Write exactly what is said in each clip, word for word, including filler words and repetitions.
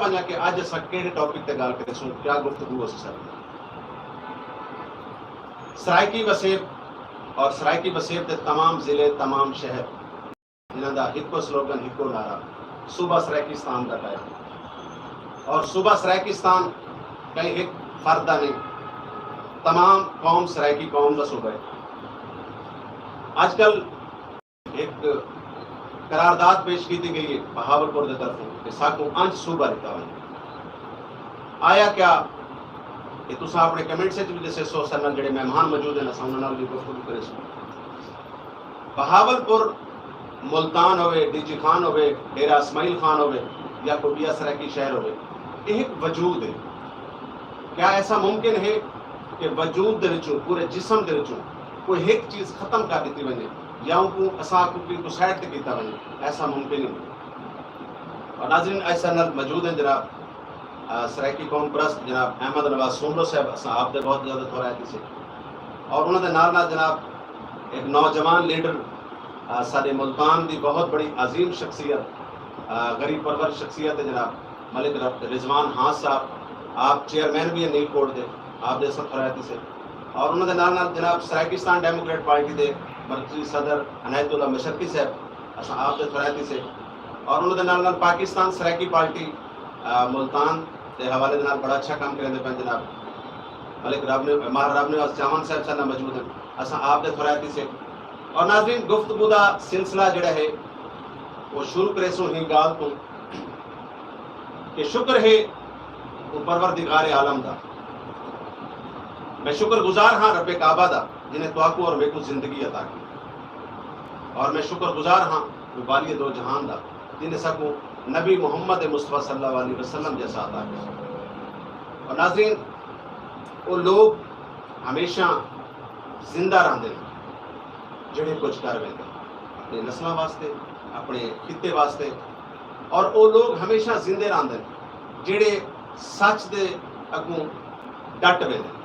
ونڄاں کہ اڄ اساں کیڑھے ٹاپک تے ڳالھ کریسوں، کیا گفتگو ہوسی ساݙی۔ سرائیکی وسیب اور سرائیکی وسیب دے تمام ضلع، تمام شہر، جنہاں دا ہکو سلوگن، ہکو نعرہ صوبہ سرائیکستان دا پئے، اور صوبہ سرائیکستان کہیں ہک فرد دا نہیں، تمام قوم سرائیکی قوم دا صوبہ ہے۔ اڄ کل ہک قرارداد پیش کیتی ڳئی ہے بہاول پور دے طرفوں کہ ساکوں انج صوبہ ݙتا ونڄے۔ آیا کیا؟ کہ تساں اپݨے کمنٹس وچ وی ݙسیسو، اساݙے نال جیڑھے مہمان موجود ہن، اساں انہاں نال وی گفتگو کریسوں۔ بہاول پور، ملتان ہووے، ڈی جی خان ہووے، ڈیرہ اسماعیل خان ہووے، یا کوئی ٻیا سرائیکی شہر ہووے، یہ ایک وجود ہے۔ کیا ایسا ممکن ہے کہ وجود دے وچوں، پورے جسم دے وچوں کوئی ایک چیز ختم کر دیتی ونجے، یا ان کو اساں کو کوئی سائڈ تے کیتا ونجے؟ ایسا ممکن ہی نہیں۔ اور ناظرین، ایسا نال موجود ہیں جناب، آ، سرائیکی قوم پرست جناب احمد نواز سومرو صاحب، اساں آپ دے بہت زیادہ تھوڑا ہے کسی۔ اور انہوں دے نال نال جناب ایک نوجوان لیڈر، آ، ساݙے ملتان دی بہت بڑی عظیم شخصیت، آ، غریب پرور شخصیت ہے جناب ملک ر-، رضوان ہانس صاحب، آپ چیئرمین بھی ہیں نیل کورٹ دے، آپ دے اساں تھوڑا ہے کسی۔ اور انہوں دے نال نال جناب سرائیکستان ڈیموکریٹ پارٹی دے مرکزی صدر عنایت اللہ مشرقی صاحب، اساں آپ دے تھوڑا ہے کسی۔ اور انہوں دے نال نال پاکستان سرائیکی پارٹی، آ، ملتان دے حوالے دے نال بڑا اچھا کام کریندے پئے جناب ملک رب نے، ماہر رب نواز چاون صاحب ساݙے نال موجود ہیں، اساں آپ دے تھوڑا ہے کسی۔ اور ناظرین، گفتگو دا سلسلہ جڑا ہے، وہ شروع کریسوں ہی ڳالھ توں کہ شکر ہے وہ پروردگار عالم دا، میں شکر گزار ہاں رب کعبہ دا، جنہیں تہاکوں اور میکوں زندگی عطا کی، اور میں شکر گزار ہاں وہ بالی دو جہان دا، جنہیں ساکوں نبی محمد مصطفیٰ صلی اللہ علیہ وسلم جیسا عطا کیا۔ اور ناظرین، وہ لوگ ہمیشہ زندہ رہندے ہیں جڑے کچھ کر ویندے اپنے نسلاں واسطے، اپنے خطے واسطے، اور وہ لوگ ہمیشہ زندے رہندے ہیں جڑے سچ دے اگوں ڈٹ ویندے ہیں۔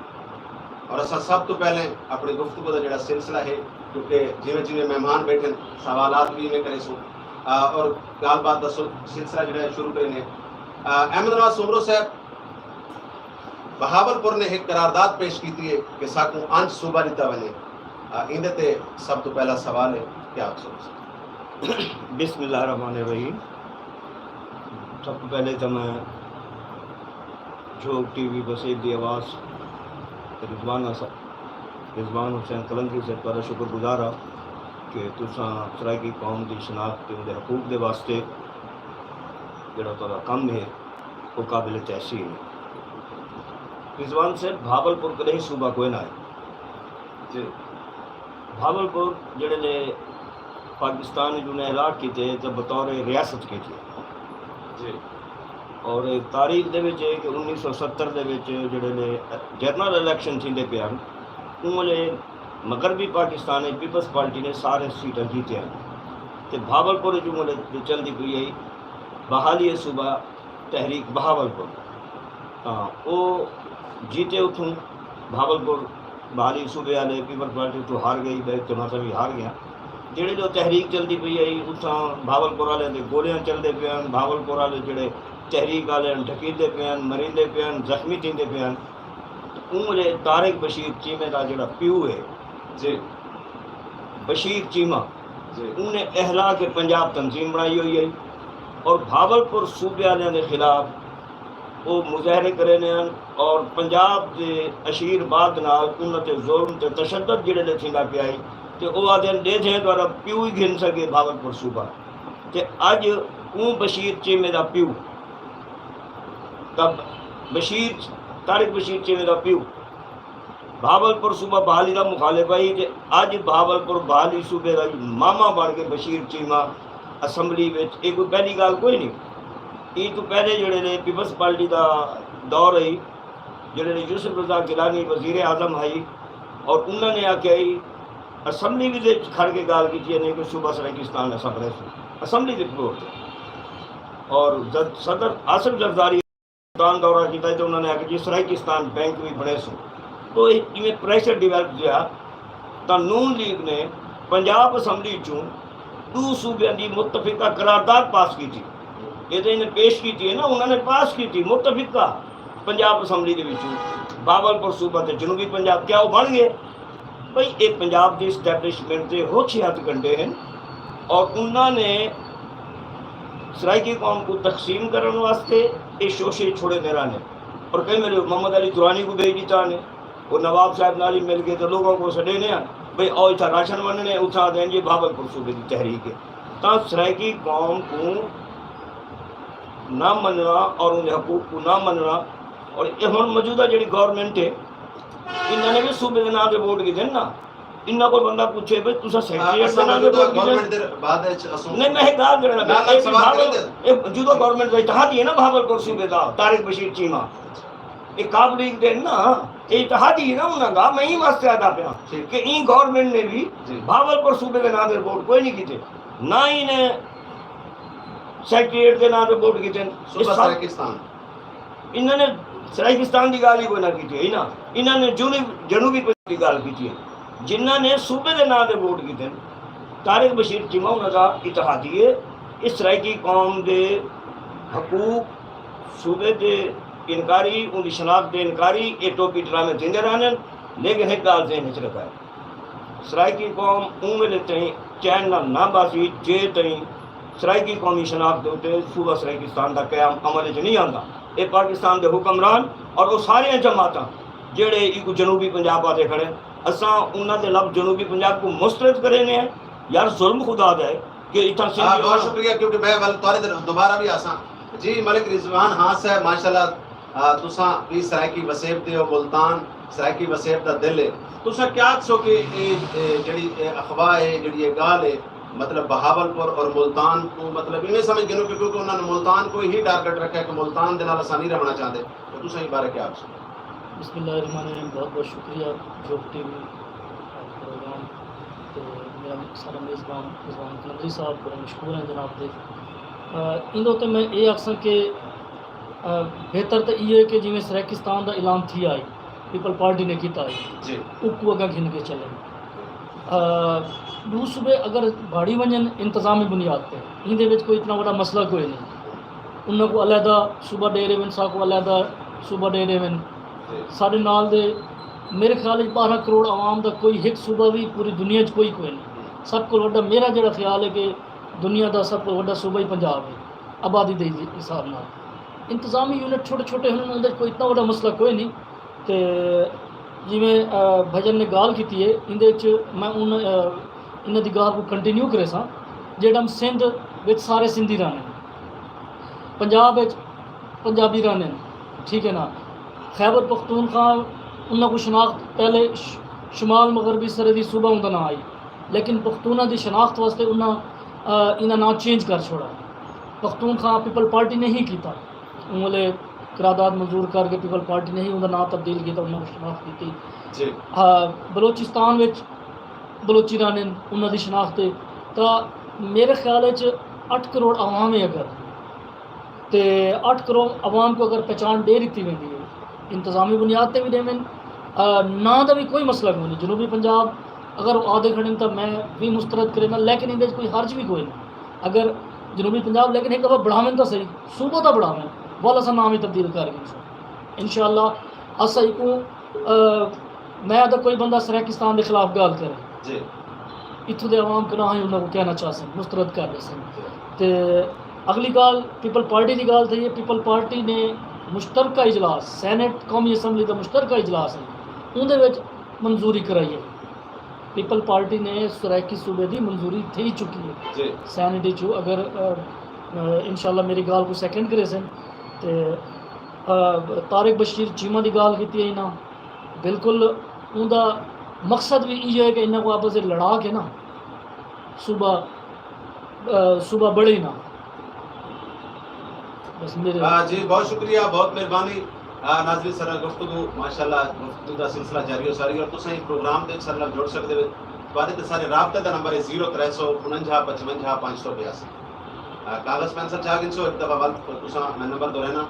اور اساں سب تو پہلے اپنی گفتگو دا جڑا سلسلہ ہے، کیونکہ جویں جویں مہمان بیٹھے ہیں، سوالات بھی میں کرے سوں، آ، اور گال بات دا سل-، سلسلہ جڑا ہے شروع کریں گے۔ آ، احمد نواز سومرو صاحب، بہاول پور نے ایک قرارداد پیش کیتی ہے کہ ساکوں انج صوبہ ݙتا ونڄے۔ آ، ایندے تے سب توں پہلا سوال ہے، کیا آکھسو؟ بسم اللہ الرحمن الرحیم۔ سب توں پہلے تاں میں جھوک ٹی وی وسیب دی آواز رضوان حس-، رضوان حسین قلندری صاحب تہاݙا شکر گزار ہاں کہ تساں سرائیکی قوم دی شناخت تے اوندے حقوق دے واسطے جڑا تہاݙا کم ہے، او قابل تحسین ہے۔ رضوان صاحب، بھاول پور کݙاہیں صوبہ کوئے نہ ہے۔ جی۔ بھاول پور جڑے نے پاکستان جو نے الاٹ کیتے تے بطور ریاست کیتے۔ جی۔ اور تاریخ دے وچ ہے کہ انیس سو ستر دے وچ جڑے نے جنرل الیکشن تھیندے پئے ہن، اوں ویلے مغربی پاکستان وچ پیپلز پارٹی نے سارے سیٹاں جیتے ہن۔ تے بھاول پور جو ویلے چلدی پئی ہے بحالی صوبہ تحریک بہاول پور، تاں او جیتے اتھوں بہاول پور، بہالی صوبے والے پیپلز پارٹی اتھوں ہار ڳئی، ٻئے جماعتاں وی ہار ڳیاں۔ جیڑھے جو تحریک چلدی پئی ہئی، اتھاں بہاول پور والے دے گولیاں چلدے پئے ہن، بہاول پور والے جیڑھے تحریک والے ہن، ڈھکیندے پئے ہن، مریندے پئے ہن، زخمی تھیندے پئے ہن۔ اوں ویلے طارق بشیر چیمے دا جیڑھا پیو ہے، جی۔ بشیر چیمہ، جی۔ اوں نے احلاق پنجاب تنظیم بݨائی ہوئی ہے اور بھاول پور صوبے والیاں دے خلاف او مظاہرے کریندے ہن اور پنجاب دے اشیر بعد نال انہاں تے ظلم تے تشدد جیڑھے دے تھیندا پیا ہے تے او آہدے ہن ݙیدھے تہاݙا پیو ہی گھن سڳے بھاول پور صوبہ۔ تے اڄ اوں بشیر چیمے دا پیو، تاں بشیر، طارق بشیر چیمے دا پیو بھاول پور صوبہ بحالی دا مخالف ہئی تے اڄ بھاول پور بحالی صوبے دا ماما بݨ کے بشیر چیمہ اسمبلی وچ، اے کوئی پہلی ڳالھ کوئی نہیں۔ ایں توں پہلے جیڑھے نے پیپلز پارٹی دا دور ہئی، جیڑھے نے یوسف رضا گیلانی وزیر اعظم ہئی اور انہاں نے آکھیا ہئی، اسمبلی وچ کھڑ کے ڳالھ کیتی ہے کہ صوبہ سرائیکستان اساں بݨیسوں، اسمبلی دے فلور تے۔ اور زد-، صدر آصف زرداری دورہ کیتا تے انہاں نے آکھیا جی سرائیکستان بینک وی بݨیسوں۔ تو ایویں پریشر ڈیولپ تھیا تاں نون لیگ نے پنجاب اسمبلی چوں ݙو صوبیاں دی متفقہ قرارداد پاس کیتی۔ یہ تو انہیں پیش کی تھی نا، انہوں نے پاس کی تھی متفقہ پنجاب اسمبلی کے وچوں، بہاول پور صوبہ تے جنوبی پنجاب۔ کیا وہ بن گئے؟ بھئی، یہ پنجاب دی اسٹیبلشمنٹ دے ہوچھے ہتھ گنڈے ہیں، اور انہوں نے سرائیکی قوم کو تقسیم کرنے واسطے یہ شوشے چھوڑے دے رہنے۔ اور کئی میرے محمد علی درانی کو بھیج دیتا نے، وہ نواب صاحب نال ہی مل کے تو لوگوں کو سڈے نے، بھئی، او اتھا راشن ونڈنے، اتھا دیں جی بہاول پور صوبے دی تحریک ہے۔ تاں سرائیکی قوم کو نہ مننا اور ان دے حقوق کو نہ مننا، اور یہ ہن موجودہ جڑی گورنمنٹ ہے، انہاں نے بھی صوبے دے نام تے ووٹ کیتے نا۔ انہاں کوئی بندہ پوچھے، بھئی، تساں سیکرٹریٹ دے اساں نام تے موجودہ ووٹ کیتے؟ گورنمنٹ دے بعد وچ اسوں نہیں، میں ایک گال کرنا، نہ، نہ، یہ سوال بہاول-، کرے دے۔ یہ موجودہ گورنمنٹ دا اتحادی ہے نا بہاول پور صوبے دا، طارق بشیر چیمہ۔ یہ قابل دین نا، یہ اتحادی ہے نا انہاں دا، میں ہی واسطے آدا پیا ٹھیک۔ کہ این گورنمنٹ نے بھی جی۔ بہاول پور صوبے دے نام تے ووٹ کوئی نہیں کیتے، نہ ہی نے سیکرٹریٹ دے نام تے ووٹ کیتے۔ صوبہ یہ سب سرائیکستان۔ انہاں نے سرائیکستان دی گال ہی کوئی نہ کیتی ہے نا، انہاں نے جنوب-، جنوبی پنجاب دی گال کیتی ہے۔ جنہاں نے صوبے دے نام تے ووٹ کیتے ہیں، طارق بشیر چیمہ انہاں دا اتحادی ہے۔ اس سرائیکی قوم دے حقوق، صوبے دے انکاری، ان دی شناخت دے انکاری، یہ ٹوپی ڈرامے تھیندے رہندے ہیں، لیکن ایک گال ذہن وچ رکھا ہے۔ سرائیکی قوم اوں ویلے تئیں چین نال نہ ٻہسی جے تئیں سرائیکی قومی شناخت دے اتے صوبہ سرائیکستان دا قیام عمل اچ نی آندا۔ اے پاکستان دے حکمران اور او ساریاں جماعتاں جیڑھے ایکوں جنوبی پنجاب آہدے کھڑن، اساں انہاں دے لفظ جنوبی پنجاب کوں مسترد کرینے ہیں۔ یار ظلم خدا دا ہے کہ اتھاں ہاں، سندھی بہت شکریہ، کیونکہ میں ول تہاݙے تے دوبارہ بھی آساں۔ جی ملک رضوان، ہاں صاحب، ماشاءاللہ، آ، تساں بھی سرائیکی وسیب دے ہو، ملتان سرائیکی وسیب دا دل ہے۔ تساں کیا آکھسو کہ اے، اے جڑی اے اغوا ہے، جڑی اے ڳالھ ہے، مطلب بہاول پور اور ملتان کوں مطلب ایویں سمجھ گھنو کہ کیونکہ انہاں نے ملتان کوں ہی ٹارگٹ رکھیا کہ ملتان دے نال اساں نہیں رہݨا چاہندے، تے تساں ایں بارے کیا آکھسو؟ بسم اللہ الرحمن الرحیم۔ بہت بہت شکریہ جوگ ٹی وی پروگرام تے میرا سارا میزبان رضوان قلندری صاحب بڑے مشکور ہیں جناب دے۔ آ، ایندے اتے میں اے آکھساں کہ، آ، بہتر تاں ایہو ہے کہ جیویں سرائیکستان دا اعلان تھیا ہئی، پیپل پارٹی نے کیتا ہئی، جی۔ اوکوں اڳاں گھن کے چلن۔ آ، ݙو صوبے اگر بھاڑی ونڄن انتظامی بنیاد تے، ایندے وچ کوئی اتنا وݙا مسئلہ کوئی نہیں۔ انہاں کوں علیحدہ صوبہ ݙے ݙیون، ساکوں علیحدہ صوبہ ݙے ݙیون۔ جی۔ ساݙے نال دے میرے خیال وچ ٻارہاں کروڑ عوام دا کوئی ہک صوبہ وی پوری دنیا وچ کوئی، کوئی نہیں۔ سب کول وݙا، میرا جیڑھا خیال ہے کہ دنیا دا سب کول وݙا صوبہ ہی پنجاب ہے، آبادی دے حساب نال۔ انتظامی یونٹ چھوٹے چھوٹے ہن، اوندے وچ کوئی اتنا وݙا مسئلہ کوئی نہیں۔ تے جیویں، آ، بھجن نے ڳالھ کیتی ہے، ایندے وچ میں ان، آ، انہاں دی ڳالھ کوں کنٹینیو کریساں۔ جیڑھا سندھ وچ سارے سندھی رہندے ہن، پنجاب وچ پنجابی رہندے ہن، ٹھیک ہے نا۔ خیبر پختونخوا، انہاں کوں شناخت پہلے ش-، شمال مغربی سرحدی صوبہ اوندا ناں ہئی، لیکن پختوناں دی شناخت واسطے انہاں، آ، انہاں ناں چینج کر چھوڑا۔ پختونخوا پیپل پارٹی نے ہی کیتا۔ اوں ویلے قرارداد منظور کر کے پیپل پارٹی نے ہی اوندا ناں تبدیل کیتا، انہاں کوں شناخت ݙتی۔ جی۔ ہا، بلوچستان وچ بلوچی رہندے ہن، انہاں دی شناخت ہے۔ تاں میرے خیال وچ اٹھ کروڑ عوام ہے اگر، تے اٹھ کروڑ عوام کوں اگر پہچان ݙے ݙتی ویندی ہے، انتظامی بنیاد تے وی ݙیون، آ، ناں دا وی کوئی مسئلہ کوئی نہیں۔ جنوبی پنجاب اگر او آہدے کھڑن تاں میں وی مسترد کرینداں، لیکن ایندے وچ کوئی حرج وی کوئی نہیں۔ اگر جنوبی پنجاب، لیکن ہک دفعہ بݨاون تاں صحیح، صوبہ تاں بݨاون، ول اساں ناں وی تبدیل کر گھنسوں۔ انشاءاللہ اساں ایکوں، آ، میں آہداں کوئی بندہ سرائیکستان دے خلاف ڳالھ کرے، جی۔ اتھوں دے عوام کݨا ہیں، انہاں کوں کہݨا چاہسن، مسترد کر ݙیسن۔ جی۔ تے اڳلی ڳالھ پیپل پارٹی دی ڳالھ تھئی ہے، پیپل پارٹی نے مشترکہ اجلاس، سینیٹ، قومی اسمبلی دا مشترکہ اجلاس ہے، اوندے وچ منظوری کرائی ہے۔ پیپل پارٹی نے سرائیکی صوبے دی منظوری تھئی چکی ہے۔ جی۔ سینیٹ اچوں اگر، آ، آ، انشاءاللہ میری ڳالھ کوں سیکنڈ کریسن تے، آ، طارق بشیر چیمہ دی ڳالھ کیتی ہے انہاں، بالکل اوندا مقصد وی ایہو ہے کہ انہاں کوں آپس وچ لڑا کے نا صوبہ، آ، صوبہ بݨے نا۔ بس میرے آ، جی، بہت شکریہ، بہت مہربانی۔ آ، ناظرین، سارا گفتگو، ماشاءاللہ، گفتگو دا سلسلہ جاری ہو ساری، اور تساں ایں پروگرام دے سارے نال جڑ سڳدے وے۔ تہاݙے تے سارے رابطے دا نمبر ہے زیرو ترے سو انجھا پچونجھا پنج سو بیاسی۔ آ، کاغذ پینسل چا گھنسو، ہک دفعہ ول تساں میں نمبر دہرائنا۔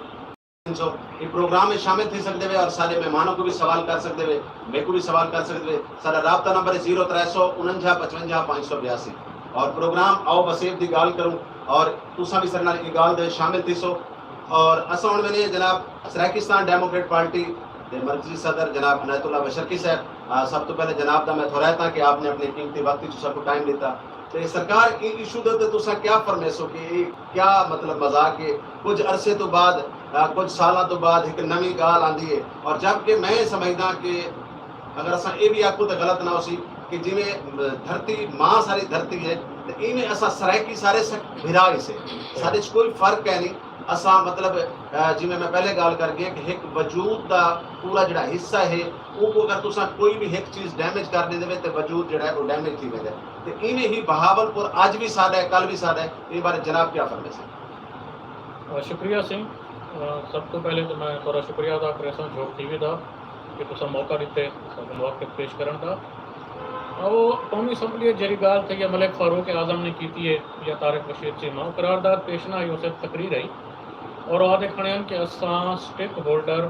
سو، ایں پروگرام وچ شامل تھی سڳدے وے اور سارے مہمانوں کوں وی سوال کر سڳدے وے، میکوں وی سوال کر سڳدے وے۔ ساݙا رابطہ نمبر ہے زیرو ترے سو انجھا پچونجھا پنج سو بیاسی۔ اور پروگرام آؤ وسیب دی ڳالھ کروں، اور تساں بھی سارے نال ایں ڳالھ دے شامل تھیسو۔ اور اساں ہݨ ویندے ہیں جناب سرائیکستان ڈیموکریٹ پارٹی دے مرکزی صدر جناب عنایت اللہ مشرقی صاحب، آ، سب تو پہلے جناب دا میں تھوڑا تھا کہ آپ نے اپنے قیمتی وقت وچ سب کو ٹائم دیتا۔ تے سرکار، ایں ایشو دے تے تساں کیا فرمیسو کہ اے کیا مطلب مذاق ہے؟ کچھ عرصے تو بعد، آ، کچھ سالاں تو بعد ایک نویں ڳالھ آندی ہے، اور جبکہ میں سمجھدا کہ اگر اساں اے بھی آکھوں تے غلط نہ ہوسی کہ جویں دھرتی ماں ساری دھرتی ہے، تے ایویں اساں سرائیکی سارے سک بھرا ہی سے۔ سارے چ کوئی فرق ہے نہیں۔ اساں مطلب، آ، جویں میں پہلے ڳالھ کر ڳیا کہ ہک وجود دا پورا جڑا حصہ ہے، او کو اگر تساں کوئی بھی ہک چیز ڈیمیج کر ݙیندے وے تے وجود جڑا ہے او ڈیمیج تھی ویندے۔ تے ایویں ہی بہاول پور اج بھی ساݙا ہے، کل بھی ساݙا ہے۔ ایں بارے جناب کیا فرمیسن؟ آ، شکریہ سئیں۔ آ، سب توں پہلے تاں میں تہاݙا شکریہ ادا کریساں جھوک ٹی وی دا کہ تساں موقع ݙتے ساکوں مواقف پیش کرݨ دا۔ آ، او قومی اسمبلی اچ جیڑھی ڳالھ تھئی ہے ملک فاروق اعظم نے کیتی ہے یا طارق بشیر چیمہ، او قرارداد پیش نہ ہئی، او صرف تقریر ہئی۔ اور او آہدے کھڑے ہن کہ اساں سٹیک ہولڈر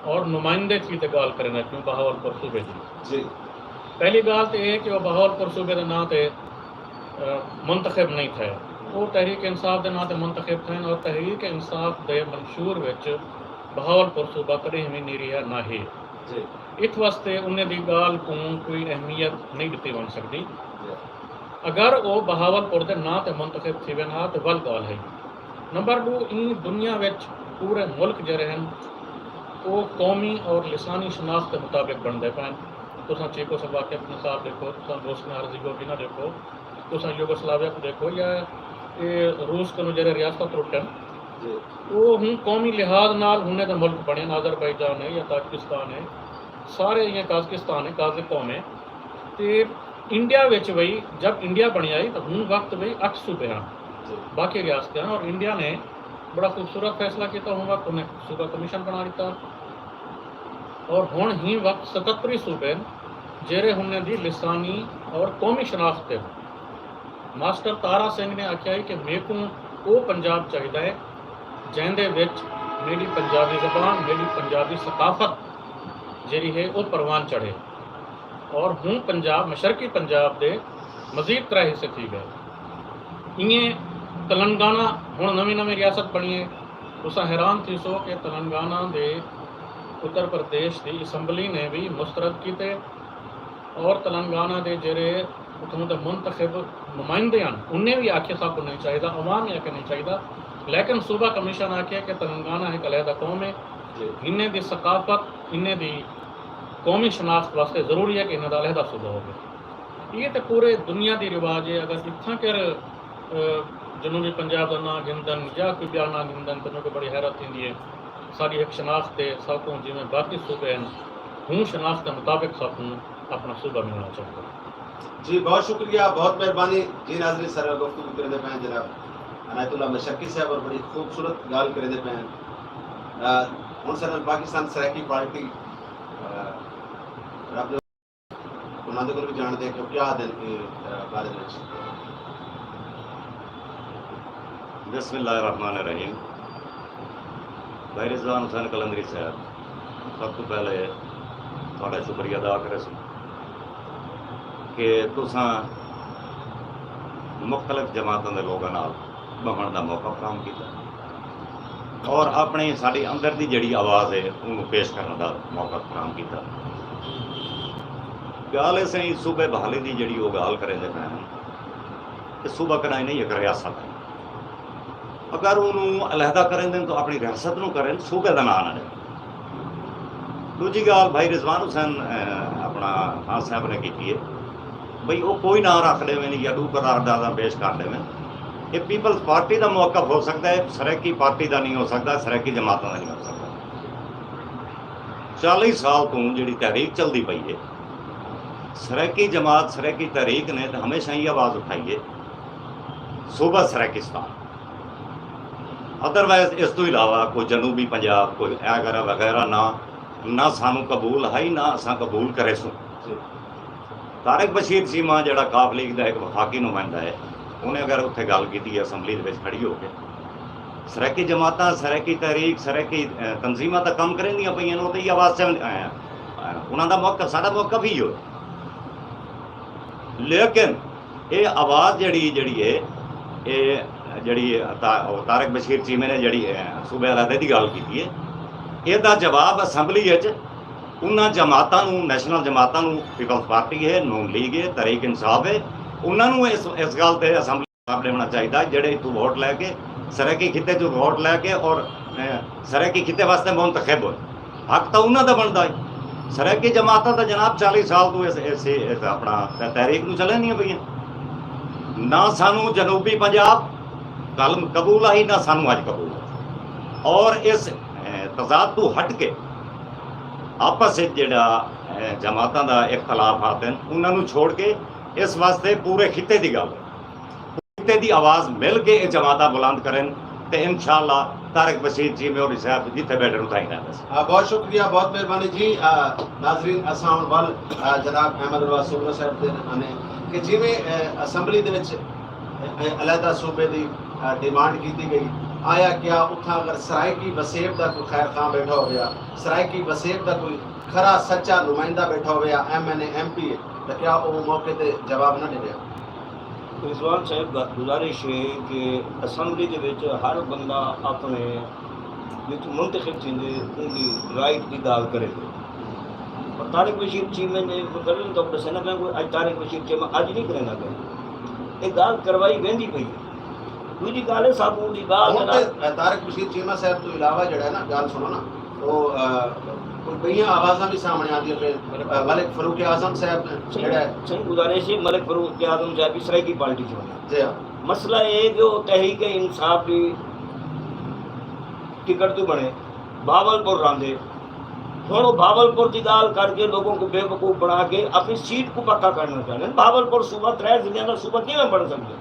اور نمائندے تھی تے ڳالھ کریندے پیوں بہاول پور صوبے دی۔ جی۔ پہلی ڳالھ تے اے کہ او بہاول پور صوبے دے ناں تے، آ، منتخب نہیں تھئے۔ او تحریک انصاف دے ناں تے منتخب تھئن اور تحریک انصاف دے منشور وچ بہاول پور صوبہ کݙہیں وی نہیں رہیا نہ ہے۔ جی۔ ات واسطے انہیں دی ڳالھ کوں کوئی اہمیت نہیں ݙتی ونڄ سڳدی۔ جی۔ اگر او بہاول پور دے ناں تے منتخب تھی ویندن ہا تے ول ڳالھ ہئی۔ نمبر ݙو، ایں دنیا وچ پورے ملک جیڑھے ہن، او قومی اور لسانی شناخت دے مطابق بݨدے پئن۔ تساں چیکو صاحب واقعہ نصاب ݙیکھو، تساں بوسنیا ہرزیگووینا ݙیکھو، تساں یوگوسلاویا کوں ݙیکھو، یا اے روس کنوں جیڑھے ریاستاں ترٹن، جی۔ او ہوں قومی لحاظ نال ہن دے ملک بݨے ہن، آذربائیجان ہے یا تاجکستان ہے، سارے ایہ قازقستان ہے، قازق قوم ہے۔ تے انڈیا وچ وئی، جب انڈیا بݨیا ہئی تاں ہوں وقت وئی اٹھ صوبے ہن۔ جی۔ باقی ریاستاں ہن، اور انڈیا نے بڑا خوبصورت فیصلہ کیتا، ہوں وقت انہیں صوبہ کمیشن بݨا ݙتا۔ اور ہݨ ہی وقت ستتری صوبے ہن جیڑھے ہن دی لسانی اور قومی شناخت تے ہن۔ ماسٹر تارا سنگھ نے آکھیا ہئی کہ میکوں او پنجاب چاہیدا ہے جیندے وچ میݙی پنجابی زبان، میݙی پنجابی ثقافت جیڑھی ہے او پروان چڑھے۔ اور ہوں پنجاب، مشرقی پنجاب دے مزید ترے حصے تھی ڳئے۔ ایئں تلنگانہ ہݨ نویں نویں ریاست بݨی ہے۔ تساں حیران تھیسو کہ تلنگانہ دے اتر پردیش دی اسمبلی نے وی مسترد کیتے اور تلنگانہ دے جیڑھے اتھوں دے منتخب نمائندے ہن، انہیں وی آکھیا ساکوں نہیں چاہیدا، عوام نے آکھیا نہیں چاہیدا، لیکن صوبہ کمیشن آکھیا کہ تلنگانہ ہک علیحدہ قوم ہے، جی۔ انہیں دی ثقافت، انہیں دی قومی شناخت واسطے ضروری ہے کہ انہاں دا علیحدہ صوبہ ہووے۔ ایہ تے پورے دنیا دی رواج ہے۔ اگر اتھاں کر، آ، جنوبی پنجاب دا ناں گھندن یا کوئی ٻیا ناں گھندن تے میکوں بڑی حیرت تھیندی ہے۔ ساݙی ہک شناخت ہے، ساکوں جیویں باقی صوبے ہن، ہوں شناخت دے مطابق ساکوں اپݨا صوبہ ملݨا چاہیدا۔ جی، بہت شکریہ، بہت مہربانی۔ جی ناظرین، سارے نال گفتگو کریندے پئے ہیں جناب عنایت اللہ مشرقی صاحب، اور بڑی خوبصورت ڳالھ کریندے پئے ہیں۔ آ، ہݨ ساݙے نال پاکستان سرائیکی پارٹی، آ، رب انہاں دے کول وی ڄاݨدے ہیں کہ او کیا آہدن ایں، آ، بارے وچ۔ بسم اللہ الرحمن الرحیم۔ بھائی رضوان حسین قلندری صاحب، سب توں پہلے تہاݙا شکریہ ادا کریسوں کہ تساں مختلف جماعتاں دے لوکاں نال ٻہݨ دا موقع فراہم کیتا اور اپݨی ساݙی اندر دی جیڑھی آواز ہے اونوں پیش کرݨ دا موقع فراہم کیتا۔ ڳالھ ہے سئیں صوبے بحالی دی جیڑھی او ڳالھ کریندے پئے ہن کہ صوبہ کݙاہیں نہیں ہک ریاست ہے۔ اگر اونوں علیحدہ کریندن تو اپݨی ریاست نوں کرن، صوبے دا ناں نہ ݙین۔ ݙوجھی ڳالھ بھائی رضوان حسین، اے، اپݨا خان صاحب نے کیتی ہے، بھئی او کوئی ناں رکھ ݙیون یا ݙو قرارداداں پیش کر ݙیون، اے پیپلز پارٹی دا موقف ہو سڳدا ہے، سرائیکی پارٹی دا نہیں ہو سڳدا، سرائیکی جماعتاں دا نہیں ہو سڳدا۔ چالیہہ سال توں جیڑھی تحریک چلدی پئی ہے، سرائیکی جماعت، سرائیکی تحریک نے تے ہمیشہ ایہا آواز اٹھائی ہے، صوبہ سرائیکستان۔ ادروائز اس توں علاوہ کوئی جنوبی پنجاب، کوئی ایغیرہ وغیرہ نہ، نہ سانوں قبول ہئی، نہ اساں قبول کریسوں۔ طارق بشیر چیمہ جیڑھا کاف لیگ دا ہک وفاقی نمائندہ ہے، انہیں اگر اتھے ڳالھ کیتی ہے اسمبلی دے وچ کھڑی ہو کے، سرائیکی جماعتاں، سرائیکی تحریک، سرائیکی، اے، تنظیماں تاں کم کریندیاں پئیاں ہن، او تاں ایہا آواز چاہندے، اے، انہاں دا موقف، ساݙا موقف ایہو ہے۔ لیکن اے آواز جیڑھی، جیڑھی ہے، اے جیڑھی طارق بشیر چیمے نے جیڑھی صوبے علیحدے دی ڳالھ کیتی ہے، ایہدا جواب اسمبلی اچ انہاں جماعتاں نوں، نیشنل جماعتاں نوں، پیپلز پارٹی ہے، نون لیگ ہے، تحریک انصاف ہے، انہاں نوں اس اس ڳالھ تے اسمبلی جواب ݙیوݨا چاہیدا ہے جیڑھے اتھوں ووٹ لے کے، سرائیکی خطے چوں ووٹ لے کے اور سرائیکی خطے واسطے منتخب ہوئے۔ حق تاں انہاں دا بݨدا ہے۔ سرائیکی جماعتاں تاں جناب چالیہہ سال توں اس اس اپݨا تحریک نوں چلیندیاں پیاں۔ نہ سانوں جنوبی پنجاب کل قبول آئی، نہ سانوں اڄ قبول ہے۔ اور اس تضاد توں ہٹ کے آپس وچ جیڑھا جماعتاں دا اختلافات ہیں، انہاں نوں چھوڑ کے اس واسطے پورے خطے دی ڳالھ ہے۔ خطے دی آواز مل کے اے جماعتاں بلند کرن تے انشاءاللہ طارق بشیر چیمے ہوری صاحب جتھے ٻیٹھن اتھاں ہی رہندے۔ آ، بہت شکریہ، بہت مہربانی جی۔ آ، ناظرین، اساں ہݨ ول، آ، جناب احمد اللہ سومرو صاحب دے آنے کہ جیویں، اے، اسمبلی دے وچ، اے، علیحدہ صوبے دی، آ، ڈیمانڈ کیتی ڳئی، آیا کیا اتھاں اگر سرائیکی وسیب دا کوئی خیر خواہ ٻیٹھا ہویا، سرائیکی وسیب دا کوئی کھرا سچا نمائندہ ٻیٹھا ہویا، ایم این اے، ایم پی اے، تاں کیا او موقع تے جواب نہ ݙیویا؟ رضوان صاحب، گزارش ہے کہ اسمبلی دے وچ ہر بندہ اپݨے جتھوں منتخب تھیندے اوندی رائٹ دی ڳالھ کرے تے۔ پر طارق بشیر چیمے نے مقرر تو ݙسیندا پیا کوئی اڄ طارق بشیر چیمہ اڄ نہیں کریندا پیا۔ اے ڳالھ کروائی ویندی پئی ہے۔ ݙوجھی ڳالھ ہے ساکوں اوندی ڳالھ ہݨ دا تے طارق بشیر چیمہ صاحب توں علاوہ جیڑھا ہے نا، ڳالھ سݨو نا، او، آ، کوئی ٻئیاں آوازاں وی سامݨے آندیاں پئن۔ آ، ملک فاروق اعظم صاحب سئیں، جیڑھا ہے۔ سئیں گزارش ہے ملک فاروق اعظم صاحب دی سرائیکی پارٹی چوں ہے۔ جی ہاں۔ مسئلہ اے ہے کہ او تحریک انصاف دی ٹکٹ توں بݨے، بہاول پور رہندے۔ ہݨ او بہاول پور دی ڳالھ کر کے لوگوں کو بیوقوف بݨا کے اپݨی سیٹ کو پکا کرݨا چاہندے۔ بہاول پور صوبہ ترے ضلعیاں دا صوبہ کیویں بݨ سڳدے؟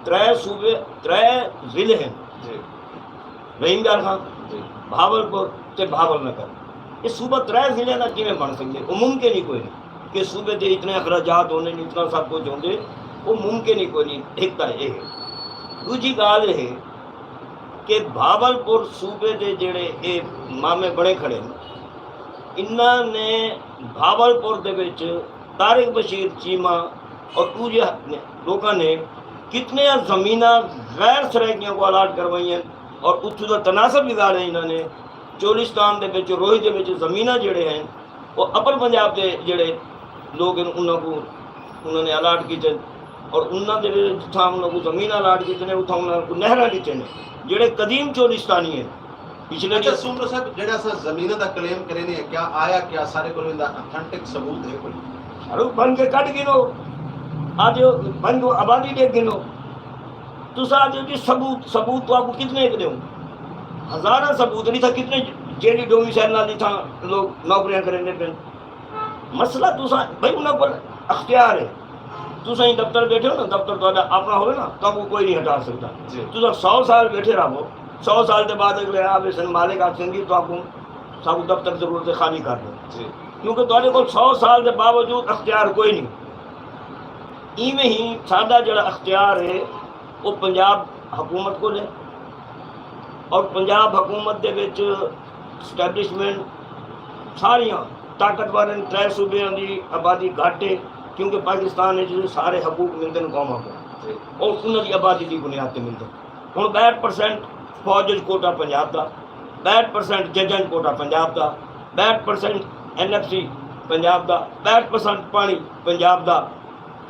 ترے صوبے، ترے ضلع ہیں۔ جی۔ رحیم یار خان، جی۔ بہاول پور تے بہاول نگر۔ اے صوبہ ترے ضلع دا کیویں بݨ سڳدے؟ او ممکن ہی کوئی نہیں کہ صوبے دے اتنے اخراجات ہوندے، اتنا سب کچھ ہوندے، او ممکن ہی کوئی نہیں۔ ہک تاں اے ہے۔ ݙوجھی ڳالھ اے ہے کہ بہاول پور صوبے دے جیڑھے اے مامے بݨے کھڑے ہن، انہاں نے بہاول پور دے وچ طارق بشیر چیمہ اور ݙوجھے لوکاں نے کتنے زمیناں غیر سرائیکیاں کو الاٹ کروائیاں اور اتھوں دا تناسب بگاڑے انہاں نے۔ چولستان دے وچ، روہی دے وچ زمیناں جیڑھے ہیں، او اپر پنجاب دے جیڑھے لوگ ہیں، انہاں کو، انہاں نے الاٹ کیتے، اور انہاں دے وچ جتھاں انہاں کو زمین الاٹ کیتے نے، اتھاں انہاں کو نہراں ݙتے نے، جیڑھے قدیم چولستانی ہیں۔ پچھلے اچھا، جو سومرو صاحب، جیڑھا اساں زمیناں دا کلیم کرینے ہیں، کیا آیا، کیا سارے کول ایندا اتھنٹک ثبوت ہے کوئی؟ سارو بن کے کڈھ گھنو، آدھے بن کو آبادی ݙیکھ گھنو۔ تساں آدھے جی ثبوت، ثبوت تو آپ کو کتنے ایک ݙیوں؟ ہزاراں ثبوت نہیں تھا، کتنے جیلی ڈومسائل نال اتھاں لوگ نوکریاں کریندے پئن۔ مسئلہ تساں بھئی انہاں کول اختیار ہے۔ تساں ہی دفتر بیٹھے ہو نا، دفتر تہاݙا اپݨا ہووے نا، تہاکوں کوئی نہیں ہٹا سڳدا۔ جی۔ تساں سو سال بیٹھے رہو، سو سال دے بعد اڳلے آ ویسن، مالک آکھسن جی تہاکوں ساکوں دفتر ضرورت ہے، خالی کر ݙیو۔ جی۔ کیونکہ تہاݙے کول سو سال دے باوجود اختیار کوئی نہیں۔ ایویں ہی ساݙا جیڑھا اختیار ہے، او پنجاب حکومت کول ہے، اور پنجاب حکومت دے وچ اسٹیبلشمنٹ ساریاں طاقتور ہیں، ترے صوبیاں دی آبادی گھٹ ہے، کیونکہ پاکستان وچ سارے حقوق ملدن قوماں کو، اور انہاں دی آبادی دی بنیاد تے ملدن۔ ہݨ ٻہٹھ پرسنٹ فوج وچ کوٹا پنجاب دا، ٻہٹھ پرسنٹ ججاں وچ کوٹا پنجاب دا، ٻہٹھ percent N F C Punjab دا، ٻہٹھ پرسنٹ پاݨی پنجاب دا۔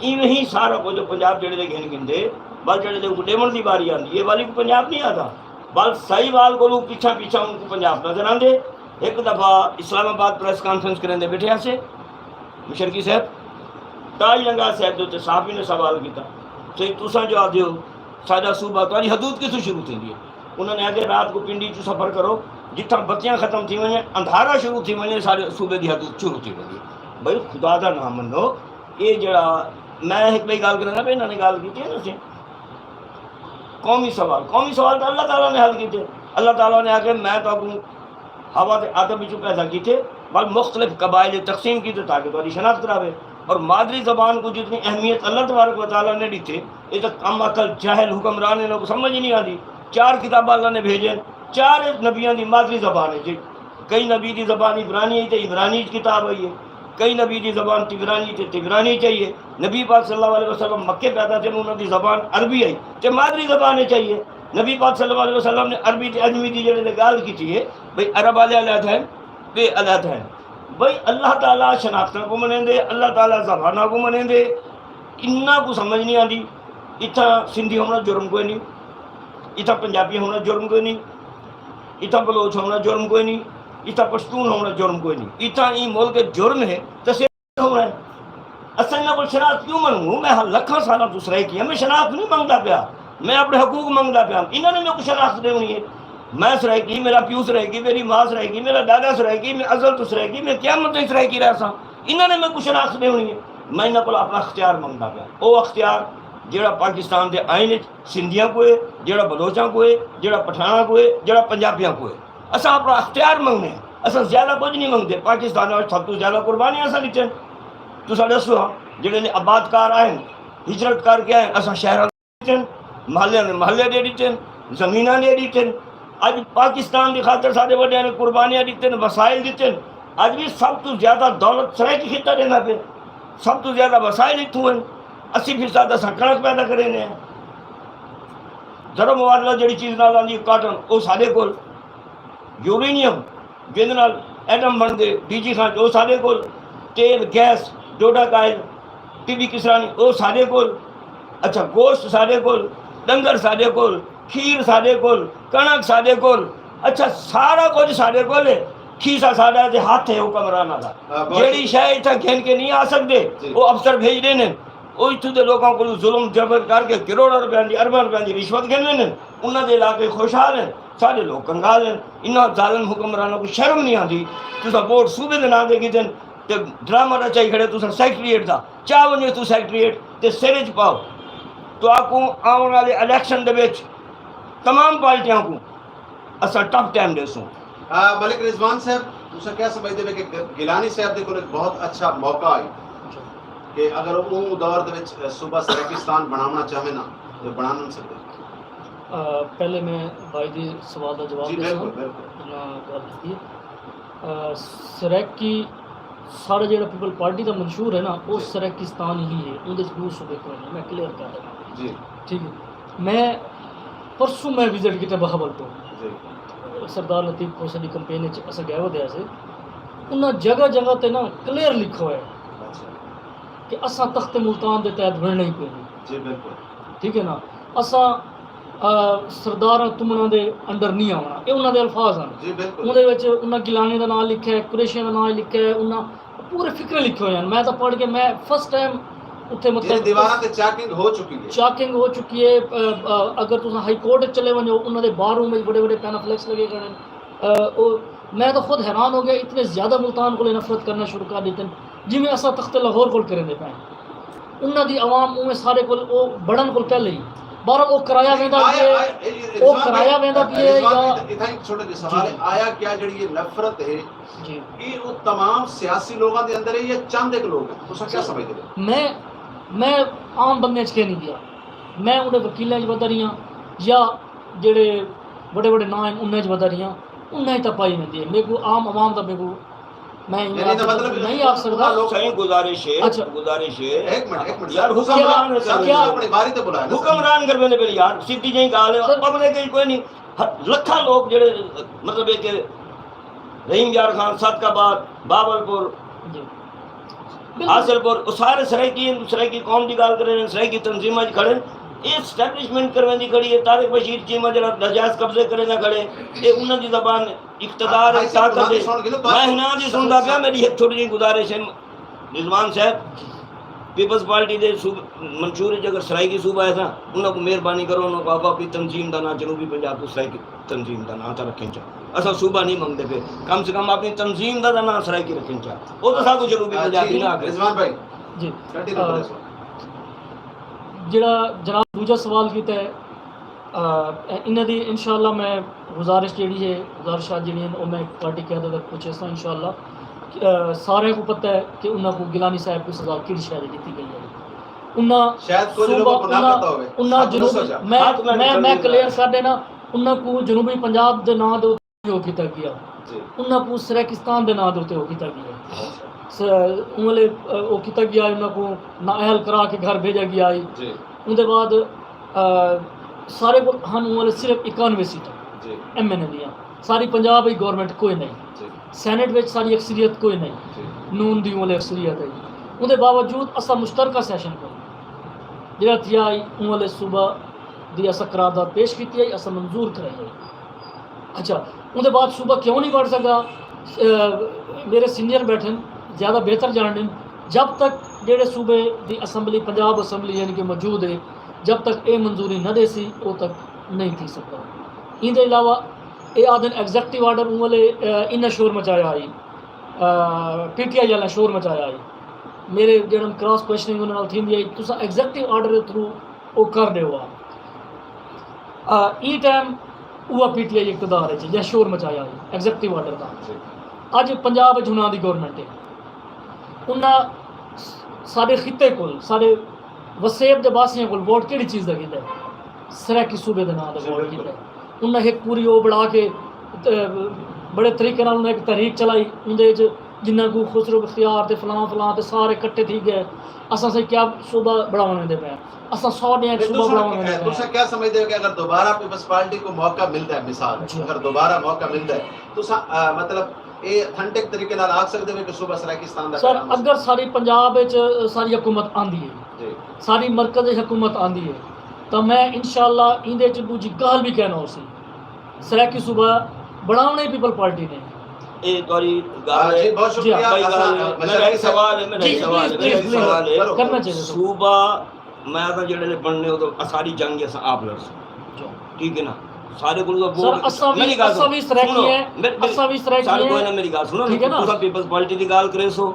ایویں ہی سارا کجھ پنجاب جیڑھے دے گھن گھندے، بس جیڑھے دے کوں ݙیوݨ دی واری آندی ہے، والی کوں پنجاب نہیں آتا، بس ساہیوال کولوں پچھاں پچھاں اوں کوں پنجاب نظر آندے۔ ہک دفعہ اسلام آباد پریس کانفرنس کریندے ٻیٹھے ہاسے مشرقی صاحب، تاج لنگا صاحب دے اتے صحافی نے سوال کیتا، سئیں تساں جو آہدے ہو ساݙا صوبہ، تہاݙی حدود کتھوں شروع تھیندی ہے؟ انہاں نے آکھیا رات کوں پنڈی چوں سفر کرو، جتھاں بتیاں ختم تھی ونڄن، اندھارا شروع تھی ونڄے، ساݙے صوبے دی حدود شروع تھی ویندی ہے۔ بھئی خدا دا ناں منو، اے جیڑھا میں ہک ٻئی ڳالھ کریندا پیا، انہاں نے ڳالھ کیتی ہے نا، سئیں قومی سوال، قومی سوال تاں اللہ تعالیٰ نے حل کیتے۔ اللہ تعالیٰ نے آکھیا میں تہاکوں ہوا تے آدم وچوں پیدا کیتے، ول مختلف قبائل وچ تقسیم کیتے تاکہ تہاݙی شناخت رہوے۔ اور مادری زبان کوں جتنی اہمیت اللہ تبارک و تعالیٰ نے ݙتی، اے تاں کم عقل جاہل حکمران انہاں کوں سمجھ ہی نہیں آندی۔ چار کتاباں اللہ نے بھیجن، چار نبیاں دی مادری زبان ہے جی۔ کئی نبی دی زبان عبرانی ہے تے عبرانی وچ کتاب آئی ہے۔ کئی نبی دی زبان تگرانی تے تگرانی چاہیے۔ نبی پاک صلی اللہ علیہ وسلم مکے پیدا تھے، انہاں دی زبان عربی آئی تے مادری زبان ہی چاہیے۔ نبی پاک صلی اللہ علیہ وسلم نے عربی تے عجمی دی جڑے نے گال کی ہے، بھئی عرب والے علیحدہ ہیں، بے علیحدہ ہیں۔ بھئی اللہ تعالیٰ شناختاں کو منیں دے، اللہ تعالیٰ زباناں کو منیں دے، انہاں کو سمجھ نہیں آتی۔ اتھاں سندھی ہونا جرم کوئی نہیں، اتھاں پنجابی ہونا جرم کوئی نہیں، اتھاں بلوچ ہونا جرم کوئی نہیں، اتھاں پشتون ہونا جرم کوئی نہیں۔ اتھاں ای ملک جرم ہے تے سندھ ہونا ہے۔ اساں انہاں کول شناخت کیوں منگوں؟ میں ہاں لکھاں سالاں توں سرائیکی ہاں، میں شناخت نہیں منگدا پیا، میں اپنے حقوق منگدا پیا۔ انہاں نے میرے کو شناخت دینی ہے۔ میں سرائیکی، میرا پیو سرائیکی، میری ماں سرائیکی، میرا دادا سرائیکی، میں ازل تو سرائیکی، میں قیامت تائیں سرائیکی رہساں۔ انہاں نے میرے کو شناخت دینی ہے۔ میں انہاں کول اپنا اختیار منگدا پیا، او اختیار جیڑا پاکستان دے آئین وچ سندھیاں کو ہے، جیڑا بلوچاں کو ہے، جیڑا پٹھاناں کو ہے، جیڑا پنجابیاں کو ہے۔ اساں اپنا اختیار منگنے ہیں، اساں زیادہ کچھ نہیں منگدے۔ پاکستان وچ سب توں زیادہ قربانیاں اساں ݙتن۔ تساں ݙسو ہاں، جیڑے نے آباد کار آئے، ہجرت کر کے آئے، اساں شہراں ݙتن، محلیاں دے محلے ݙے ݙتن، زمیناں ݙے ݙتن۔ اڄ پاکستان دی خاطر ساݙے وݙیاں نے قربانیاں ݙتن، وسائل ݙتن۔ اڄ وی سب توں زیادہ دولت سرائیکی خطہ ݙیندا پئے، سب توں زیادہ وسائل اتھوں ہن۔ اسی فیصد اساں کݨک پیدا کریندے ہیں۔ زرو مبادلہ جیڑھی چیز نال آندی ہے، کاٹن، او ساݙے کول، یورینیم جیندے نال ایٹم بݨدے، ڈی جی خان، او ساݙے کول، تیل، gas, doda کائل، T V Kasrani, او ساݙے کول۔ اچھا، گوشت ساݙے کول، ڈنگر ساݙے کول، کھیر ساݙے کول، کݨک ساݙے کول۔ اچھا، سارا کجھ ساݙے کول ہے۔ کھیسا ساݙا ہے تے ہتھ ہے حکمراناں دا۔ ہاں، بہت جیڑھی شے اتھاں گھن کے نہیں آ سڳدے، جی۔ او افسر بھیج ݙیندن۔ او اتھوں دے لوکاں کولوں ظلم جبر کر کے کروڑاں روپیاں دی، ارباں روپیاں دی رشوت گھن ویندن۔ انہاں دے علاقے خوشحال ہن، ساݙے لوک کنگال ہن۔ انہاں ظالم حکمراناں کوں شرم نہیں آندی؟ تساں ووٹ صوبے دے ناں دے گھدن تے ڈرامہ رچائی کھڑے تساں سیکرٹریٹ دا۔ چا ونڄو توں سیکرٹریٹ تے سر اچ پاؤ۔ تہاکوں آوݨ والے الیکشن دے وچ تمام پارٹیاں کوں اساں ٹف ٹائم ݙیسوں۔ آ، ملک رضوان صاحب، تساں کیا سمجھدے ہو کہ گ-، گیلانی صاحب دے کول ایک بہت اچھا موقع ہے کہ اگر اوں دور دے وچ صوبہ سرائیکستان بݨاوݨا چاہوے نا، تے بݨا نہ سڳدے؟ آ، پہلے میں بھائی دے سوال دا جواب جی، ݙیساں۔ بالکل، بالکل۔ انہاں ڳالھ کیتی ہے۔ آ، سرائیکی، ساݙا جیڑھا پیپل پارٹی دا منشور ہے نا، او جی۔ سرائیکستان ہی ہے، اوندے وچ ݙو صوبے کوئی نہیں، میں کلیئر کر ݙینا۔ جی۔ ٹھیک ہے۔ میں پرسوں میں وزٹ کیتے بہاولپور۔ جی۔ سردار لطیف کھوسے دی کمپین وچ اساں ڳئے ودے ہاسے۔ انہاں جگہ جگہ تے نا کلیئر لکھا ہویا ہے اچھا۔ کہ اساں تخت ملتان دے تحت ونݨا ہی کوئی نہیں۔ جی، بالکل۔ ٹھیک ہے نا؟ اساں، آ، سرداراں تمناں دے انڈر نہیں آوݨا۔ اے انہاں دے الفاظ ہن۔ جی، بالکل۔ اوندے وچ انہاں گیلانی دا ناں لکھا ہے، قریشیاں دا ناں لکھا ہے، انہاں پورے فقرے لکھے ہوئے ہن۔ میں تاں پڑھ کے میں فرسٹ ٹائم اتھے مطلب یعنی دیواراں تے چاکنگ ہو چکی ہے؟ چاکنگ ہو چکی ہے۔ آ، آ، اگر تساں ہائی کورٹ وچ چلے ونڄو، انہاں دے باہر روم وچ وݙے وݙے پینافلیکس لڳے کھڑے ہن۔ آ، او، میں تاں خود حیران ہو ڳیا، اتنے زیادہ ملتان کولے نفرت کرنا شروع کر ݙتن، جیویں اساں تخت لاہور کول کریندے پئے ہیں۔ انہاں دی عوام اوویں سارے کول، او بڑن کول پہلے ہی۔ بہرحال، او کرایا ویندا آیا، پئے، آیا، اے، اے، او رضوان کرایا بھائی، ویندا پئے رضوان یا بھائی، اتھاں ہک چھوٹا جیہا سوال جی۔ ہے، آیا کیا جیڑھی اے نفرت ہے، جی۔ اے او تمام سیاسی لوگاں دے اندر ہے یا چند ہک لوگ ہیں؟ تساں کیا سمجھدے ہو؟ میں، میں عام بندے اچ کینی ڳیا۔ میں انہاں وکیلاں اچ ودھا رہیا یا جیڑھے وݙے وݙے ناں ہن، انہاں اچ ودھا رہیا۔ انہاں اچ تاں پائی ویندی ہے۔ میکوں عام عوام دا میکوں میں ایویں یعنی دا آکھ مطلب نہیں آکھ سڳدا۔ انہاں لوک سائیں، گزارش ہے، اچھا۔ گزارش ہے۔ ہک منٹ، ہک منٹ۔ یار، حکمران کیا، کیا، اپݨی واری تے بلا۔ حکمران کر ویندے پئے یار، سدھی جئی ڳالھ ہے، سر۔ پبلک ہی کوئی نہیں۔ ہ-، لکھاں لوک جیڑھے، مطلب ہے کہ رحیم یار خان، صادق آباد، بہاولپور، جی۔ بالکل۔ حاصل پور، او سارے سرائیکی ہن، سرائیکی قوم دی ڳالھ کرے ہن، سرائیکی تنظیماں اچ کھڑے ہن۔ اے اسٹیبلشمنٹ کرویندی کھڑی ہے، طارق بشیر چیمہ جیڑھا ناجائز قبضے کریندہ کھڑے، اے انہاں دی زبان اقتدار، ہاں، طاقت ہے۔ میں انہاں دی سݨدا پیا، میری ہک چھوٹی جئی گزارش ہے، رضوان صاحب، پیپلز پارٹی دے صوب-، منشور اچ اگر سرائیکی صوبہ ہے تاں انہاں کوں مہربانی کرو، انہاں کوں آکھو اپݨی تنظیم دا ناں جنوبی پنجاب توں سرائیکی تنظیم دا ناں تاں رکھیں چا۔ اساں صوبہ نہیں منگدے پئے، کم سے کم اپݨی تنظیم دا تاں ناں سرائیکی رکھیں چا۔ او تاں ساکوں جنوبی ہاں، پنجابی جی، نہ آکھے۔ رضوان بھائی، جی۔ کنٹینیو آ، کرو سوال۔ جیڑھا جناب ݙوجھا سوال کیتا ہے، آ، انہاں دی انشاءاللہ میں گزارش جیڑھی ہے، گزارشات جیڑھیاں ہن، او میں پارٹی قیادت تک پہنچیساں انشاءاللہ۔ آ، سارے کوں پتہ ہے کہ انہاں کوں، گیلانی صاحب کوں سزا کیڑھی شے دی ݙتی ڳئی ہے۔ انہاں شاید کچھ صوبہ، لوگوں کو نہ انہاں، پتہ ہوئے۔ انہاں ساتھ جنوبی، دسو جا۔ میں، میں، میں کلیئر کر ݙینا، انہاں کوں جنوبی پنجاب دے ناں دے اتے او کیتا ڳیا۔ جی۔ انہاں کوں سرائیکستان دے ناں دے اتے او کیتا ڳیا۔ اچھا۔ اوں ویلے او کیتا ڳیا ہئی، انہاں کوں نااہل قرار کے گھر بھیجا ڳیا ہئی۔ اوندے بعد سارے کول ہن اوں ویلے صرف اکانوے سیٹاں ایم این اے دیاں۔ ساری پنجاب اچ گورنمنٹ کوئی نئیں۔ سینیٹ وچ ساری اکثریت کوئی نئیں۔ نون دی اوں ویلے اکثریت ہئی۔ اوندے باوجود اساں مشترکہ سیشن کوں جیڑھا تھیا ہئی، اوں ویلے صوبہ دی اساں قرارداد پیش کیتی ہئی، اساں منظور کرائی ہئی۔ اچھا، اوندے بعد صوبہ کیوں نئیں بݨ سڳا؟ میرے سینئر بیٹھن، زیادہ بہتر ڄاݨدن۔ جب تک جیڑھے صوبے دی اسمبلی، پنجاب اسمبلی یعنی کہ موجود ہے، جب تک اے منظوری نہ ݙیسی، او تک نئیں تھی سڳدا۔ ایندے علاوہ اے آہدن ایگزیکٹو آرڈر اوں ویلے انہاں شور مچایا ہئی، پی ٹی آئی آلیاں شور مچایا ہئی۔ میرے جیڑھے کراس کوئسچننگ انہاں نال تھیندی ہئی، تساں ایگزیکٹو آرڈر دے تھرو او کر ݙیو آ۔ ایں ٹائم اوہا پی ٹی آئی اقتدار اچ ہے جیں شور مچایا ہئی ایگزیکٹو آرڈر دا۔ اڄ پنجاب اچ انہاں دی گورنمنٹ ہے۔ انہاں ساݙے خطے کول، ساݙے وسیب دے واسیاں کول ووٹ کیڑھی چیز دا کیتا ہے؟ سرائیکی صوبے دے ناں دا ووٹ کیتا ہے۔ انہاں ہک پوری او بݨا کے بڑے طریقے نال انہاں ہک تحریک چلائی، اوندے اچ جنہاں کوں خسرو بختیار تے فلاں فلاں تے سارے کٹھے تھی ڳئے۔ اساں سئیں کیا صوبہ بݨاوݨ ویندے پئے ہیں؟ اساں سو ݙینہہ صوبہ بݨاوݨ ویندے پئے ہیں۔ تساں کیا سمجھدے ہو کہ اگر دوبارہ پیپلز پارٹی کوں موقع ملدا ہے، مثال اگر دوبارہ موقع ملدا ہے، تساں مطلب اے اتھنٹک طریقے نال آکھ سڳدے ہو کہ صوبہ سرائیکستان دا؟ سر، اگر ساری پنجاب اچ ساری حکومت آندی ہے، ساری مرکز اچ حکومت آندی ہے، تاں میں انشاءاللہ ایندے اچ ݙوجھی ڳالھ وی کائنا ہوسی۔ سرائیکی صوبہ بݨاوݨے پیپلز پارٹی نے۔ اے تہاݙی ڳالھ ہے۔ جی، بہت شکریہ۔ میرا ہک سوال ہے، میرا ہک سوال ہے، میرا ہک سوال ہے۔ کرنا چاہیے۔ صوبہ میں تاں جیڑھے ویلے بݨنے ہو تاں اساݙی جنگ اساں آپ لڑسوں۔ ٹھیک ہے نا؟ سارے کول ووٹ۔ سر، اساں وی، میری ڳالھ اساں وی سرائیکی ہیں، اساں وی سرائیکی ہیں۔ سارے کوئی نہ، میری ڳالھ سنو نا۔ ٹھیک ہے نا؟ تساں پیپلز پارٹی دی ڳالھ کریسو،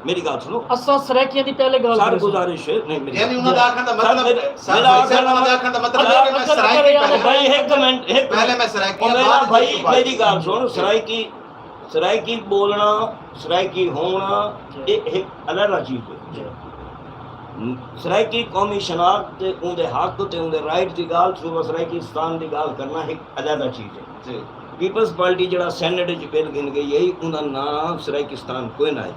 میری ڳالھ سنو۔ اساں سرائیکیاں دی پہلے ڳالھ سر کریسوں۔ گزارش ہے، نہیں، میری یعنی انہاں دا آکھݨ دا مطلب، میرا آکھݨ دا مطلب، اگر میں سرائیکی پہلے، بھائی، ہک منٹ، ہک منٹ۔ پہلے میں سرائیکی، او میرا بھائی، میری ڳالھ سن، سرائیکی، سرائیکی ٻولݨا، سرائیکی ہووݨا، اے ہک علیحدہ چیز ہے۔ سرائیکی قومی شناخت تے اوندے حق تے اوندے رائٹ دی ڳالھ، صوبہ سرائیکستان دی ڳالھ کرݨا ہک علیحدہ چیز ہے۔ پیپلز پارٹی جیڑھا سینیٹ اچ بل گھن ڳئی ہئی، اوندا ناں سرائیکستان کوئی نہ ہے۔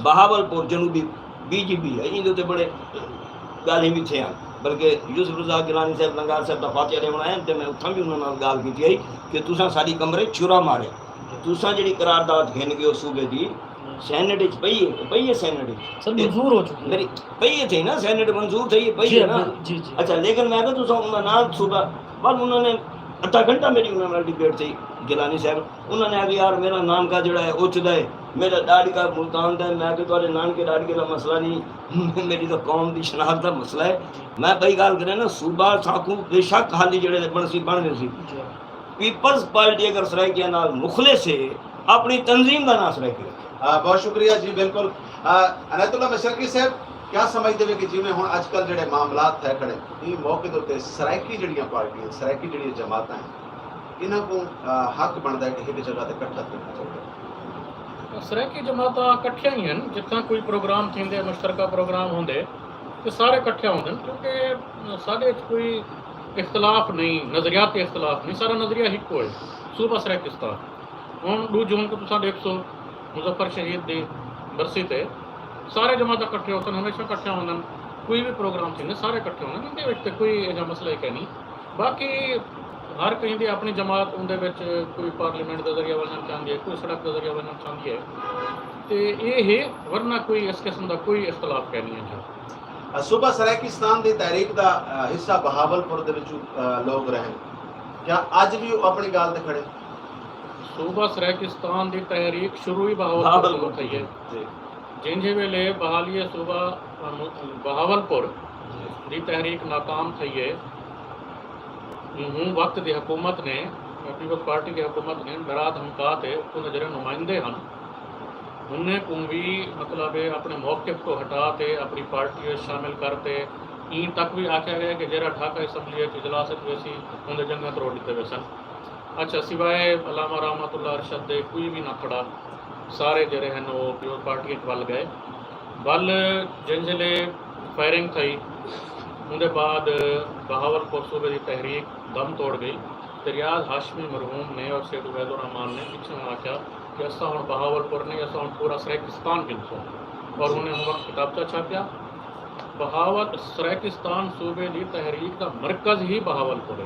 بہاول پور جنوبی بی جے پی ہے، ایندے اتے بڑے ڳالھیں وی تھیاں، بلکہ یوسف رضا گیلانی صاحب لنگار صاحب دا فاتحہ ݙیوݨ آئے تے میں اتھاں وی انہاں نال ڳالھ کیتی ہئی کہ تساں ساݙی کمرے چورا مارے، تساں جیڑھی قرارداد گھن ڳئے ہو صوبے دی، سینیٹ اچ پئی ہے، پئی ہے سینیٹ اچ۔ سر، منظور ہو چکی ہے۔ میری پئی ہے تھئی نا، سینیٹ منظور تھئی ہے، پئی ہے نا۔ جی، جی۔ اچھا، لیکن میں کہا تساں انہاں نال صوبہ، پر انہاں نے ادھا گھنٹہ میری انہاں نال ڈبیٹ تھئی، گیلانی صاحب۔ انہاں نے آکھیا، یار، میرا نانکا جیڑھا ہے، اچ دا ہے، میرا ݙاݙکا ملتان دا ہے۔ میں آکھیا، تہاݙے نانکے ݙاݙکے دا مسئلہ نہیں، میری تاں قوم دی شناخت دا مسئلہ ہے۔ میں ٻئی ڳالھ کریاں نا، صوبہ ساکوں بے شک حالی جیڑھے بݨسی، بݨ ویسی۔ پیپلز پارٹی اگر سرائیکیاں نال مخلص ہے، اپݨی تنظیم دا ناں سرائیکی رکھے۔ آ، بہت شکریہ جی، بالکل۔ آ، عنایت اللہ مشرقی صاحب، کیا سمجھدے وے کہ جیویں ہݨ اڄ کل جیڑھے معاملات تھئے کھڑے، ایں موقع دے اتے سرائیکی جیڑھیاں پارٹیاں، سرائیکی جیڑھیاں جماعتاں ہیں، انہاں کوں، آ، حق بݨدا ہے کہ ہک جگہ تے اکٹھا تھیوݨا چاہیدا ہے؟ سرائیکی جماعتاں اکٹھیاں ہی ہن، جتھاں کوئی پروگرام تھیندے، مشترکہ پروگرام ہوندے تے سارے اکٹھے ہوندن، کیونکہ ساݙے اچ کوئی اختلاف نہیں، نظریاتی اختلاف نہیں، سارا نظریہ ہکو ہے، صوبہ سرائیکستان۔ ہݨ ݙو جون کوں تساں ݙیکھسو، مظفر شہید دی برسی تے سارے جماعتاں کٹھے ہوسن، ہمیشہ کٹھے ہوندن، کوئی وی پروگرام تھیندے سارے کٹھے ہوندن، ایندے وچ تے کوئی ایجھا مسئلہ ہی کائنی۔ باقی ہر کہیں دی اپݨی جماعت، اوندے وچ کوئی پارلیمنٹ دے ذریعے ونڄݨ چاہندی ہے، کوئی سڑک دے ذریعے ونڄݨ چاہندی ہے، تے اے ہے، ورنہ کوئی اس قسم دا کوئی اختلاف کائنی ہے۔ صوبہ سرائیکستان دی تحریک دا، آ، حصہ بہاول پور دے وچوں، آ، لوگ رہن، کیا اڄ وی او اپݨی ڳالھ تے کھڑے؟ صوبہ سرائیکستان دی تحریک شروع ہی بہاول پور توں تھئی ہے۔ جی۔ جینجھے ویلے بحالی صوبہ، آ، بہاول پور دی تحریک ناکام تھئی ہے، اوں وقت دی حکومت نے، پیپلز پارٹی دی حکومت نے میرات ہمکا تے اتھوں دے جیڑھے نمائندے ہن، انہیں کوں وی، مطلب ہے، اپݨے موقف توں ہٹا تے اپݨی پارٹی وچ شامل کر تے ایں تک وی آکھیا ڳئے کہ جیڑھا ڈھاکہ اسمبلی وچ اجلاس وچ ویسی، اوندے ڄنگھاں تروڑ ݙتے ویسن۔ اچھا، سوائے علامہ رحمت اللہ ارشد دے کوئی وی نہ کھڑا، سارے جیڑھے ہن او پیپلز پارٹی وچ ول ڳئے۔ ول جینجھلے فائرنگ تھئی، اوندے بعد بہاول پور صوبے دی تحریک دم توڑ ڳئی تے ریاض ہاشمی مرحوم نے اور سید عبید الرحمن نے پچھوں آکھیا کہ اساں ہݨ بہاول پور نہیں، اساں ہݨ پورا سرائیکستان گھنسوں۔ اور انہیں ہوں وقت کتابچہ چھاپیا۔ بہاول سرائیکستان صوبے دی تحریک دا مرکز ہی بہاول پور ہے۔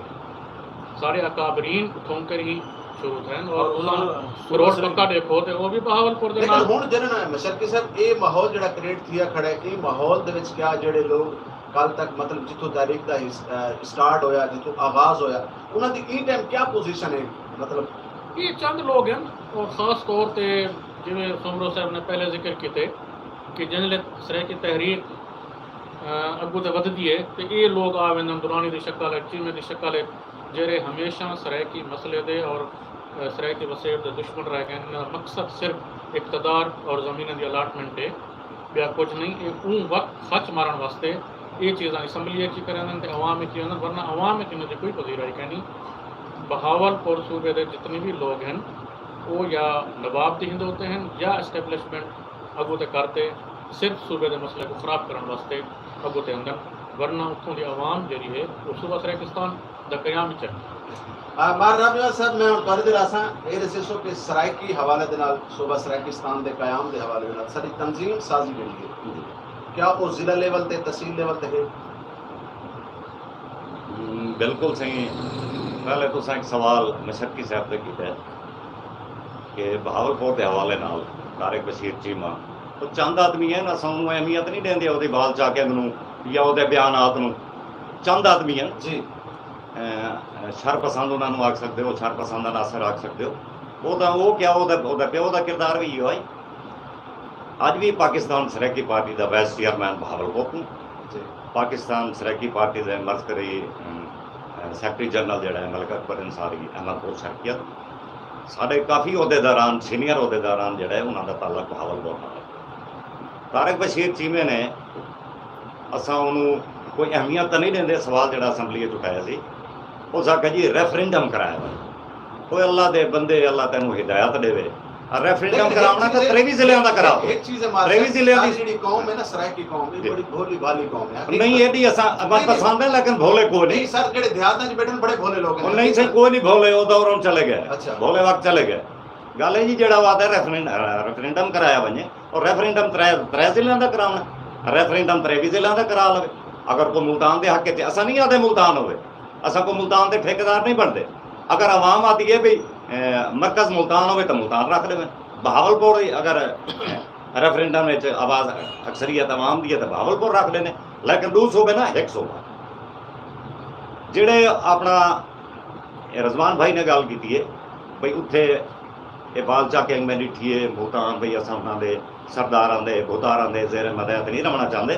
سارے اکابرین اتھوں کر ہی شروع تھئن اور اور انہاں انہاں روڈ صوبہ پکا ݙیکھو تے او بھی بہاول پور دے لیکن نال۔ ہݨ جنہاں مشرقی صاحب، اے ماحول جڑا کریٹ تھیا کھڑا ہے، اے ماحول دے وچ کیا جڑے لوگ کل تک، مطلب، جتھوں تحریک دا ہس-، اے، اسٹارٹ ہویا، جتھوں آغاز ہویا، انہاں دی ایں ٹائم کیا پوزیشن ہے؟ مطلب، یہ چند لوگ ہیں اور خاص طور تے جویں سومرو صاحب نے پہلے ذکر کیتے کہ جن لے سرائیکی تحریک، آ، اگوں تے ودھدی ہے تے اے لوگ آ ویندن، درانی دی شکل ہے، چیمے دی شکل ہے، جیڑھے ہمیشہ سرائیکی مسئلے دے اور، آ، سرائیکی وسیب دے دشمن رہ ڳئے۔ انہاں دا مقصد صرف اقتدار اور زمیناں دی الاٹمنٹ ہے، ٻیا کجھ نہیں۔ اے اوں وقت خچ مارݨ واسطے اے چیزاں اسمبلی اچ ہی کریندن تے عوام اچ ہی ویندن، ورنہ عوام اچ انہاں دی کوئی پذیرائی کائنی۔ بہاول پور صوبے دے جتنے بھی لوگ ہیں، او یا نواب دی ہندوتے ہیں یا اسٹیبلشمنٹ اڳوں تے کر تے صرف صوبے دے مسئلے کوں خراب کرݨ واسطے اڳوں تے آندن، ورنہ اتھوں دی عوام جیڑھی ہے، او صوبہ سرائیکستان دا قیام اچ ہے۔ آ، مار رابعہ صاحب، میں ہݨ تہاݙے دل آساں، اے ݙسیسو کہ سرائیکی حوالے دے نال، صوبہ سرائیکستان دے قیام دے حوالے دے نال ساݙی تنظیم سازی جیڑھی ہے، کیا او ضلع لیول تے، تحصیل لیول تے ہے؟ ہم، بالکل سائیں۔ پہلے تساں ہک سوال مشرقی صاحب تے کیتا ہے کہ بہاول پور دے حوالے نال طارق بشیر چیمہ، او چند آدمی ہیں، اساں اونوں اہمیت نہیں ݙیندے، اوندی بال چاکے نوں یا اوندے بیانات نوں۔ چند آدمی ہیں۔ جی۔ اے، شر پسند انہاں نوں آکھ سڳدے ہو، شر پسند عناصر آکھ سڳدے ہو۔ او تاں او کیا، او دا، او دا پیو دا کردار وی ایہو ہے۔ اڄ وی پاکستان سرائیکی پارٹی دا وائس چیئرمین بہاولپور توں۔ جی۔ پاکستان سرائیکی پارٹی دے مرکزی، ام، سیکرٹری جنرل جیڑھا ہے ملک اکبر انصاری، احمد پور شرقیہ۔ ساݙے کافی عہدیداران، سینئر عہدیداران جیڑھا ہے، انہاں دا تعلق بہاولپور نال ہے۔ طارق بشیر چیمے نے، اساں اونوں کوئی اہمیت تاں نہیں ݙیندے، سوال جیڑھا اسمبلی اچ اٹھایا سی، اس آکھیا جی ریفرنڈم کرایا ونڄے۔ اوئے اللہ دے بندے، اللہ تینوں ہدایت ݙیوے۔ آ ریفرنڈم لیکن ہک کراوݨا تاں چیز ہے، تریوی ضلعیاں دا کراؤ۔ ہک چیز ہے مار تریوی صاحب، ضلعیاں دی ساری جیڑھی قوم ہے نا، سرائیکی قوم، اے جی۔ بڑی بھولی بھالی قوم ہے، حقیقت۔ نہیں، ایڈی اساں من نہیں، نہیں۔ پسند ہے، لیکن بھولے کوئی نہیں۔ نہیں سر، جیڑھے دیہاتاں چ ٻیٹھے بڑے بھولے لوگ ہیں، او نہیں سر، حقیقت۔ کوئی نہیں بھولے، او دور ہݨ چلے ڳئے۔ اچھا۔ بھولے وقت چلے ڳئے۔ ڳالھ ہے جی، جیڑھا وعدہ ریفرنڈ-، ریفرنڈم کرایا ونڄے، اور ریفرنڈم ترے، ترے ضلعیاں دا کراوݨا، ریفرنڈم تریوی ضلعیاں دا کرا لوے۔ اگر کوئی ملتان دے حق اچ، اساں نہیں آہدے ملتان ہووے، اساں کوئی ملتان دے ٹھیکیدار نہیں بݨدے۔ اگر عوام آہدی ہے بھئی، اے، مرکز ملتان ہووے تاں ملتان رکھ ݙیون۔ بہاولپور ہی اگر ریفرنڈم وچ آواز اکثریت عوام دی ہے تاں بہاولپور رکھ ݙیندے، لیکن ݙو صوبے نہ، ہک صوبہ۔ جیڑھے اپݨا، اے رضوان بھائی نے ڳالھ کیتی ہے بھئی اتھے اے بال چاکے میں ݙٹھی ہے، بھوٹاں بھئی اساں انہاں دے سرداراں دے، بھوتاراں دے زیر متحت نہیں رہوݨا چاہندے۔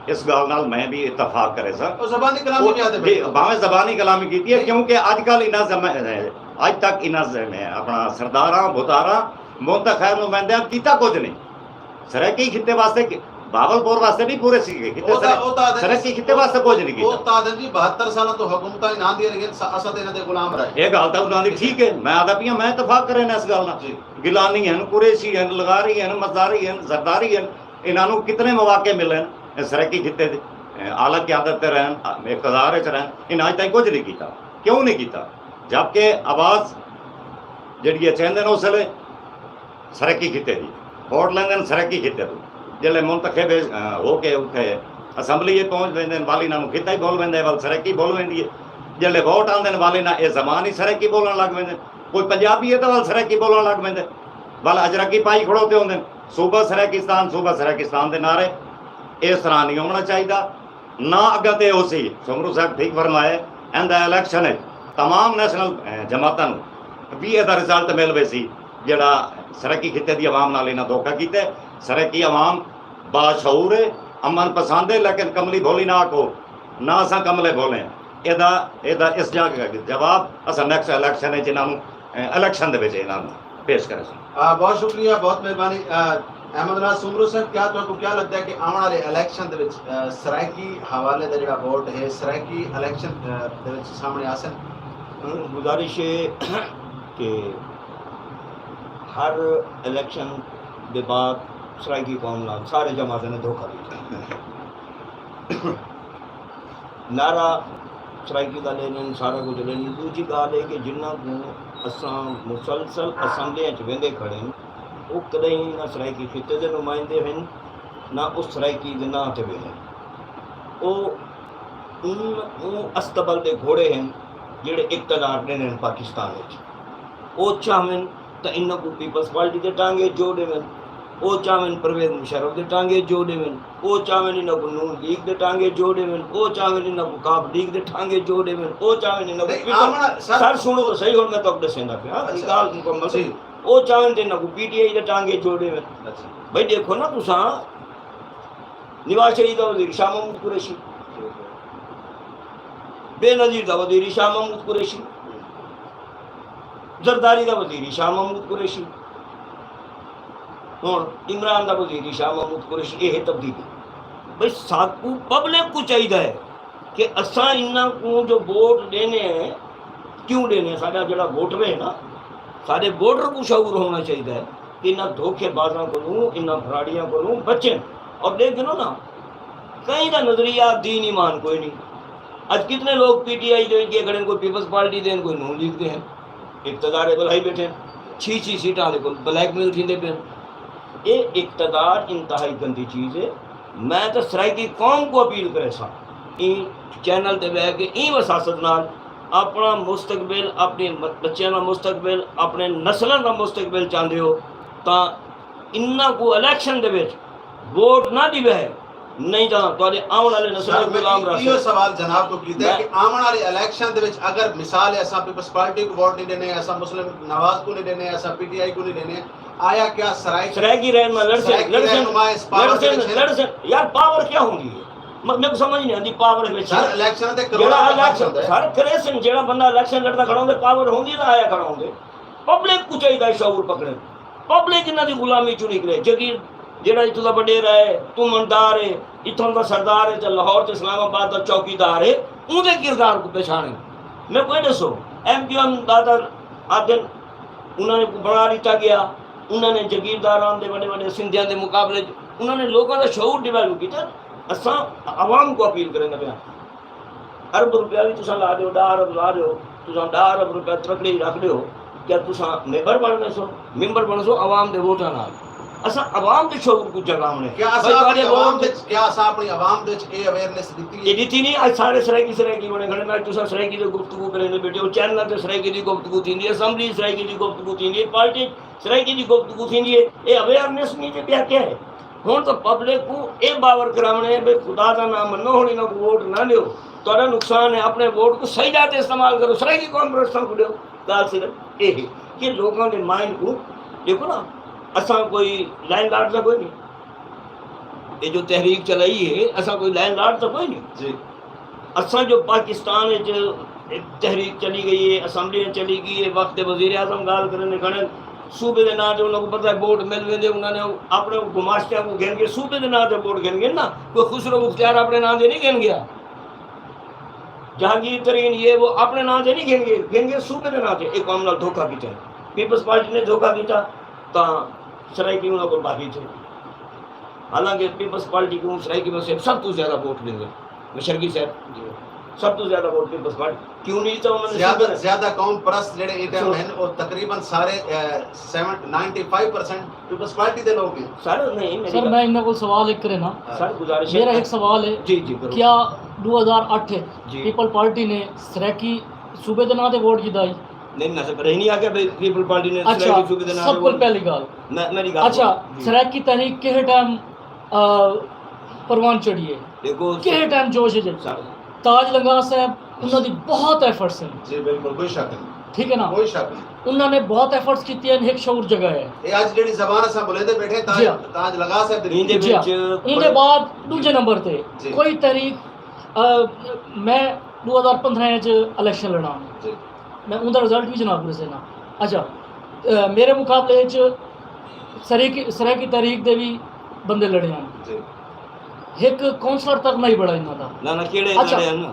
اس ڳالھ نال میں بھی اتفاق کریساں۔ او زبانی کلامی او بھی آہدے جی، بھئی۔ بھاویں زبانی کلامی کیتی ہے، نہیں۔ کیونکہ اڄ کل انہاں زم-، اڄ تک انہاں زم-، اپݨا سرداراں، بھوتاراں، منتخب نمائندیاں کیتا کجھ نہیں۔ سرائیکی خطے واسطے کہ-، بہاولپور واسطے نہیں، پورے سی-، خطے او تاں، سر-، او تاں آہدن سرائیکی خطے واسطے کجھ نہیں کیتا۔ او تاں آہدن جی، بہتر سالاں توں حکومتاں انہاں دیاں رہیاں، سا-، اساں تے انہاں دے غلام رہے۔ اے ڳالھ تاں انہاں دی ٹھیک ہے، میں آہدا پیاں، میں اتفاق کرینا اس ڳالھ نال۔ جی۔ گیلانی ہن، قریشی ہن، لغاری ہن، مزاری ہن، زرداری ہن، انہاں نوں کتنے مواقع ملے ہن، اے سرائیکی خطے دے، اے اعلیٰ قیادت تے رہن، اقتدار وچ رہن، انہاں اڄ تائیں کجھ نہیں کیتا۔ کیوں نہیں کیتا؟ جبکہ آواز جیڑھی ہے چیندے نے اس ویلے سرائیکی خطے دی، ووٹ لیندے نے سرائیکی خطے توں۔ جیلے منتخب، آ، ہو کے اتھے اسمبلی اچ پہنچ ویندے نے، ول انہاں نوں خطہ ہی بھل ویندا ہے، ول سرائیکی بھل ویندی ہے۔ جیلے ووٹ آندے نے، ول انہاں اے زبان ہی سرائیکی بولݨ لڳ ویندے۔ کوئی پنجابی ہے تاں ول سرائیکی بولݨ لڳ ویندے، ول اجرکی پائی کھڑوتے ہوندے نے۔ صوبہ سرائیکستان، صوبہ سرائیکستان دے نعرے، اس طرح نہیں ہووݨا چاہیدا۔ نہ اڳاں تے ہوسی، سومرو صاحب ٹھیک فرمائے، ایندا الیکشن اچ تمام نیشنل، اے، جماعتاں نوں وی ایندا رزلٹ مل ویسی، جیڑھا سرائیکی خطے دی عوام نال انہاں دھوکا کیتے۔ سرائیکی عوام باشعور ہے، امن پسند ہے، لیکن کملی بھولی نہ آکھو، نہ اساں کملے بھولے ہیں۔ ایندا، ایندا اس جا کے جواب اساں نیکسٹ الیکشن اچ انہاں نوں، اے، الیکشن دے وچ انہاں نوں پیش کریسوں۔ آ، بہت شکریہ، بہت مہربانی۔ آ، احمد ناز سومرو صاحب، کیا تہاکوں کیا لڳدا ہے کہ آوݨ والے الیکشن دے وچ، آ، سرائیکی حوالے دا جیڑھا ووٹ ہے، سرائیکی الیکشن، آ، دے وچ سامݨے آسن؟ گزارش ہے کہ ہر الیکشن دے بعد سرائیکی قوم نال سارے جماعتیں نے دھوکا ݙتا۔ نعرہ سرائیکی دا لیندن، سارا کجھ لیندن۔ ݙوجھی ڳالھ ہے کہ جنہاں کوں اساں مسلسل اسمبلیاں اچ ویندے کھڑے ہن، او کݙاہیں نہ سرائیکی خطے دے نمائندے ہن، نہ او سرائیکی دے ناں تے ویندے ہن۔ او اوں اوں استبل دے گھوڑے ہن جیڑھے اقتدار ݙیندے ہن پاکستان اچ۔ او چاہون تاں انہاں کوں پیپلز پارٹی دے ٹانگے جو ݙیون، او چاہون پرویز مشرف دے ٹانگے جو ݙیون، او چاہون انہاں کوں نون لیگ دے ٹانگے جو ݙیون، او چاہون انہاں کوں کاف لیگ دے ٹانگے جو ݙیون، او چاہون انہاں کوں پیپلز، سر سݨو تاں صحیح، ہݨ میں تہاکوں ݙسیندا پیاں، ڳالھ مکمل۔ او چاہون تے انہاں کوں پی ٹی آئی دے ٹانگے جو ݙیون۔ بھئی ݙیکھو نا تساں، نواز شریف دا وزیر شاہ محمود قریشی، بے نظیر دا وزیر شاہ محمود قریشی، زرداری دا وزیر شاہ محمود قریشی، ہݨ عمران دا وزیر شاہ محمود قریشی۔ اے ہے تبدیلی۔ بھئی ساکوں پبلک کوں چاہیدا ہے کہ اساں انہاں کوں جو ووٹ ݙینے ہیں، کیوں ݙینے ہیں؟ ساݙا جیڑھا ووٹر ہے نا، ساݙے ووٹر کوں شعور ہونا چاہیدا ہے کہ انہاں دھوکے بازاں کولوں، انہاں فراڈیاں کولوں بچن۔ اور ݙیکھ گھنو نا، کہیں دا نظریہ دین ایمان کوئی نہیں۔ اڄ کتنے لوگ پی ٹی آئی دے وچ ڳئے کھڑے ہن، کوئی پیپلز پارٹی دے ہن، کوئی نون لیگ دے ہن، اقتدار تے ٻلھائی ٻیٹھے ہن، چھی چھی سیٹاں آلے کول بلیک میل تھیندے پئے ہن۔ اے اقتدار انتہائی گندی چیز ہے۔ میں تاں سرائیکی قوم کوں اپیل کریساں، ایں چینل تے ٻہہ کے ایں وساست نال اپݨا مستقبل، اپݨے م-، ٻچیاں دا مستقبل، اپݨے نسلاں دا مستقبل چاہندے ہو تاں انہاں کوں الیکشن دے وچ ووٹ نہ ݙیوے، نہیں تاں تہاݙے آوݨ آلے نسلاں کوں غلام رکھ سر، میں ایہو سوال جناب کوں کیتا ہے کہ آوݨ آلے الیکشن دے وچ اگر مثال ہے اساں پیپلز پارٹی کوں ووٹ نہیں ݙینے، اساں مسلم نواز کوں نہیں ݙینے، اساں پی ٹی آئی کوں نہیں ݙینے، آیا کیا سرائیکی، سرائیکی رہنما لڑسن، سرائیکی لڑسن، رہنما اس پاور دے وچ ہن؟ لڑسن۔ یار پاور کیا ہوندی ہے؟ م-، میکوں سمجھ نہیں آندی پاور وچ۔ سر الیکشن تے کروڑاں جیڑھا دا خرچ الیکشن، ہوندا ہے۔ سر کریسن، جیڑھا بندہ الیکشن لڑدا کھڑا ہوندے، پاور ہوندی ہے تاں آیا کھڑا ہوندے۔ پبلک کوں چاہیدا ہے شعور پکڑے۔ پبلک انہاں دی غلامی چوں نکلے۔ جگیر جیڑھا اتھوں دا وݙیرا ہے، توں مندار ہے، اتھوں دا سردار ہے، تے لاہور تے اسلام آباد دا چوکیدار ہے، اوندے کردار کوں پہچاݨے۔ میکوں اے ݙسو، ایم کیو ایم دا تاں آدھن انہاں نے کوں بݨا ݙتا ڳیا، انہاں نے جگیرداراں دے وݙے وݙے سندھیاں دے مقابلے اچ انہاں نے لوکاں دا شعور ڈیولپ کیتا۔ اساں عوام کوں اپیل کریندا پیاں، ارب روپیہ وی تساں لا ݙیو، ݙاہ ارب لا ݙیو، تساں ݙاہ ارب روپیہ ترکڑے ہی رکھ ݙیو، کیا تساں ممبر بݨ ویسو؟ ممبر بݨسو عوام دے ووٹاں نال۔ اساں عوام دے شعور کوں جگاوݨے۔ کیا اساں بھئی تہاݙے اپݨی عوام ووٹ دے وچ، کیا اساں اپݨی عوام دے وچ اے اویئرنیس ݙتی ہے؟ اے ݙتی نہیں۔ اڄ سارے سرائیکی، سرائیکی بݨے کھڑے ہن۔ اڄ تساں سرائیکی دی گفتگو کریندے ٻیٹھے ہو، چینلاں تے سرائیکی دی گفتگو تھیندی ہے، اسمبلی سرائیکی دی گفتگو تھیندی ہے، پارٹی سرائیکی دی گفتگو تھیندی ہے۔ اے اویئرنیس نہیں تے ٻیا کیا ہے؟ ہݨ تاں پبلک کوں اے باور کراوݨے ہے بھئی خدا دا ناں منو، ہݨ انہاں کوں ووٹ نہ ݙیو، تہاݙا نقصان ہے، اپݨے ووٹ کوں صحیح جاہ تے استعمال کرو، سرائیکی قوم پرستاں کوں ݙیو۔ ڳالھ صرف اے ہے کہ لوکاں دے مائنڈ کوں ݙیکھو نا، اساں کوئی لا اینڈ آرڈر تاں کوئی نہیں، اے جو تحریک چلائی ہے، اساں کوئی لا اینڈ آرڈر تاں کوئی نہیں۔ جی۔ اساں جو پاکستان وچ تحریک چلی ڳئی ہے، اسمبلیاں چلی ڳئی ہے، وقت دے وزیر اعظم ڳالھ کریندے کھڑے ہن، صوبے دے ناں تے انہاں کوں پتہ ہے ووٹ مل ویندے، انہاں نے اپݨے گماشتیاں کوں گھن کے صوبے دے ناں تے ووٹ گھن ڳئے نا، کوئی خسرو مختیار اپݨے ناں تے نہیں گھن ڳیا۔ جہانگیر ترین یہ وہ اپݨے ناں تے نہیں گھن ڳئے، گھن ڳئے صوبے دے ناں تے۔ اے قوم نال دھوکا کیتا ہے۔ پیپلز پارٹی نے دھوکا کیتا تاں سرائیکی انہاں کول باقی تھے۔ حالانکہ پیپلز پارٹی کوں سرائیکی واسطے سب توں زیادہ ووٹ ݙیندے۔ مشرقی صاحب، جی۔ سب توں زیادہ ووٹ پیپلز پارٹی کیوں نہیں ݙتا انہاں نے؟ زیادہ، زیادہ قوم پرست جڑے اے ٹائم ہن، او تقریباً سارے، اے، seven, ninety five percent Peoples Party دے لوگ ہیں۔ سر، نہیں، میری سر، گل میں انہاں کول سوال ہک کرے نا۔ ہاں۔ سر، گزارش ہے۔ میرا ہک سوال ہے، جی، جی، ضرور۔ کیا ݙو ہزار اٹھ اچ جی۔ پیپلز پارٹی نے سرائیکی صوبے دے ناں تے ووٹ گھدا ہئی؟ نہیں، نہ سر، پر اے نہیں آکھیا بھئی پیپلز پارٹی نے اچھا، سرائیکی صوبے دے ناں تے ووٹ۔ سب کوں پہلی ڳالھ۔ میں، میری ڳالھ اچھا، سݨو۔ جی۔ سرائیکی تحریک کہڑے ٹائم، آ، پروان چڑھی ہے؟ ݙیکھو کہڑے ٹائم جوش اچ؟ سر۔ تاج لنگاہ صاحب، انہاں دی بہت ایفرٹس ہیں۔ جی بالکل، کوئی شک نہیں۔ ٹھیک ہے نا؟ کوئی شک نہیں۔ انہاں نے بہت ایفرٹس کیتے ہیں، ہک شعور جگایا ہے۔ اے اڄ جیڑھی زبان اساں ٻولیندے ٻیٹھے، تاج، جی ہاں۔ تاج لنگاہ صاحب دی۔ جی ہاں۔ اوندے بعد ݙوجھے نمبر تے جی۔ کوئی تحریک، آ، میں ݙو ہزار پندرہ اچ الیکشن لڑا۔ جی۔ میں اوندا رزلٹ وی جناب کوں ݙسینا۔ اچھا، آ، میرے مقابلے اچ سرائیکی، سرائیکی تحریک دے وی بندے لڑے ہن۔ جی۔ ہک کونسلر تک نہیں بڑا انہاں دا۔ نہ، نہ، کیڑے اچھا۔ لڑے ہن؟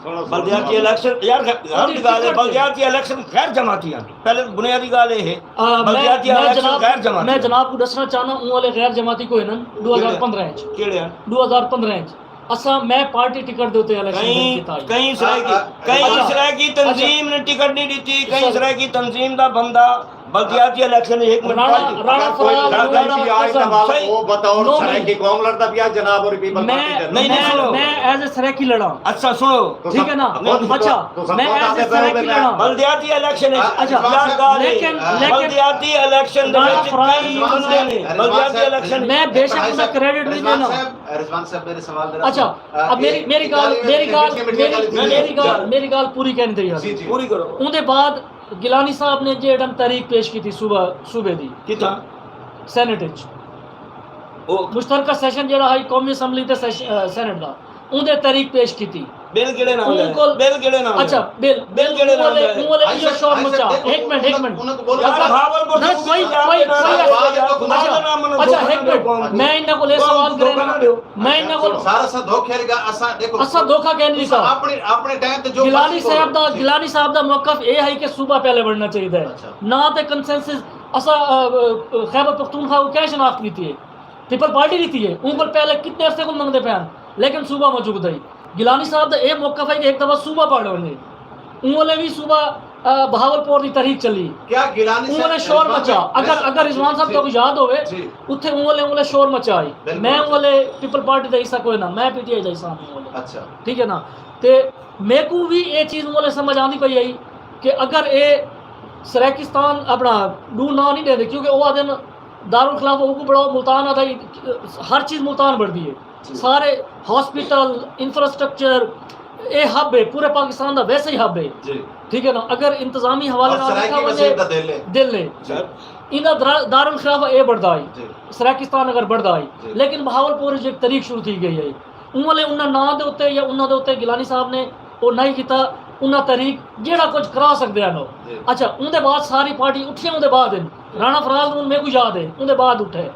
سݨو، سݨو، بلدیاتی سݨو۔ الیکشن، یار، غ-، غلط ڳالھ ہے، بلدیاتی الیکشن غیر جماعتی ہن۔ پہلے بنیادی ڳالھ اے ہے، آ، میں، بلدیاتی میں الیکشن جناب، غیر جماعتی میں ہن۔ جناب کوں ݙسݨا چاہنا، اوں والے غیر جماعتی کوئی نہ، ݙو ہزار پندرہ اچ۔ کیڑے ہن؟ ݙو ہزار پندرہ اچ۔ اساں، میں پارٹی ٹکٹ دے اتے الیکشن ون کیتا ہئی۔ کہیں سرائیکی، کہیں سرائیکی تنظیم نے ٹکٹ نہیں ڈتی، کہیں سرائیکی تنظیم دا بندہ بلدیاتی الیکشن۔ ایک منٹ، رانا فراز، میں ایز اے سرائیکی لڑاں۔ اچھا سنو، ٹھیک ہے نا؟ اچھا، میں ایز اے سرائیکی لڑاں۔ بلدیاتی الیکشن، اچھا، لیکن، لیکن بلدیاتی الیکشن دے وچ کئی بندے نے، بلدیاتی الیکشن۔ میں بے شک انہاں کریڈٹ نہیں دینا۔ رضوان صاحب، میرے سوال ذرا، اچھا، اب میری، میری گال، میری گال، میری گال، میری گال پوری کہنی تیار۔ جی، جی۔ پوری کرو۔ اون دے بعد گیلانی صاحب نے جیڑھم تحریک پیش کیتی صوبہ، صوبے دی۔ کتھاں؟ سینیٹ اچ۔ مشترکہ سیشن جیڑھا ہئی قومی اسمبلی تے سینیٹ دا، اون دے تحریک پیش کیتی۔ بل کیڑے نال ہے؟ بل کیڑے نال ہے؟ اچھا، بل، بل کیڑے نال ہے؟ اون والے ایہو شور مچا۔ ایک منٹ، ایک منٹ۔ یار، بھاول کو نہ، کوئی، کوئی، کوئی۔ اچھا، ایک منٹ، میں انہاں کول اے سوال کرینا۔ میں انہاں کول سارا سا دھوکھے لگا۔ اساں، دیکھو، اساں دھوکھا کہہ نہیں دیتا۔ اپنے، اپنے ٹائم تے جو گیلانی صاحب دا، گیلانی صاحب دا موقف اے ہئی کہ صوبہ پہلے بننا چاہیدا ہے۔ نہ تے کنسنسس۔ اساں، آ، آ، خیبر پختونخوا کو کیا شناخت کیتی ہے؟ پیپل پارٹی ڈتی ہے۔ اون کول پہلے کتنے عرصے کول منگدے پئے ہن، لیکن صوبہ موجود ہئی۔ گیلانی صاحب دا اے موقف ہئی کہ ہک دفعہ صوبہ پاڑ ونجے۔ اون والے وی صوبہ، آ، بہاولپور دی تحریک چلی۔ اون والے شور مچا۔ اگر، اگر رضوان صاحب تہاکوں یاد ہووے، اتھے اون والے، اون والے شور مچا ہئی۔ میں اون والے پیپل پارٹی دا حصہ کوئی نہ، میں پی ٹی آئی دا حصہ ہاں اون والے۔ ٹھیک ہے نا؟ تے میکوں وی اے چیز اوں ویلے سمجھ آندی پئی ہئی کہ اگر اے سرائیکستان اپݨا ݙو ناں نی ݙیندے، کیونکہ او آہدن دارالخلافہ اوکوں بݨاؤ، ملتان آہدا ہر چیز ملتان بݨدی ہے۔ سارے ہاسپٹل، انفراسٹرکچر، اے ہب ہے، پورے پاکستان دا ویسے ہی ہب ہے۔ ٹھیک ہے نا؟ اگر انتظامی حوالے نال ݙٹھا ونڄے، دل ہے۔ ایندا دارالخلافہ اے بݨدا ہئی، سرائیکستان اگر بݨدا ہئی۔ لیکن بہاولپور اچ ہک تحریک شروع تھی ڳئی ہئی۔ اوں ویلے انہاں ناں دے اتے یا انہاں دے اتے گیلانی صاحب نے او نئیں کیتا۔ انہاں تحریک جیڑھا کجھ کرا سڳدے ہن او۔ اچھا، اوندے بعد ساری پارٹی اٹھیاں، اوندے بعد ہن رانا فراز، ہن میکوں یاد ہے، اوندے بعد اٹھے۔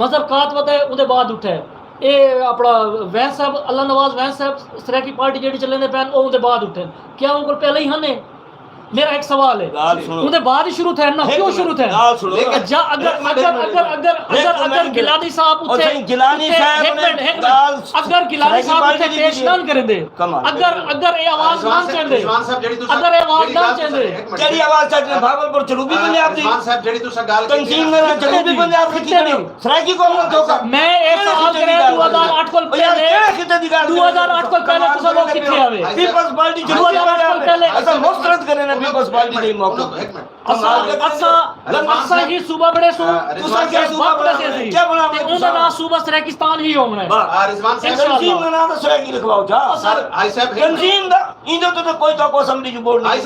مظہر کات وت ہے، اوندے بعد اٹھے۔ اے اپݨا وینس صاحب، اللہ نواز وینس صاحب، سرائیکی پارٹی جیڑھی چلیندے پئے ہن، او اوندے بعد اٹھے۔ کیا اوں کول پہلے ہی ہن اے؟ میرا ہک سوال ہے۔ اوندے بعد ہی شروع تھئے نا، کیوں شروع تھئے؟ اجا اگر، اگر، اگر، اگر، اگر گیلانی صاحب اتھے، گیلانی صاحب نے اگر گیلانی صاحب اتھے پیش نہ کریندے، اگر، اگر اے آواز نہ چیندے، اگر اے آواز نہ چیندے۔ کیڑھی آواز چاہندے؟ بھاولپور جنوبی پنجاب دی تنظیم نے جنوبی پنجاب دی کیتی؟ سرائیکی قوم دا دھوکا۔ میں اے سوال کرے ݙو ہزار اٹھ کول پہلے، ݙو ہزار اٹھ کول پہلے تساں لوگ کتھے ہاوے؟ پیپلز پارٹی جنوبی پنجاب، اساں مسترد کرے نے پیپلز پارٹی دے موقع۔ اساں، اساں، اساں ہی صوبہ بݨے سوں، تساں کیا صوبہ بݨے سی؟ کیا بݨا؟ تے اوندا ناں صوبہ سرائیکستان ہی ہووݨا ہے۔ تنظیم دا ناں تاں سرائیکی لکھواؤ جا۔ تنظیم دا، ایندے تے کوئی تاں کوئی اسمبلی جو بورڈ نہیں۔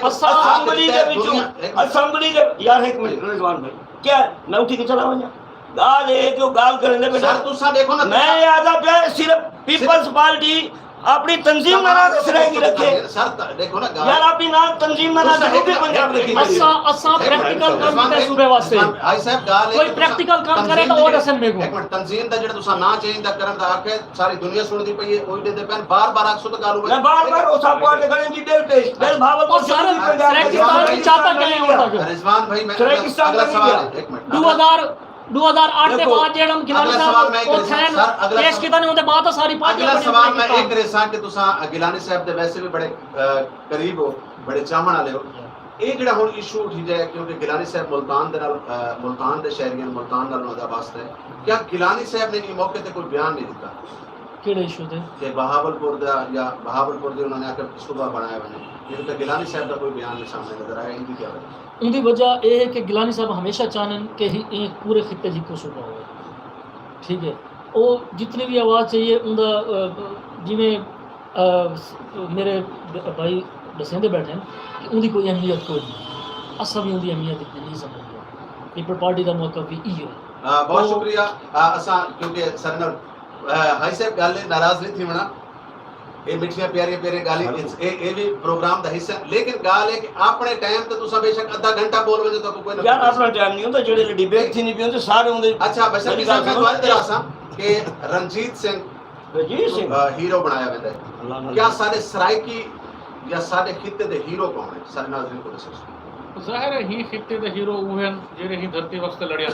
اسمبلی دے وچوں، اسمبلی دے، یار ہک منٹ رضوان بھائی۔ کیا میں اٹھی کے چلا ونجاں؟ گال اے کہ او گال کریندے پئے۔ سر، تساں ݙیکھو نا، میں آہدا پیا صرف پیپلز پارٹی اپݨی تنظیم نال سرائیکی رکھے۔ سر، ݙیکھو نا، گال یار، اپݨی نال تنظیم نال جنوبی پنجاب رکھی۔ اساں، اساں پریکٹیکل کم کیتے صوبے واسطے۔ بھائی صاحب، گال اے، کوئی پریکٹیکل کم کرے تاں او ݙسن میکوں۔ ہک منٹ، تنظیم دا جیڑھا تساں ناں چینج دا کرݨ دا آکھے، ساری دنیا سݨدی پئی ہے، اوہی ݙیندے پئے ہن، بار بار آکھسو تاں ڳالھ اے۔ میں بار بار او ساکوں آکھدے کھڑے جی، بل پیش، بل بھاول پور سر، سرائیکستان وچ چاہتا کیا ہے؟ رضوان بھائی، میں اگلا سوال، ہک منٹ۔ ݙو ہزار، ݙو ہزار اٹھ دے بعد جیڑھا گیلانی صاحب او تھئے پیش کیتا نے، اوندے بعد تاں ساری پارٹی۔ اگلا سوال میں اے کریساں کہ تساں گیلانی صاحب دے ویسے وی بڑے قریب ہو، بڑے چاہݨ والے ہو، اے جیڑھا ہݨ ایشو اٹھی جائے، کیونکہ گیلانی صاحب ملتان دے نال، ملتان دے شہری ہن، ملتان نال انہاں دا واسطہ ہے، کیا گیلانی صاحب نے ایں موقع تے کوئی بیان نہیں ݙتا؟ کیڑھے ایشو تے؟ کہ بہاولپور دا، یا بہاولپور دے انہاں نے آکھیا صوبہ بݨایا ونڄے، لیکن تے گیلانی صاحب دا کوئی بیان نہیں سامݨے نظر آیا، ایندی کیا وجہ؟ اوندی وجہ اے ہے کہ گیلانی صاحب ہمیشہ چاہندن کہ ہی ایں پورے خطے اچ ہکو صوبہ ہووے۔ ٹھیک ہے، او جتنی وی آواز چاہیے اوندا، جیویں میرے بھائی ݙسیندے ٻیٹھے ہن کہ اوندی کوئی اہمیت کوئی نہیں، اساں وی اوندی اہمیت اتنی نہیں سمجھدے۔ پیپلز پارٹی دا موقف وی ایہو ہے۔ بہت شکریہ۔ اساں کیونکہ ساݙے نال ہائی صاحب ڳالھ ہے، ناراض نہیں تھیوݨا۔ اے مٹھیاں پیاریاں پیاریاں ڳالھیں، اے، اے وی پروگرام دا حصہ ہے، لیکن ڳالھ اے کہ اپݨے ٹائم تے تساں بے شک ادھا گھنٹہ بول ونڄو تاں کوئی نہ، یار، اپݨا ٹائم نہیں ہوندا، جیڑھے ویلے ڈیبیٹ تھیندی پئی ہوندی، سارے ہوندے۔ اچھا، بشر صاحب، میں تہاݙے تے آساں کہ رنجیت سنگھ، رنجیت سنگھ ہیرو بݨایا ویندا ہے۔ کیا ساݙے سرائیکی یا ساݙے خطے دے ہیرو کون ہن؟ ساݙے ناظرین کوں ݙسو۔ ظاہر ہے، ہی خطے دے ہیرو اوہے ہن جیڑھے ہی دھرتی واسطے لڑیا۔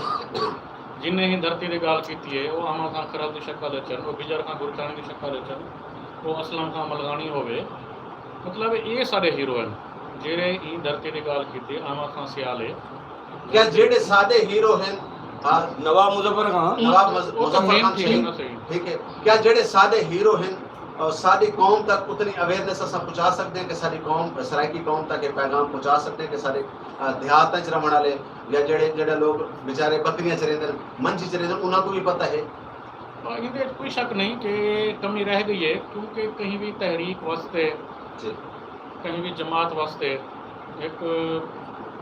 جنہیں ہی دھرتی دی ڳالھ کیتی ہے، او آمر خان خرل دی شکل اچ ہن، او بجر خان گرچانی دی شکل اچ ہن، او اسلم خان ملغانی ہووے، مطلب اے ساݙے ہیرو ہن جیڑھے ایں دھرتی دی ڳالھ کیتی۔ آمر خان سیال ہے۔ کیا جیڑھے ساݙے ہیرو ہن؟ ہاں۔ نواب مظفر خان۔ نواب مظ- او تاں مظفر مین خان تھی وئے صحیح۔ نا، صحیح۔ ٹھیک ہے۔ کیا جیڑھے ساݙے ہیرو ہن، اور ساݙی قوم تک اتنی اویئرنیس اساں پہنچا سڳدے ہیں کہ ساݙی قوم، سرائیکی قوم تک یہ پیغام پہنچا سڳدے ہیں کہ ساݙے، آ، دیہات وچ رہݨ والے یا جیڑھے جیڑھے لوگ بیچارے بکریاں چریندن، منجھی چریندن، انہاں کوں وی پتہ ہے۔ ایندے وچ کوئی شک نہیں کہ کمی رہ ڳئی ہے، کیونکہ کہیں وی تحریک واسطے، جی۔ کہیں وی جماعت واسطے ہک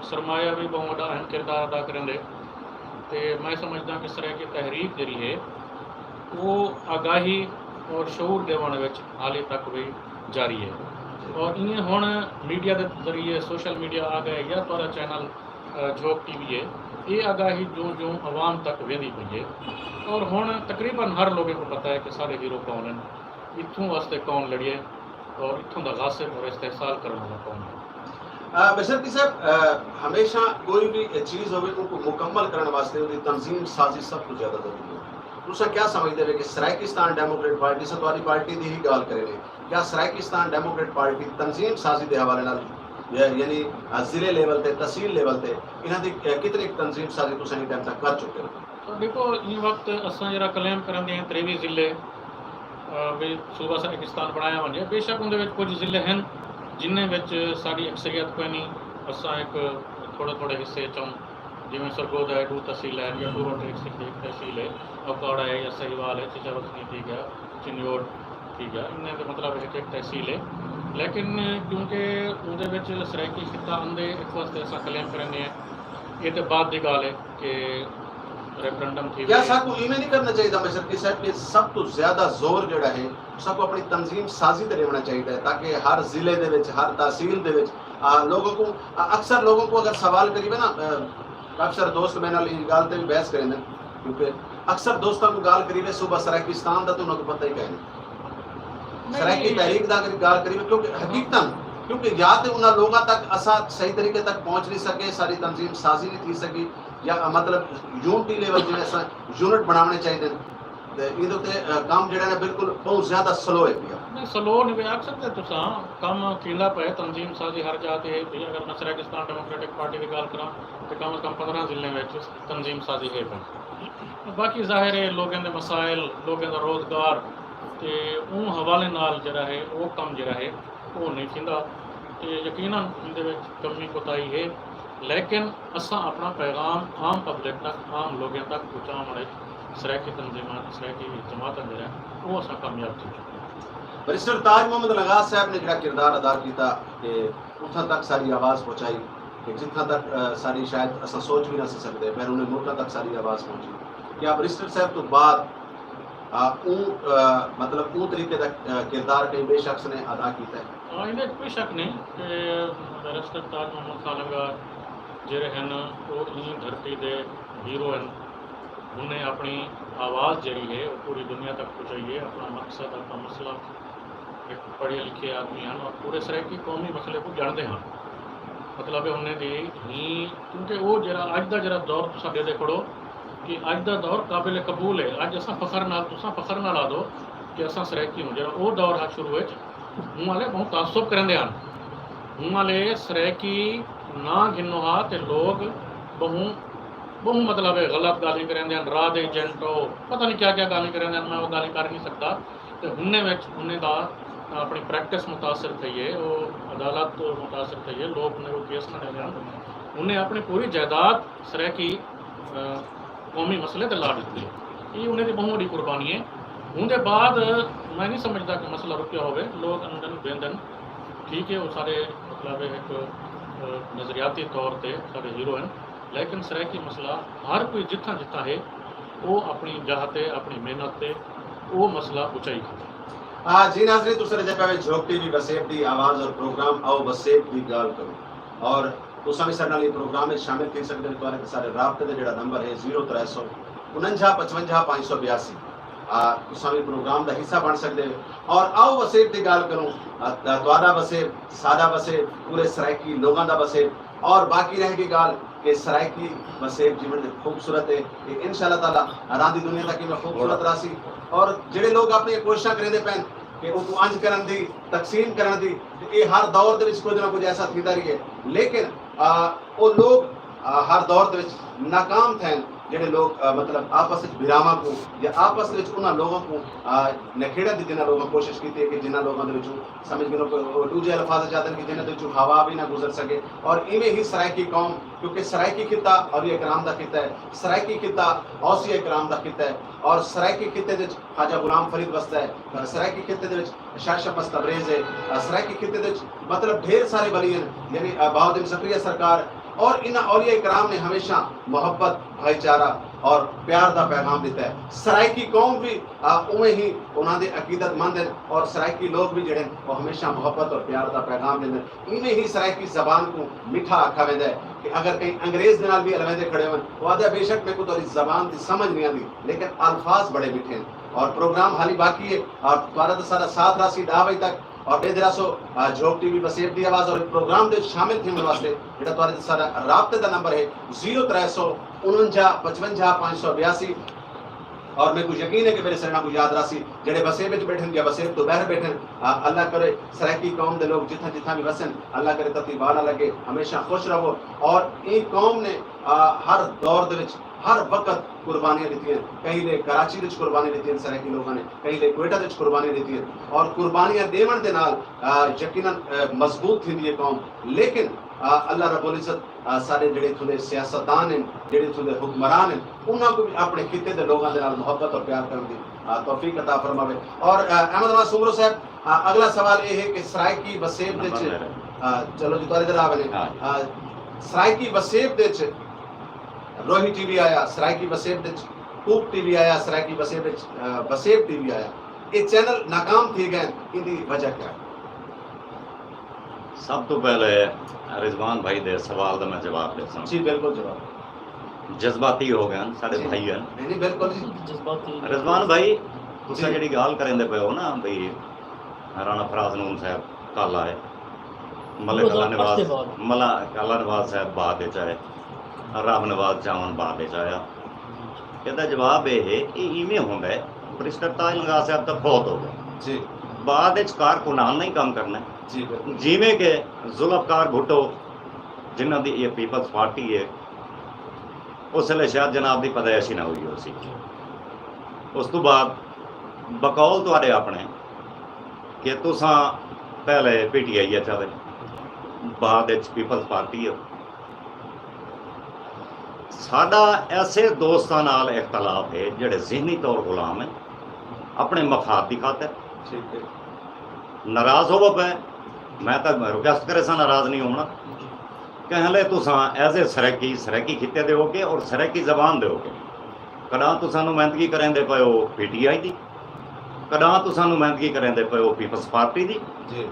سرمایہ وی ٻہوں وݙا اہم کردار ادا کریندے۔ تے میں سمجھداں کہ سرائیکی تحریک جیڑھی ہے، او آگاہی اور شعور ݙیوݨ وچ حالی تک وی جاری ہے۔ اور ایئں ہݨ میڈیا دے ذریعے، سوشل میڈیا آ ڳئے یا تہاݙا چینل، آ، جھوک ٹی وی ہے، اے آگاہی جوں جوں عوام تک ویندی پئی ہے۔ اور ہݨ تقریباً ہر لوگیں کوں پتہ ہے کہ ساݙے ہیرو کون ہن، اتھوں واسطے کون لڑیے اور اتھوں دا غاصب اور استحصال کرݨ والا کون ہے۔ آ، بشرکی صاحب، آ، ہمیشہ کوئی بھی چیز ہووے، اونکوں مکمل کرݨ واسطے اوندی تنظیم سازی سب توں زیادہ ضروری ہے۔ تساں کیا سمجھدے ہو کہ سرائیکستان ڈیموکریٹ پارٹی، اساں تہاݙی پارٹی دی ہی ڳالھ کریندے، کیا سرائیکستان ڈیموکریٹ پارٹی تنظیم سازی دے حوالے نال، یا-، یعنی، آ، ضلع لیول تے، تحصیل لیول تے انہاں دی، آ، کتنی تنظیم سازی تساں ایں ٹائم تک کر چکے ہو؟ تو ݙیکھو، ایں وقت اساں جیڑھا کلیم کریندے ہیں تریوی ضلع، آ، وی صوبہ سرائیکستان بݨایا ونڄے۔ بے شک اوندے وچ کجھ ضلع ہن جنہیں وچ ساݙی اکثریت کوئنی، اساں ہک تھوڑے تھوڑے حصے چوں، جیویں سرگودھا ہے، ݙو تحصیل ہن، یا ٹورو ٹیک سکھ ہک تحصیل ہے، اوکاڑا ہے یا سہیوال ہے، چچا وطنی تھی ڳیا، چنیوٹ تھی ڳیا، انہیں دے مطلب ہک ہک تحصیل ہے۔ لیکن کیونکہ اوندے وچ سرائیکی خطہ آندے، اس واسطے اساں کلیم کریندے ہیں۔ اے تے بعد دی ڳالھ ہے کہ ریفرنڈم تھی کیا ویسی۔ ساکوں ایویں نہیں کرنا چاہیے مشرقی صاحب کہ سب تو زیادہ زور جڑا ہے ساکوں اپنی تنظیم سازی تے ݙیوݨا چاہیے تاکہ ہر ضلع دے وچ، ہر تحصیل دے وچ، آ، لوگوں کو، آ، اکثر لوگوں کو اگر سوال کریے نا، آ، کافی سارے دوست میرے نال ایں ڳالھ تے بھی بحث کریندے، کیونکہ اکثر دوستاں کو ڳالھ کریے صوبہ سرائیکستان دا تو انہاں کو پتہ ہی کائے نہیں۔ نہیں۔ سرائیکی تحریک دا اگر ڳالھ کریے، کیونکہ حقیقتاً، کیونکہ یا تے انہاں لوگاں تک اساں صحیح طریقے تک پہنچ نہیں سکے، ساری تنظیم سازی نہیں تھی سکی، یا مطلب یونٹی لیول جیویں اساں یونٹ بݨاوݨے چاہیدے ہن۔ تے ایندے اتے، آ، کم جیڑھا نا بالکل بہت زیادہ سلو ہے پیا۔ نہیں، سلو نہیں پیا، آکھ سڳدے تساں، کم تھیندا پئے، تنظیم سازی ہر جاہ تے ہے پئی۔ اگر میں سرائیکستان ڈیموکریٹک پارٹی دی ڳالھ کراں تے کم از کم پندرہ ضلعیں وچ تنظیم سازی ہے پئی۔ باقی ظاہر ہے لوگیں دے مسائل، لوگیں دا روزگار تے اوں حوالے نال جیڑھا ہے او کم جیڑھا ہے او نہیں تھیندا۔ تے یقیناً ایندے وچ کمی کوتاہی ہے، لیکن اساں اپݨا پیغام عام پبلک تک، عام لوگیں تک پہنچاوݨ وچ سرائیکی تنظیماں، سرائیکی جماعتاں جیڑھے ہن، او اساں کامیاب تھی چکے ہیں۔ بیرسٹر تاج محمد نغاز صاحب نے جڑا کردار ادا کیتا کہ اتھاں تک ساری آواز پہنچائی کہ جتھاں تک، آ، ساری شاید اساں سوچ بھی نہ سی سکدے، بیرون ملکاں تک ساری آواز پہنچی۔ کیا بیرسٹر صاحب تو بعد، آ، اوں، آ، مطلب اوں طریقے دا، آ، کردار کہیں بے شخص نے ادا کیتا ہے؟ ہاں، ایندے وچ کوئی شک نہیں کہ بیرسٹر تاج محمد خان لنگار جیڑھے ہن، او ایں دھرتی دے ہیرو ہن۔ انہیں اپݨی آواز جیڑھی ہے، او پوری دنیا تک پہنچائی ہے، اپݨا مقصد، اپݨا مسئلہ، ہک پڑھے لکھے آدمی ہن اور پورے سرائیکی قومی مسئلے کوں ڄاݨدے ہن۔ مطلب ہے انہیں دی ہی، کیونکہ او جیڑھا اڄ دا جیڑھا دور تساں ݙیہدے کھڑو کہ اڄ دا دور قابل قبول ہے۔ اڄ اساں فخر نال، تساں فخر نال آہدو کہ اساں سرائیکی ہوں۔ جیڑھا او دور ہا شروع وچ، ہوں والے ٻہوں تعصب کریندے ہن۔ ہوں والے سرائیکی ناں گھنو ہا تے لوگ ٻہوں، ٻہوں مطلب ہے غلط ڳالھیں کریندے ہن، راہ دے ایجنٹ ہو، پتہ نہیں کیا کیا ڳالھیں کریندے ہن، میں او ڳالھیں کر نہیں سڳدا۔ تے ہنیں وچ انہیں دا اپݨی پریکٹس متاثر تھئی ہے، او عدالت متاثر تھئی ہے، لوک انہیں کوں کیس کھڑیندے ہن۔ انہیں اپݨی پوری جائیداد سرائیکی، آ، قومی مسئلے تے لا ݙتی ہے۔ اے انہیں دی ٻہوں وݙی قربانی ہے۔ اوندے بعد میں نہیں سمجھدا کہ مسئلہ رکیا ہووے، لوک اندن بیندن، ٹھیک ہے، او سارے مطلب ہک، آ، نظریاتی طور تے سارے ہیرو ہن۔ لیکن سرائیکی مسئلہ ہر کوئی جتھاں جتھاں ہے، او اپݨی جاہ تے، اپݨی محنت تے او مسئلہ پچائی کھڑے۔ ہاں جی ناظرین، تساں ݙیہدے پئے ہو جھوک ٹی وی وسیب دی آواز اور پروگرام آؤ وسیب دی ڳالھ کروں۔ اور تساں وی ساݙے نال ایں پروگرام وچ شامل تھی سڳدے ہو، تہاݙے سارے رابطے دا جیڑھا نمبر ہے زیرو ترے سو انجھا پچونجھا پنج سو بیاسی۔ آ، تساں وی پروگرام دا حصہ بݨ سڳدے ہو۔ اور آؤ وسیب دی ڳالھ کروں، آ، تہاݙا وسیب، ساݙا وسیب، پورے سرائیکی لوگاں دا وسیب۔ اور باقی رہ گئی ڳالھ کہ سرائیکی وسیب جیوݨ دے خوبصورت ہے، تے انشاءاللہ تعالیٰ راندی دنیا تک ایویں خوبصورت راہسی۔ اور جڑے لوگ اپݨیاں کوششاں کریندے پئن کہ اوکوں انج کرݨ دی، تقسیم کرݨ دی، تے اے ہر دور دے وچ کجھ نہ کجھ ایسا تھیندا رہیے، لیکن آ، او لوگ آ، ہر دور دے وچ ناکام تھئن۔ جڑے لوگ آ، مطلب آپس وچ بھراواں کوں یا آپس وچ انہاں لوگاں کوں آ، نکھیڑݨ دی، جنہاں لوگاں کوشش کیتی ہے کہ جنہاں لوگاں دے وچوں سمجھ گھنو کہ او ݙوجھے الفاظ چاہندن کہ جنہاں دے وچوں ہوا وی نہ گزر سڳے، اور ایویں ہی سرائیکی قوم، کیونکہ سرائیکی خطہ اولیاء کرام دا خطہ ہے، سرائیکی خطہ غوثیہ کرام دا خطہ ہے، اور سرائیکی خطے دے وچ خواجہ غلام فرید وسدا ہے، سرائیکی خطے دے وچ شاہ شمس تبریز ہے، سرائیکی خطے دے وچ مطلب ڈھیر سارے ولی ہیں، یعنی بہاؤالدین زکریا سرکار، اور انہاں اولیاء کرام نے ہمیشہ محبت، بھائی چارہ اور پیار دا پیغام ݙتا ہے۔ سرائیکی قوم وی آ، اوویں ہی انہاں دے عقیدت مند ہن، اور سرائیکی لوگ وی جڑے ہن، او ہمیشہ محبت اور پیار دا پیغام ݙیندن۔ ایویں ہی سرائیکی زبان کوں مٹھا آکھا ویندا ہے کہ اگر کہیں انگریز دے نال وی الویندے کھڑے ہوون، او آہدا ہے، بے شک میکوں تہاݙی زبان دی سمجھ نہیں آندی، لیکن الفاظ بڑے مٹھے ہن۔ اور پروگرام حالی باقی ہے، اور تہاݙا تے ساݙا ساتھ راہسی ݙاہ وڄے تک۔ اور ٻئے دھر آسو، آ، جھوک ٹی وی وسیب دی آواز اور پروگرام دے وچ شامل تھیوݨ واسطے جڑا تہاݙے تے ساݙا رابطے دا نمبر ہے، زیرو ترے سو انونجاہ پچونجاہ پنج سو بیاسی۔ اور میکوں یقین ہے کہ میݙے سڄݨاں کوں یاد راہسی، جڑے وسیب وچ ٻیٹھن یا وسیب توں ٻاہر ٻیٹھن۔ آ، اللہ کرے سرائیکی قوم دے لوگ جتھاں جتھاں وی وسن، اللہ کرے تتی وا نہ لڳے، ہمیشہ خوش رہو۔ اور ایں قوم نے، آ، ہر دور دے وچ ہر وقت قربانیاں ݙتیاں، کہیں لے کراچی وچ قربانی ݙتی ہے سرائیکی لوگاں نے، کہیں لے کوئٹہ وچ قربانی ݙتی ہے، اور قربانیاں ݙیوݨ دے نال، آ، یقیناً، آ، مضبوط تھیندی ہے قوم۔ لیکن، آ، اللہ رب العزت، آ، سارے جڑے اتھوں دے سیاستدان ہیں، جڑے اتھوں دے حکمران ہیں، انہاں کوں بھی اپݨے خطے دے لوگاں دے نال محبت اور پیار کرݨ دی، آ، توفیق عطا فرماوے۔ اور، آ، احمد نواز سومرو صاحب، آ، اڳلا سوال اے ہے کہ سرائیکی وسیب دے وچ، آ، چلو جی، تہاݙے تے آ ویندے۔ آ، سرائیکی وسیب دے وچ روہی ٹی وی آیا، سرائیکی وسیب دے وچ کوک ٹی وی آیا، سرائیکی وسیب وچ، آ، وسیب ٹی وی آیا۔ اے چینل ناکام تھی ڳئے، ایندی وجہ کیا ہے؟ سب توں پہلے رضوان بھائی دے سوال دا میں جواب ݙیساں۔ جی، بالکل جواب۔ جذباتی ہو ڳئے ہن، ساݙے بھائی ہن۔ نہیں، نہیں، بالکل جی۔ رضوان بھائی، تساں جڑی ڳالھ کریندے پئے ہو نا، بھئی رانا فراز نون صاحب کل آئے، ملک اللہ نواز، ملک اللہ نواز صاحب بعد وچ آئے، راہ نواز چاون بعد وچ آیا۔ ایندا جواب اے ہے، اے ایویں ہوندا ہے، بیرسٹر تاج نگار صاحب تاں فوت ہو ڳئے۔ جی۔ بعد وچ کارکنان نے کم کرنا ہے۔ جی، بالکل۔ جیویں کہ ذوالفقار بھٹو، جنہاں دی اے پیپلز پارٹی ہے، اس ویلے شاید جناب دی پیدائش ہی نہ ہوئی ہوسی۔ اس توں بعد بقول تہاݙے اپݨے کہ تساں پہلے پی ٹی آئی اچ آوے، بعد وچ پیپلز پارٹی ہے۔ ساݙا ایسے دوستاں نال اختلاف ہے جڑے ذہنی طور غلام ہیں اپݨے مفاد دی خاطر۔ ٹھیک ہے۔ ناراض ہووو پئے، میں تاں ریکویسٹ کریساں ناراض نہیں ہووݨا۔ کہیں لے تساں ایز اے سرائیکی، سرائیکی خطے دے ہو کے اور سرائیکی زبان دے ہو کے، کݙاں تساں نمائندگی کریندے پئے ہو پی ٹی آئی دی، کݙاں تساں نمائندگی کریندے پئے ہو پیپلز پارٹی دی۔ جی۔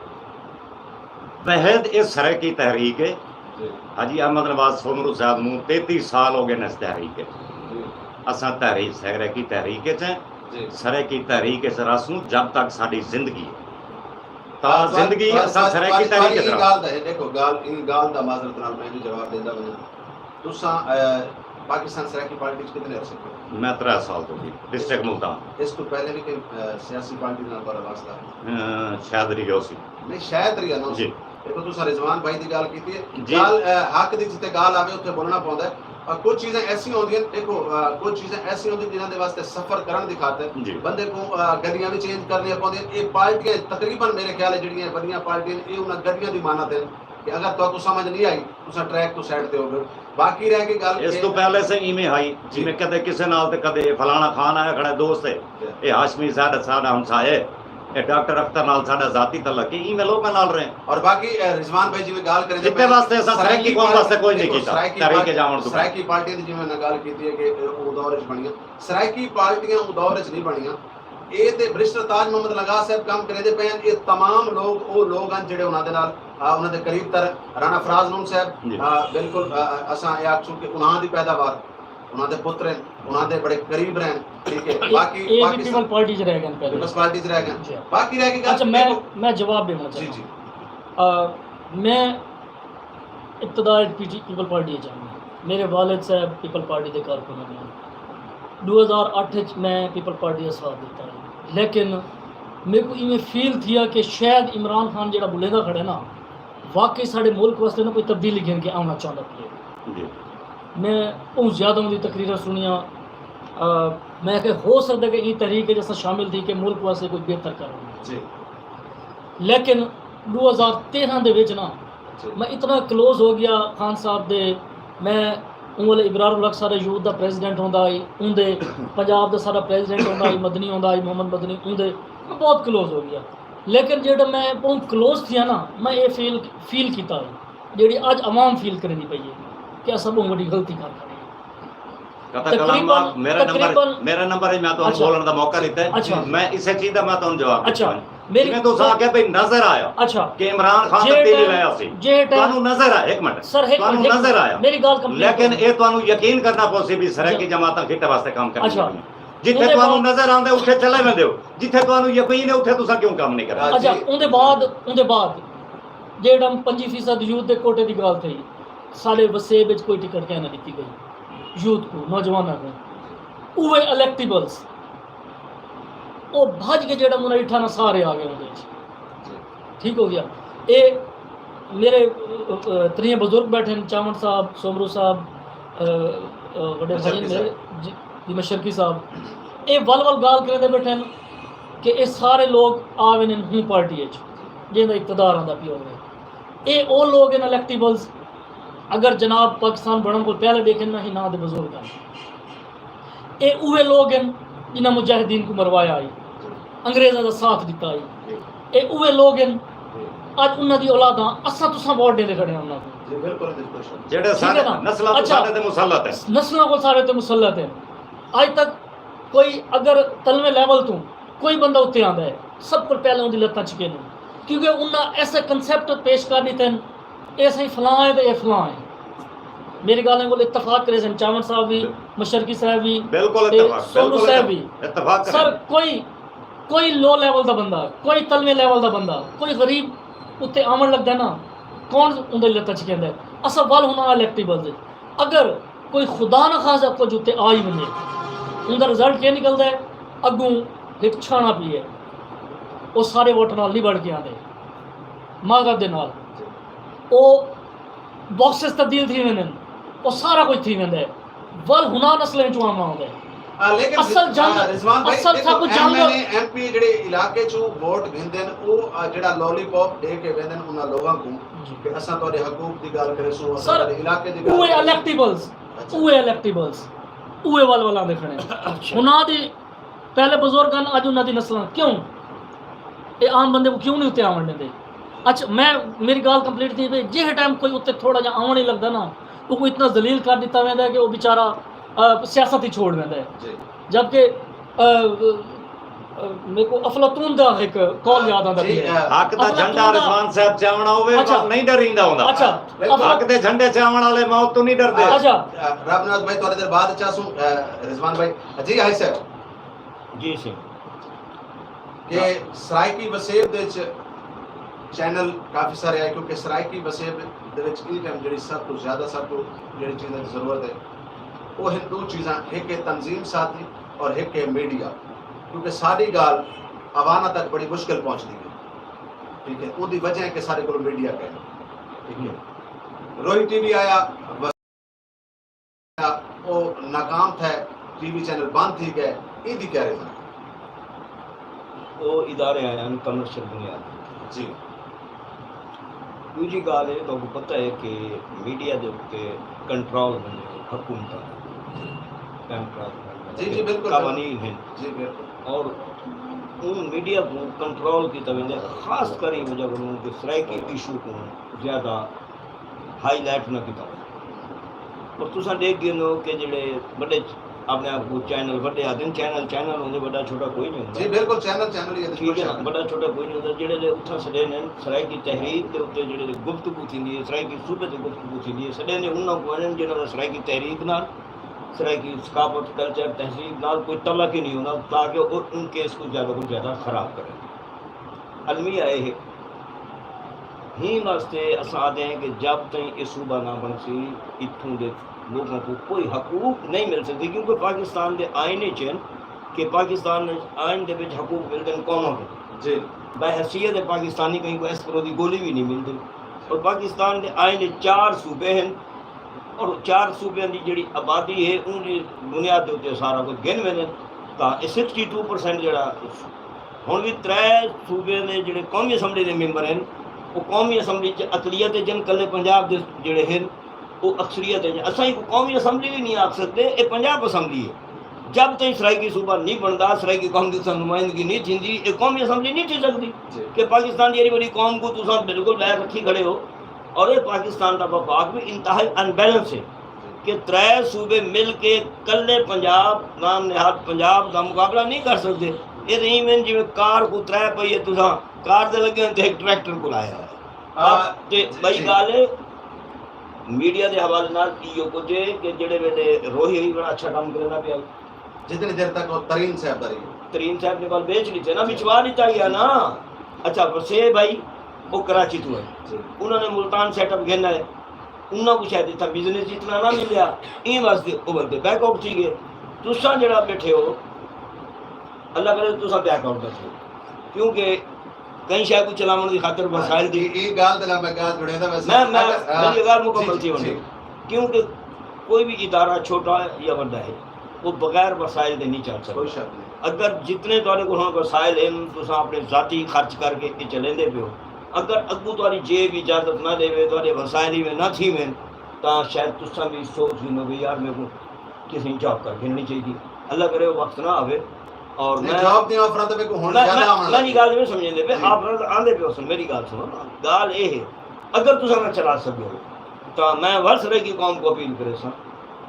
بحد اے سرائیکی تحریک ہے۔ جی۔ حاجی احمد نواز سومرو صاحب نوں تینتی سال ہو ڳئے نے اس تحریک ہے۔ جی۔ اساں تحریک، سرائیکی تحریک اچ ہیں۔ جی۔ سرائیکی تحریک اچ رہسوں جب تک ساݙی زندگی ہے۔ تا زندگی اساں سرائیکی تحریک اچ رہسوں۔ ڳالھ دا ہے، ݙیکھو، ڳالھ، ایں ڳالھ دا معذرت نال میں وی جواب ݙیندا ونڄاں۔ تساں، اے، پاکستان سرائیکی پارٹی اچ کتنے عرصے توں؟ میں ترے سال توں جی، ڈسٹرکٹ ملتان۔ اس توں پہلے وی کوئی، اے، سیاسی پارٹی نال تہاݙا واسطہ ہے؟ اے، شاید رہیا ہوسی۔ نہیں، شاید رہیا نہ ہوسی۔ جی۔ ݙیکھو، تساں رضوان بھائی دی ڳالھ کیتی ہے۔ جی۔ ڳالھ، اے، حق دی جتھے ڳالھ آوے، اتھے ٻولݨا پوندا ہے۔ اور کجھ چیزاں ایسیاں ہوندیاں، ݙیکھو، اے، کجھ چیزاں ایسیاں ہوندیاں جنہاں دے واسطے سفر کرݨ دی خاطر، جی، بندے کوں، اے، گݙیاں وی چینج کرݨیاں پوندیاں۔ اے پارٹیاں تقریباً میرے خیال ہے جڑیاں وݙیاں پارٹیاں نے، اے انہاں گݙیاں دی مانت ہے۔ کہ اگر تہاکوں سمجھ نہیں آئی، تساں ٹریک توں سائیڈ تے ہو ڳئے۔ باقی رہ گئی ڳالھ اس توں پہلے سے ایویں ہئی، جی، جیویں کدے کسے نال تے کدے فلانا خان آیا کھڑا ہے، دوست ہے، جی، اے ہاشمی ساݙا، ساݙا ہمسایہ ہے، اے ڈاکٹر اختر نال ساݙا ذاتی تعلق ہے، ایویں لوکاں نال رہے۔ اور باقی، اے، رضوان بھائی جیویں ڳالھ کریندے پئے، واسطے اساں سرائیکی قوم واسطے کوئی نہیں کیتا، سرائیکی تحریک پارٹی، جاوݨ توں سرائیکی پارٹیاں دی جیویں میں ڳالھ کیتی ہے کہ او دور وچ بݨیاں، سرائیکی پارٹیاں او دور وچ نہیں بݨیاں۔ اے تے بیرسٹر تاج محمد نگار صاحب کم کریندے پئے ہن، اے تمام لوگ او لوگ ہن جڑے انہاں دے نال، آ، انہاں دے قریب تر رانا فراز نون صاحب، جی، آ، بالکل، آ، اساں اے آکھسوں کہ انہاں دی پیداوار، انہاں دے پتر ہن، انہاں دے بڑے قریب رہن، ٹھیک ہے۔ اے، باقی اے وی پاکستان پیپلز پارٹی چ رہ ڳئے پہلے۔ پیپلز پارٹی چ رہ ڳئے۔ جی۔ باقی رہ گئی ڳالھ، اچھا، میں، ݙیکھو، میں جواب ݙیوݨا چاہنداں۔ جی، جی۔ آ، میں ابتدا اچ پی ٹی پیپل پارٹی اچ آئے۔ میرے والد صاحب پیپل پارٹی دے کارکن ہن۔ ݙو ہزار اٹھ اچ میں پیپل پارٹی دا ساتھ ݙتا ہے، لیکن میرے کو ایویں فیل تھیا کہ شاید عمران خان جیڑھا ٻلیندا کھڑے نا، واقعی ساݙے ملک واسطے نا کوئی تبدیلی گھن کے آوݨا چاہندا پئے۔ جی۔ میں بہت زیادہ اوندی تقریراں سنیاں۔ آ، میں کہ ہو سکدا کہ ایں تحریک اچ اساں شامل تھی کے ملک واسطے کوئی بہتر کر ونڄے۔ جی۔ لیکن ݙو ہزار تیرھاں دے وچ نا، جی۔ میں اتنا کلوز ہو ڳیا خان صاحب دے۔ میں اوں ویلے ابرار الحق سارے یوتھ دا پریزیڈنٹ ہوندا ہئی، اوندے پنجاب دا سارا پریزیڈنٹ ہوندا ہئی، مدنی ہوندا ہئی، محمد مدنی، اوندے میں بہت کلوز ہو ڳیا۔ لیکن جیڑھا میں بہت کلوز تھیا نا، میں اے فیل، فیل کیتا ہئی، جیڑھی اڄ عوام فیل کریندی پئی ہے کہ اساں بہت وݙی غلطی کر کھڑے ہیں۔ قطع کلام تقریباً، آپ، میرا نمبر، تقریباً، میرا نمبر ہے، میں تہانوں اچھا۔ بولݨ دا موقع ݙتا ہے۔ اچھا۔ میں اسے چیز دا میں تہانوں جواب اچھا۔ ݙتا ہے۔ میری جویں تساں آکھیا بھئی نظر آیا اچھا۔ کہ عمران خان جے تبدیلی ٹائم، لے آسی۔ جے ٹائم، تہانوں نظر آیا، ہک منٹ۔ سر، ہک تہانوں منٹ، ہک نظر منٹ۔ آیا۔ میری ڳالھ کمپلیٹ لیکن کرو۔ اے تہانوں یقین کرنا پوسی بھی سرائیکی جی۔ جماعتاں خطے واسطے کام کریندیاں اچھا۔ پئین۔ جتھے اوں دے تہانوں بعد نظر آندے، اتھے چلے ویندے ہو۔ جتھے تہانوں یقین ہے، اتھے تساں کیوں کام نہیں کرنا؟ اچھا، جی۔ اوں دے بعد، اوں دے بعد جیڑھا پنجی فیصد یوتھ دے کوٹے دی ڳالھ تھئی، ساݙے وسیب اچ کوئی ٹکٹ کائناں ݙتی ڳئی۔ یوتھ کوں، نوجواناں کوں۔ اوہے الیکٹیبلز۔ او بھڄ کے جیڑھا منا ݙٹھا نا، سارے آ ڳئے اوندے اچ۔ ٹھیک ہو ڳیا۔ اے میرے، ا، ا، تریہے بزرگ ٻیٹھن، چاوݨ صاحب، سومرو صاحب، ا، ا، وݙے بھائی مشرقی میرے، صاحب۔ جی، جی، مشرقی صاحب۔ اے ول ول ڳالھ کریندے ٻیٹھن کہ اے سارے لوگ آ ویندن ہوں پارٹی اچ، جیندا اقتدار آندا پیا ہووے۔ اے او لوگ ہن الیکٹیبلز، اگر جناب پاکستان بݨݨ کوں پہلے ݙیکھن نہ ہی ناں دے بزرگ ہن۔ اے اوہے لوگ ہن جنہاں مجاہدین کوں مروایا ہئی، انگریزاں دا ساتھ ݙتا ہئی۔ اے اوہے لوگ ہن، اڄ انہاں دی اولاداں، اساں تساں ووٹ ݙیندے کھڑے ہیں انہاں کوں۔ جی، بالکل، بالکل۔ جیڑھے ٹھیک ہے سارے نا؟ نسلاں توں اچھا، سارے تے مسلط ہیں۔ نسلاں کوں سارے تے مسلط ہیں۔ اڄ تک کوئی اگر تلویں لیول توں کوئی بندہ اتے آندا ہے، سب کول پہلے اوندی لتاں چھکیندن، کیونکہ انہاں ایسے کنسپٹ پیش کر ݙتے ہن، اے سائیں فلاں ہے تے اے فلاں ہے۔ میری ڳالھیں کول اتفاق کریسن چاوݨ صاحب وی، مشرقی صاحب وی، بالکل تے اتفاق، سومرو بالکل صاحب وی۔ اتفاق کریں۔ سر، کوئی، کوئی لو لیول دا بندہ، کوئی تلویں لیول دا بندہ، کوئی غریب اتے آوݨ لڳدا نا، کون اوندی لتاں چھکیندا ہے؟ اساں ول ہݨ الیکٹیبلز اچ اگر کوئی خدا نہ خواستہ کجھ اتے آ ہی ونڄے، اوندا رزلٹ کیا نکلدا ہے؟ اڳوں ہک چھاݨا پیا ہے، او سارے ووٹاں نال نبڑ کے آندے، معذرت دے نال۔ او باکسز تبدیل تھی ویندن، او سارا کجھ تھی ویندا ہے، ول ہݨ نسلیں چوں آوݨا ہوندا ہے۔ آ، لیکن اصل جنگ، آ، رضوان بھائی، اصل ݙیکھو، سب کجھ جنگ ایم این اے، ایم پی جڑے علاقے چوں ووٹ گھندن، او، آ، جڑا لالی پاپ ݙے کے ویندن انہاں لوگاں کوں جی۔ کہ اساں تہاݙے حقوق دی ڳالھ کریسوں، اساں سر، تہاݙے علاقے دی ڳالھ اوہے کریسوں۔ الیکٹیبلز، اچھا۔ اوہے الیکٹیبلز، اوہے ول ولاندے کھڑے ہیں۔ اچھا۔ انہاں دی پہلے بزرگ ہن، اڄ انہاں دی نسلاں۔ کیوں؟ اے عام بندے کوں کیوں نہیں اتے آوݨ ݙیندے؟ اچھا، میں، میری ڳالھ کمپلیٹ تھی پئی۔ جیہے ٹائم کوئی اتے تھوڑا جہا آوݨ ہی لڳدا نا، اوکوں اتنا ذلیل کر ݙتا ویندا ہے کہ او بیچارہ، آ، سیاست ہی چھوڑ ویندا ہے۔ جی۔ جبکہ، آ، آ، میرے کو افلاطون دا ہک قول یاد آندا جی، پیا ہے۔ آ، حق دا افلاطون جھنڈا دا رضوان صاحب چاوݨا ہووے، اچھا۔ تاں نہیں ݙریندا ہوندا۔ اچھا۔ بالکل۔ حق دے جھنڈے چاوݨ والے موت توں نہیں ݙردے۔ اچھا۔ آ، رب نواز بھائی، تہاݙے دے بعد چاسوں، آ، رضوان بھائی۔ جی، حاجی صاحب۔ جی سئیں۔ کہ سرائیکی وسیب دے وچ چینل کافی سارے آئے، کیونکہ سرائیکی وسیب دے وچ ایں ٹائم جڑی سب توں زیادہ، سب توں جڑی چیزاں دی ضرورت ہے، او ہن ݙو چیزاں، ہک ہے تنظیم سازی اور ہک ہے میڈیا، کیونکہ ساݙی ڳالھ عواماں تک بڑی مشکل پہنچدی ہے، ٹھیک ہے، اوندی وجہ ہے کہ ساݙے کول میڈیا کائنی، ٹھیک ہے۔ روہی ٹی وی آیا، او ناکام تھئے، ٹی وی چینل بند تھی ڳئے، ایندی کیا ریزن ہے؟ او ادارے آئے ہن کمرشل بنیاد تے۔ جی۔ ݙوجھی ڳالھ ہے، تہاکوں پتہ ہے کہ میڈیا دے اتے کنٹرول ہوندا ہے حکومتاں دا، ڈیموکریٹ جی، جی، بالکل، قوانین ہن۔ جی، بالکل۔ اور اوں میڈیا کوں کنٹرول کیتا ویندا ہے، خاص کر ایں وجہ کنوں کہ سرائیکی ایشو کوں زیادہ ہائی لائٹ نہ کیتا ونڄے۔ پر تساں ݙیکھ گھنو کہ جیڑھے وݙے چ-، اپݨے آپ کوں چینل وݙے آہدن، چینل چینل ہوندے، وݙا چھوٹا کوئی نہیں ہوندا۔ جی بالکل، چینل چینل ہی ہے، ٹھیک ہے نا؟ وݙا چھوٹا کوئی نہیں ہوندا۔ جیڑھے لے اتھاں سݙیندن، سرائیکی تحریک دے اتے جیڑھے لے گفتگو تھیندی ہے، سرائیکی صوبے تے گفتگو تھیندی ہے، سݙیندے انہاں کوں ہن جنہاں دا سرائیکی تحریک نال، سرائیکی ثقافت، کلچر، تہذیب نال کوئی تعلق ہی نہیں ہوندا، تاکہ او ان کیس کوں زیادہ کوں زیادہ خراب کرن۔ المیہ اے ہے۔ ایں واسطے اساں آہدے ہیں کہ جب تئیں اے صوبہ نہ بݨسی، اتھوں دے لوکاں کوں کوئی حقوق نہیں مل سڳدے، کیونکہ پاکستان دے آئین اچ ہن کہ پاکستان آئین دے وچ حقوق ملدے ہن قوماں کوں۔ جی۔ بحیثیت پاکستانی کہیں کوں ایسپرو دی گولی وی نہیں ملدی۔ اور پاکستان دے آئین اچ چار صوبے ہن، اور چار صوبیاں دی جیڑھی آبادی ہے، اون دی بنیاد دے اتے سارا کجھ گھن ویندن۔ تاں اے سکسٹی ٹو پرسینٹ جیڑھا ہݨ وی ترے صوبیاں دے جیڑھے قومی اسمبلی دے ممبر ہن، او قومی اسمبلی چ اقلیت اچ ہن، کلھے پنجاب دے جیڑھے ہن، او اکثریت اچ ہن۔ اساں ایکوں قومی اسمبلی وی نہیں آکھ سڳدے، اے پنجاب اسمبلی ہے۔ جب تئیں سرائیکی صوبہ نہیں بݨدا، سرائیکی قوم دی اتھاں نمائندگی نہیں تھیندی، اے قومی اسمبلی نہیں تھی سڳدی۔ جی۔ کہ پاکستان دی ایݙی وݙی قوم کوں تساں بالکل ٻاہر رکھی کھڑے ہو، اور اے پاکستان دا وفاق وی انتہائی ان بیلنس ہے۔ کہ ترے صوبے مل کے کلھے پنجاب، نام نہاد پنجاب دا مقابلہ نہیں کر سڳدے۔ اے تاں ایویں جیویں کار کوں ترے پہیے تساں کار دے لڳے ہن تے ہک ٹریکٹر کوں لایا ہے۔ آ، تے ٻئی جی۔ ڳالھ ہے، میڈیا دے حوالے نال ایہو کجھ ہے کہ جیڑھے ویلے روہی ہوئی بڑا اچھا کم کریندا پیا۔ جتنے دیر تک وہ ترین صاحب دا رہی۔ ترین صاحب نے کل بیچ لیتے نا، جی۔ بچوا لیتا ہی ہے نا۔ اچھا، وسیب بھائی، وہ کراچی تو ہے۔ جی۔ انہوں نے ملتان سیٹ اپ گھن آئے۔ انہاں کوں شاید اتھاں بزنس جتنا نہ ملیا، ایں واسطے او بندے بیک آؤٹ تھی ڳئے۔ تساں جیڑھا ٻیٹھے ہو، اللہ کرے تساں بیک آؤٹ نہ تھیو، کیونکہ کہیں شے کوں چلاوݨ دی خاطر وسائل دی۔ اے، اے ڳالھ دے نال میں ڳالھ جڑیندا ویسے۔ میں، میں، اگر، ہاں، میری ڳالھ مکمل جی، تھی ویندی۔ جی۔ کیونکہ کوئی بھی ادارہ چھوٹا ہے یا وݙا ہے، وہ بغیر وسائل دے نہیں چل سڳدا۔ کوئی شک نہیں۔ اگر جتنے تہاݙے کول ہݨ وسائل ہن، تساں اپݨے ذاتی خرچ کر کے اے چلیندے پئے ہو، اگر اڳوں تہاݙی جیب اجازت نہ ݙیوے، تہاݙے وسائل ایویں نہ تھیون، تاں شاید تساں وی سوچ گھنو کہ یار میکوں کہیں جاب کر گھنݨی چاہیدی۔ اللہ کرے او وقت نہ آوے۔ اور نہیں، میں جاب دیاں آفراں تاں میکوں ہݨ میں، زیادہ میں، آوݨ میری لڳ ڳالھ نہیں سمجھیندے پئے، جی۔ آفراں تاں آندے پئے ہوسن، میری ڳالھ سنو نا۔ ڳالھ اے ہے، اگر تساں نہ چلا سڳدے ہو، تاں میں ول سرائیکی قوم کوں اپیل کریساں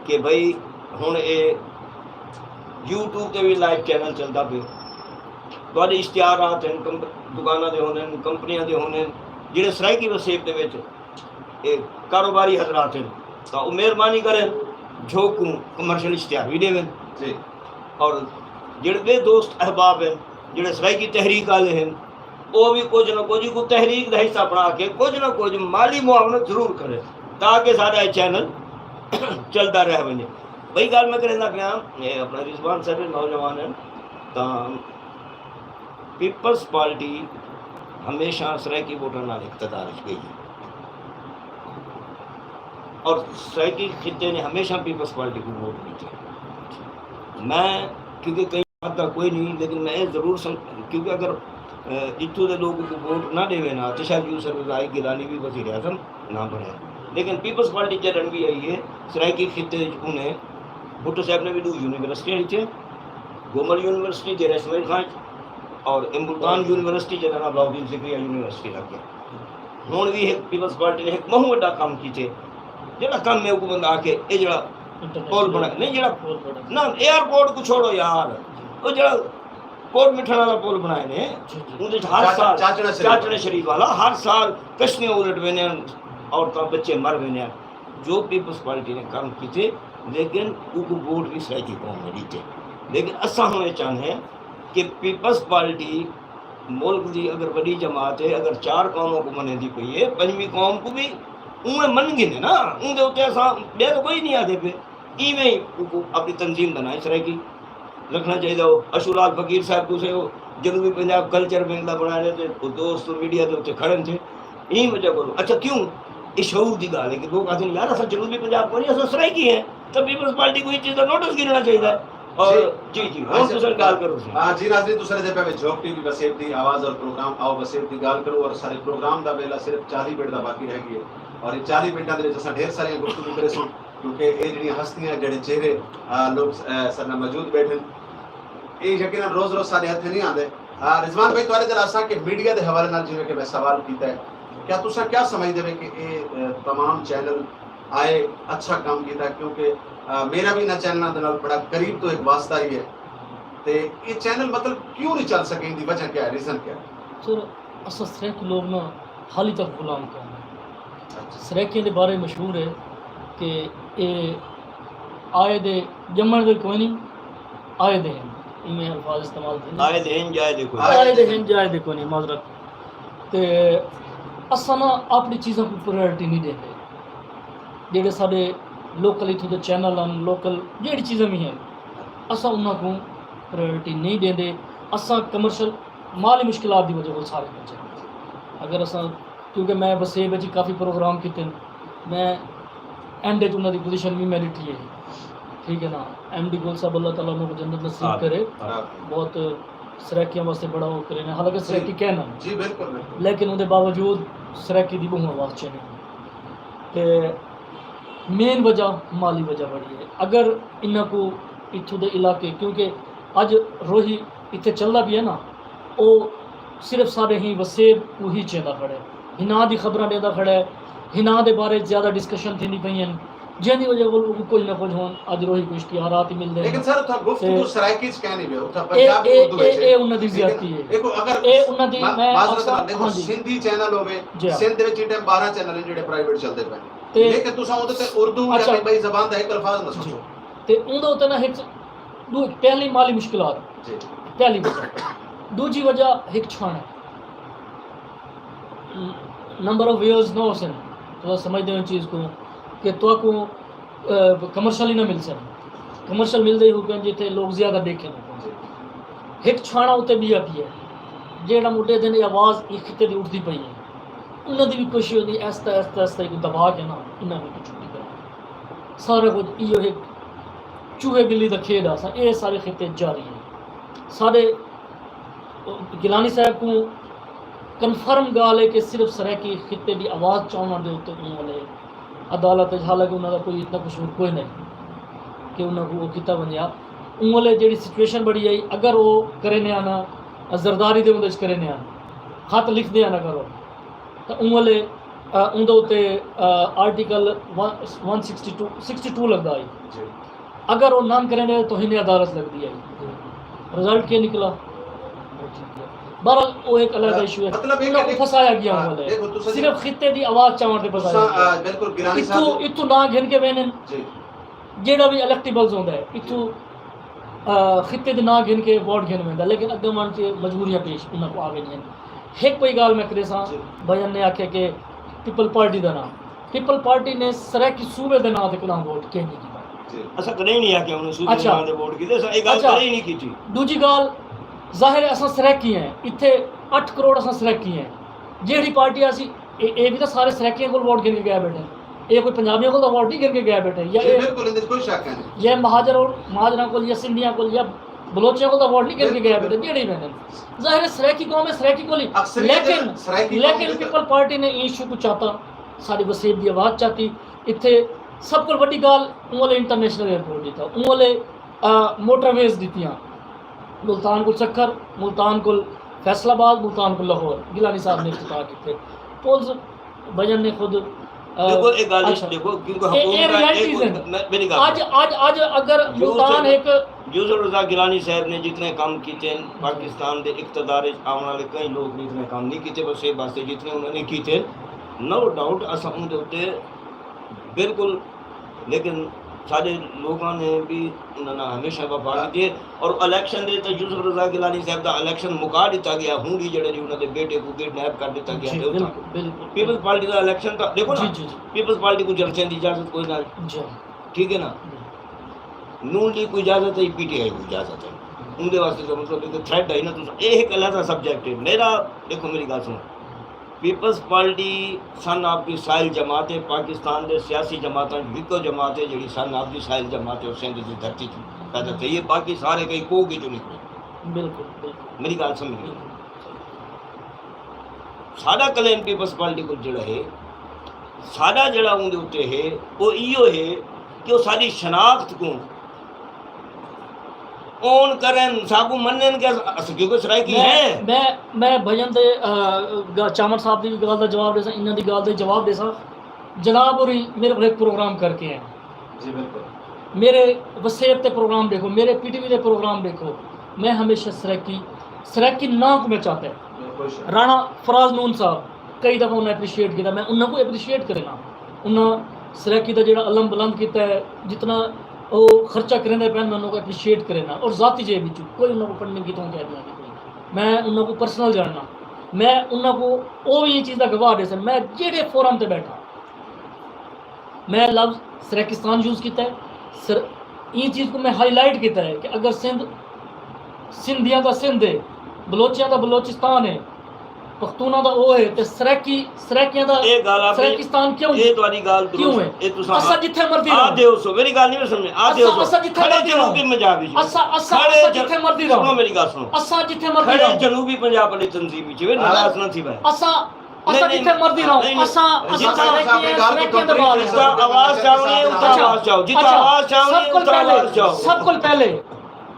کہ بھئی، ہݨ اے یوٹیوب تے وی لائیو چینل چلدا پئے، تہاݙے اشتہارات ہن، کمپ-، دکاناں دے ہوندن، کمپنیاں دے ہوندن، جیڑھے سرائیکی وسیب دے وچ اے کاروباری حضرات ہن، تاں او مہربانی کرن، جھوک کوں کمرشل اشتہار وی ݙیون۔ جی۔ اور جیڑھے ٻئے دوست احباب ہن، جیڑھے سرائیکی تحریک آلے ہن، او وی کجھ نہ کجھ کوں تحریک دا حصہ بݨا کے کجھ نہ کجھ مالی معاونت ضرور کرن، تاکہ ساݙا اے چینل چلدا رہ ونڄے۔ ٻئی ڳالھ میں کریندا پیاں، اے اپݨا رضوان صاحب نوجوان ہن، تاں پیپلز پارٹی ہمیشہ سرائیکی ووٹاں نال اقتدار اچ ڳئی ہے، اور سرائیکی خطے نے ہمیشہ پیپلز پارٹی کوں ووٹ ݙتے۔ میں، کیونکہ کہیں بات دا کوئی نہیں، لیکن میں اے ضرور سم-، کیونکہ اگر، اے، اتھوں دے لوگ کوں ووٹ نہ ݙیوے نا، تو شاید یوں سرزائی گیلانی بھی وزیر اعظم نہ بݨے۔ لیکن پیپلز پارٹی جݙݨ بھی آئی ہے، سرائیکی خطے اچ انہیں، بھٹو صاحب نے بھی ݙو یونیورسٹیاں ݙتیاں، گومل یونیورسٹی، دیر اسماعیل خان، اور اے ملتان یونیورسٹی جیڑھا نا بہاؤالدین ذکریہ یونیورسٹی لڳ ڳیا۔ ہݨ وی ہک پیپلز پارٹی نے ہک ٻہوں وݙا کم کیتے۔ جیڑھا کم میں کوں بندہ آکھے، اے جیڑھا انٹرنیشنل پل بݨا، نہیں جیڑھا، پل بݨا۔ نہ، ایئرپورٹ کوں چھوڑو یار۔ او جیڑھا کوٹ مٹھݨ والا پل بݨائے نے، جی، جی۔ اوں دے ہر چاچ-، سال، چاچڑا شریف۔ چاچڑا شریف والا ہر سال کشتیاں الٹ ویندیاں، عورتاں بچے مر ویندے ہن۔ جو پیپلز پارٹی نے کم کیتے، لیکن اوکوں ووٹ وی سرائیکی قوم نے ݙتے۔ لیکن اساں ہݨ اے چاہندے ہیں کہ پیپلز پارٹی ملک دی اگر وݙی جماعت ہے، اگر چار قوماں کوں منیندی پئی ہے، پنجویں قوم کوں وی اونویں من گھنے نا، اوندے اتے اساں ٻیا تاں کوئی نہیں آہدے پئے۔ ایویں ہی اوکوں اپݨی تنظیم دا ناں سرائیکی رکھݨا چاہیدا ہو۔ اشو لال فقیر صاحب تساں او جنوبی پنجاب کلچر ونگ دا بݨایا تے او دوست میڈیا دے اتے کھڑن تھے۔ ایں وجہ کولوں۔ اچھا، کیوں؟ اے شعور دی ڳالھ ہے کہ لوگ آہدن، "یار، اساں جنوبی پنجاب کونی، اساں سرائیکی ہیں۔" تاں پیپلز پارٹی کوں ایں چیز دا نوٹس گھنݨا چاہیدا ہے۔ اور جی۔ جی، جی، ہݨ اچھا، تساں ڳالھ کرو سئیں۔ ہاں جی، ناظرین، تساں ݙیہدے پئے وے جھوک ٹی وی وسیب دی آواز اور پروگرام آؤ وسیب دی ڳالھ کروں، اور سارے پروگرام دا ویلا صرف چالیہہ منٹ دا باقی رہ ڳئے، اور اے چالیہہ منٹاں دے وچ اساں ڈھیر ساریاں گفتگو کریسوں، کیونکہ اے جیڑھیاں ہستیاں، جیڑھے چہرے، آ، لوگ، آ، ساݙے نال موجود ٻیٹھن، اے یقیناً روز روز ساݙے ہتھیں نہیں آندے۔ آ، رضوان بھائی، تہاݙے کول آساں کہ میڈیا دے حوالے نال جیویں کہ میں سوال کیتا ہے، کیا تساں کیا سمجھدے وے کہ اے، آ، تمام چینل آئے اچھا کم کیتا؟ کیونکہ، آ، میرا بھی انہاں چینلاں دے نال بڑا قریب تو ایک واسطہ ہی ہے۔ تے اے چینل مطلب کیوں نہیں چل سکے؟ ان دی وجہ کیا ہے؟ ریزن کیا ہے؟ سر، اساں سرائیکی لوگ نا حالی تک غلام قوم ہیں۔ اچھا۔ سرائیکیاں دے بارے مشہور ہے کہ اے آئے دے، ڄمݨ دے کوئی نہیں، آئے دے ہن۔ ایویں الفاظ استعمال تھیندے۔ آئے دے ہن، ڄائے دے کوئی نہیں۔ آئے دے ہن، ڄائے دے کوئی نہیں، معذرت۔ تے اساں نا اپݨی چیزاں کوں پرائیورٹی نہیں ݙیندے۔ جیڑھے ساݙے لوکل اتھوں دے چینل ہن، لوکل جیڑھی چیزاں وی ہن، اساں انہاں کوں پرائیورٹی نہیں ݙیندے۔ اساں کمرشل مالی مشکلات دی وجہ کول سارے بچے۔ اگر اساں، کیونکہ میں وسیب وچ کافی پروگرام کیتے ہن، میں اینڈ وچ انہاں دی پوزیشن وی میری ٹھیک ہے، ٹھیک ہے نا؟ ایم ڈی گول صاحب، اللہ تعالیٰ انہاں کوں جنت نصیب کرے۔ بہت سرائیکیاں واسطے بڑا وہ کرے نے، حالانکہ سرائیکی کہنا، جی، بالکل، بالکل۔ لیکن اون دے باوجود سرائیکی دی بہوں آواز چینے۔ تے مین وجہ مالی وجہ بڑی ہے۔ اگر انہاں کو اتھوں دے علاقے، کیونکہ اج روہی اتھے چلدا پیا نا، او صرف ساڈے ہی وسیب کو ہی چیندا کھڑے، ہناں دی خبراں ڈیندا کھڑے، ہناں دے بارے زیادہ ڈسکشن تھیندی پئی ہیں، جیندی وجہ کول اونکوں کجھ نہ کجھ ہن اج روہی کوں اشتہارات ہی ملدے ہن۔ لیکن سر، اتھاں گفتگو سرائیکی اچ کہنی پئے، اتھاں پنجابی اردو اچ ہے۔ اے انہاں دی زیادتی ہے۔ دیکھو، اگر اے انہاں دی، میں آکھساں، دیکھو، ہاں جی۔ سندھی چینل ہووے، جی ہاں۔ سندھ وچ ایں ٹائم بارہ چینل ہیں جیڑھے پرائیویٹ چلدے پئے۔ تے لیکن تساں اوندے تے اردو یا اچھا۔ کوئی ٻئی زبان دا ہک الفاظ نہ سوچو۔ تے اوندے اتے نہ ہک ݙو، پہلی مالی مشکلات، جی۔ پہلی وجہ۔ ݙوجھی وجہ ہک چھاݨا۔ نمبر آف ویورز نہ ہوسن، تساں سمجھدے ہو چیز کوں کہ تہاکوں، آ، کمرشل ہی نہ ملسن۔ کمرشل ملدے ہی ہوکن جتھے لوگ زیادہ ݙیکھن ہوکن۔ ہک چھاݨا اتے ٻیا پیا ہے، جیڑھا مڈے دن اے آواز ایں خطے دی اٹھدی پئی ہے۔ انہاں دی وی کوشش ہوندی آہستہ، آہستہ، آہستہ ایکوں دبا کے نا، انہاں وی کوں چھٹی کرݨ۔ سارا کجھ ایہو ہک چوہے ٻلی دا کھیݙ آسا، اے سارے خطے جاری ہے۔ ساݙے گیلانی صاحب کوں کنفرم ڳالھ ہے کہ صرف سرائیکی خطے دی آواز چاوݨ دے اتے اوں والے عدالت اچ، حالانکہ انہاں دا کوئی اتنا قصور کوئی نہیں کہ انہاں کوں او کیتا ونڄے۔ اوں والے جیڑھی سچویشن بݨی ہئی، اگر او کریندے ہن، زرداری دے اوندے اچ کریندے ہن، خط لکھدے ہن اگر او، تاں اوں والے، آ، اوندے اتے، آ، آرٹیکل ون، ون سکسٹی ٹو، سکسٹی ٹو لڳدا ہئی۔ جی۔ اگر او نہ کریندے توہین عدالت لڳدی ہئی۔ رزلٹ کیا نکلا؟ بہرحال، او ہک علیحدہ ایشو ہے۔ مطلب، انہاں کوں پھنسایا ڳیا ہوا ہے۔ صرف خطے دی آواز چاوݨ تے پھنسایا ڳیا۔ بالکل، گیلانی صاحب۔ اتھوں، اتھوں نہ گھن کے ویندن۔ جی۔ جیڑھا وی الیکٹیبلز ہوندا ہے، اتھوں، آ، خطے دے ناں گھن کے ووٹ گھن ویندا، لیکن اڳے ونڄ کے مجبوریاں پیش انہاں کوں آ ویندیاں ہن۔ ہک کوئی ڳالھ میں کریساں، جی۔ بھائیاں نے آکھیا کہ پیپل پارٹی دا ناں، پیپل پارٹی نے سرائیکی صوبے دے ناں تے کݙاں ووٹ کہیں نہیں کیتا۔ جی۔ اساں کݙاہیں نہیں آکھیا انہاں صوبے دے ناں تے ووٹ کیتے، اساں اے ڳالھ کݙاہیں نہیں کیتی۔ ݙوجھی ڳالھ، ظاہر ہے اساں سرائیکی ہیں، اتھے اٹھ کروڑ اساں سرائیکی ہیں، جیڑھی پارٹی آسی، اے، اے وی تاں سارے سرائیکیاں کول ووٹ گھن کے ڳئے ٻیٹھے۔ اے کوئی پنجابیاں کول تاں ووٹ نہیں گھن کے ڳئے ٻیٹھے۔ یا جی، اے، بالکل، اندر کوئی شک نہیں۔ یا مہاجر اور مہاجراں کول یا سندھیاں کول یا بلوچیاں کول تاں ووٹ نہیں گھن کے ڳئے ٻیٹھے، جیڑھے وی ویندن۔ ظاہر ہے سرائیکی قوم ہے، سرائیکی کول ہی۔ لیکن، لیکن پیپل پارٹی نے ایں ایشو کوں چاتا، ساݙی وسیب دی آواز چاتی۔ اتھے سب کول وݙی ڳالھ اوں والے انٹرنیشنل ایئرپورٹ ݙتا، اوں والے، آ، موٹر ویز ݙتیاں۔ ملتان کول سکھر، ملتان کول فیصل آباد، ملتان کول لاہور، گیلانی صاحب نے افتتاح کیتے۔ پلز بھجن نے خود، آ، دیکھو، ایک گال اچھا۔ دیکھو، کیونکہ اے، اے حکومت کا ایک ریئلٹیز ہیں۔ میں، میری گال اج، اج، اج اگر یوسف، ملتان ایک یوسف رضا گیلانی صاحب نے جتنے کام کیتے ہیں، پاکستان دے اقتدار وچ آوݨ والے کئی لوگ نے اتنے کام نہیں کیتے، بس یہ واسطے جتنے انہوں نے کیتے، نو ڈاؤٹ اساں اون دے اتے بالکل، لیکن ساݙے لوکاں نے بھی انہاں نال ہمیشہ وفا کیتی ہے۔ اور الیکشن دے تے یوسف رضا گیلانی صاحب دا الیکشن مکا ݙتا ڳیا، ہوں بھی جڑے جی انہاں دے بیٹے کوں کڈنیپ کر ݙتا ڳیا۔ جی، تے اتھاں بالکل، بالکل۔ پیپلز پارٹی دا الیکشن تاں ݙیکھو نا، جی، جی، جی۔ پیپلز پارٹی کوں جلسیاں دی اجازت کوئی نہ۔ جی۔ ٹھیک ہے نا؟ نون لیگ کوں اجازت ہے، پی ٹی آئی کوں اجازت ہے۔ اون دے واسطے تو مطلب ایک تھریڈ ہے نا، تساں، اے ایک علیحدہ سبجیکٹ ہے۔ میرا، ݙیکھو میری ڳالھ سنو، Peoples Party son of the soil جماعت ہے، پاکستان دے سیاسی جماعتاں وچ ہکو جماعت ہے جیڑھی سن آف دی سوائل جماعت ہے، او سندھ دی دھرتی تے پیدا تھئی ہے، باقی سارے کہیں کوہ وچوں نکلے۔ بالکل، بالکل۔ میری ڳالھ سمجھ ڳئے؟ بالکل۔ ساݙا کلیم پیپلز پارٹی کوں جیڑھا ہے، ساݙا جیڑھا اوندے اتے ہے، او ایہو ہے کہ او ساݙی شناخت کوں اون کرن، ساکوں منن کہ اس، اس، کیونکہ سرائیکی میں، ہیں۔ میں، میں بھجن دے، آ، گا-، چاون صاحب دی وی ڳالھ دا جواب ݙیساں، انہاں دی ڳالھ دا جواب ݙیساں۔ جناب ہوری میرے کول ہک پروگرام کر کے ہیں۔ جی، بالکل۔ میرے وسیب تے پروگرام ݙیکھو، میرے پی ٹی وی دے پروگرام ݙیکھو، میں ہمیشہ سرائیکی، سرائیکی ناں کوں میں چاتا ہے۔ بالکل صحیح۔ رانا فراز نون صاحب، کئی دفعہ انہاں اپریشیٹ کیتا، میں انہاں کوں اپریشیٹ کرینا۔ انہاں سرائیکی دا جیڑھا علم بلند کیتا ہے، جتنا او خرچہ کریندے پئے، میں انہاں کوں اپریشیٹ کرینا۔ اور ذاتی جیب وچوں کوئی انہاں کوں فنڈنگ کتھوں کہہ ݙیاں دی کوئی۔ میں انہاں کوں پرسنل ڄاݨنا۔ میں انہاں کو او وی ایں چیز دا گواہ ݙیسن۔ میں جیڑھے فورم تے ٻیٹھا، میں لفظ سرائیکستان یوز کیتا ہے، سر، ایں چیز کو میں ہائی لائٹ کیتا ہے کہ اگر سندھ سندھیاں دا سندھ ہے، بلوچیاں دا بلوچستان ہے، پختوناں دا او ہے، تے سرائیکی، سرائیکیاں دا اے ڳالھ آپ نے، سرائیکستان کیوں اے ہے؟ تہاݙی ڳالھ کیوں درست ہے؟ اے تساں اساں جتھے مرضی آ رہوں۔ دیو سو، میری ڳالھ نہیں سمجھ، آ دیو اساں، سو۔ اساں جتھے کھڑے مرضی رہوں۔ جنوبی پنجاب وچ اساں، اساں، کھڑے اساں جن-، جتھے مرضی رہوں۔ سنو میری ڳالھ سنو۔ اساں جتھے مرضی کھڑے رہوں۔ جنوبی پنجاب والی تنظیم وچ وے، اساں، ناراض نہ تھی وے۔ اساں، اساں نہیں، نہیں، جتھے مرضی رہوں، نہیں، نہیں۔ اساں، اساں جتھاں سرائیکیاں، سرائیکیاں دے بعد جتھاں آواز چاہونی ہے، اتھاں اچھا، آواز چاہو، جتھاں اچھا، آواز چاہونی سب ہے، کول اتھاں پہلے، آواز چاہو۔ سب کول پہلے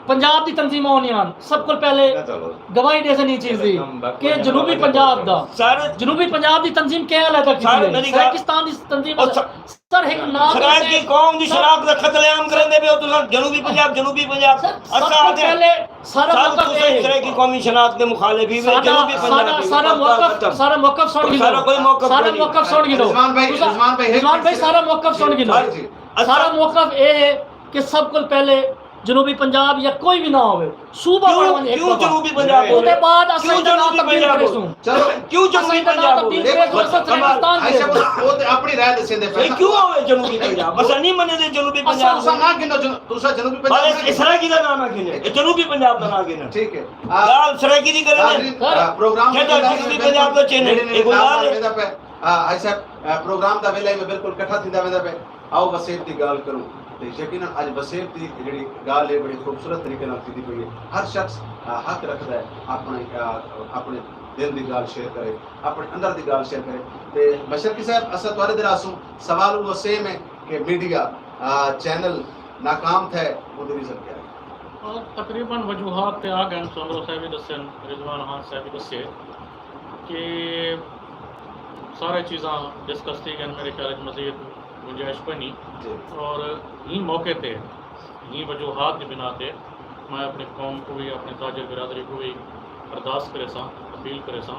پنجاب دی تنظیماں ہونیاں ہن، سب کول پہلے نہ چلو۔ گواہی ݙیسن ایں چیز دی کم بک کہ وجہ جنوبی نہ پنجاب دا، سر، جنوبی پنجاب دی تنظیم کیا علیحدہ کیتی سر، ہے؟ میری ڳالھ، سرائیکستان دی تنظیم او سا-، سر، ہک نام سرائیکی قوم دی شناخت دا قتل عام کریندے پئے ہو تساں، جنوبی پنجاب، جنوبی پنجاب۔ سر، سب اساں کول آکھے، پہلے سارا سر، موقف تساں اے ہے۔ سرائیکی قومی شناخت دے مخالف ہی وے، ساݙا، جنوبی پنجاب ساݙا، دی سارا مخالفت موقف، ختم۔ سارا موقف سݨ گھنو۔ سارا کوئی موقف سارا کونی۔ موقف سݨ گھنو۔ رضوان بھائی، تساں، رضوان بھائی، ہک رضوان بھائی، منٹ۔ سارا موقف سݨ گھنو۔ ہاں جی۔ اساں سارا موقف اے ہے کہ سب کول پہلے جنوبی پنجاب یا کوئی وی نہ ہووے، صوبہ کیوں، بݨ ونڄے ہک کیوں دفعہ۔ جنوبی پنجاب اوں دے بولے؟ بعد اساں کیوں ایندے نال جنوبی تبدیل پنجاب بولے؟ کریسوں۔ چلو، کیوں اساں جنوبی ایندے نال پنجاب بولے؟ تبدیل کریسوں، کمال۔ سرائیکستان اچھا، دے۔ وہ، وہ تے اپݨی رائے ݙسیندے پئے بھئی، سن۔ کیوں ہووے جنوبی پنجاب؟ اساں نہیں منے دے جنوبی اساں پنجاب اساں نہ گھنو جن-، تساں جنوبی پنجاب بس نہ گھنو۔ سرائیکی دا نام نہ گھنو، اے جنوبی پنجاب دا نام گھنو۔ ٹھیک ہے۔ آپ ڳالھ سرائیکی دی کرے نے۔ ناظرین، سر، آ، پروگرام کیا دے جنوبی پنجاب دا چینل؟ نہیں، نہیں، اے کوئی نال ڳالھ نال ہے؟ ویندا پئے۔ آ، حاج صاحب، آ، پروگرام دا ویلا ایویں بالکل کٹھا تھیندا ویندا پئے۔ آؤ وسیب دی ڳالھ کروں۔ تے یقیناً اڄ وسیب دی جیڑھی ڳالھ ہے، بڑی خوبصورت طریقے نال تھیندی پئی ہے۔ ہر شخص، آ، حق رکھدا ہے اپݨے، آ، اپݨے دل دی ڳالھ شیئر کرے، اپݨے اندر دی ڳالھ شیئر کرے۔ تے مشرقی صاحب، اساں تہاݙے در آسوں، سوال او سیم ہے کہ میڈیا، آ، چینل ناکام تھئے، اوندی ریزن کیا ہے؟ اور تقریباً وجوہات تے آ ڳئن، سومرو صاحب وی ݙسن، رضوان خان صاحب وی ݙسے کہ سارے چیزاں ڈسکس تھی ڳئن، میرے خیال وچ مزید گنجائش کوئی نہیں۔ جی۔ اور ایں موقع تے، ایں وجوہات دی بنا تے میں اپݨی قوم کوں وی، اپݨے تاجر برادری کوں وی ارداس کریساں، اپیل کریساں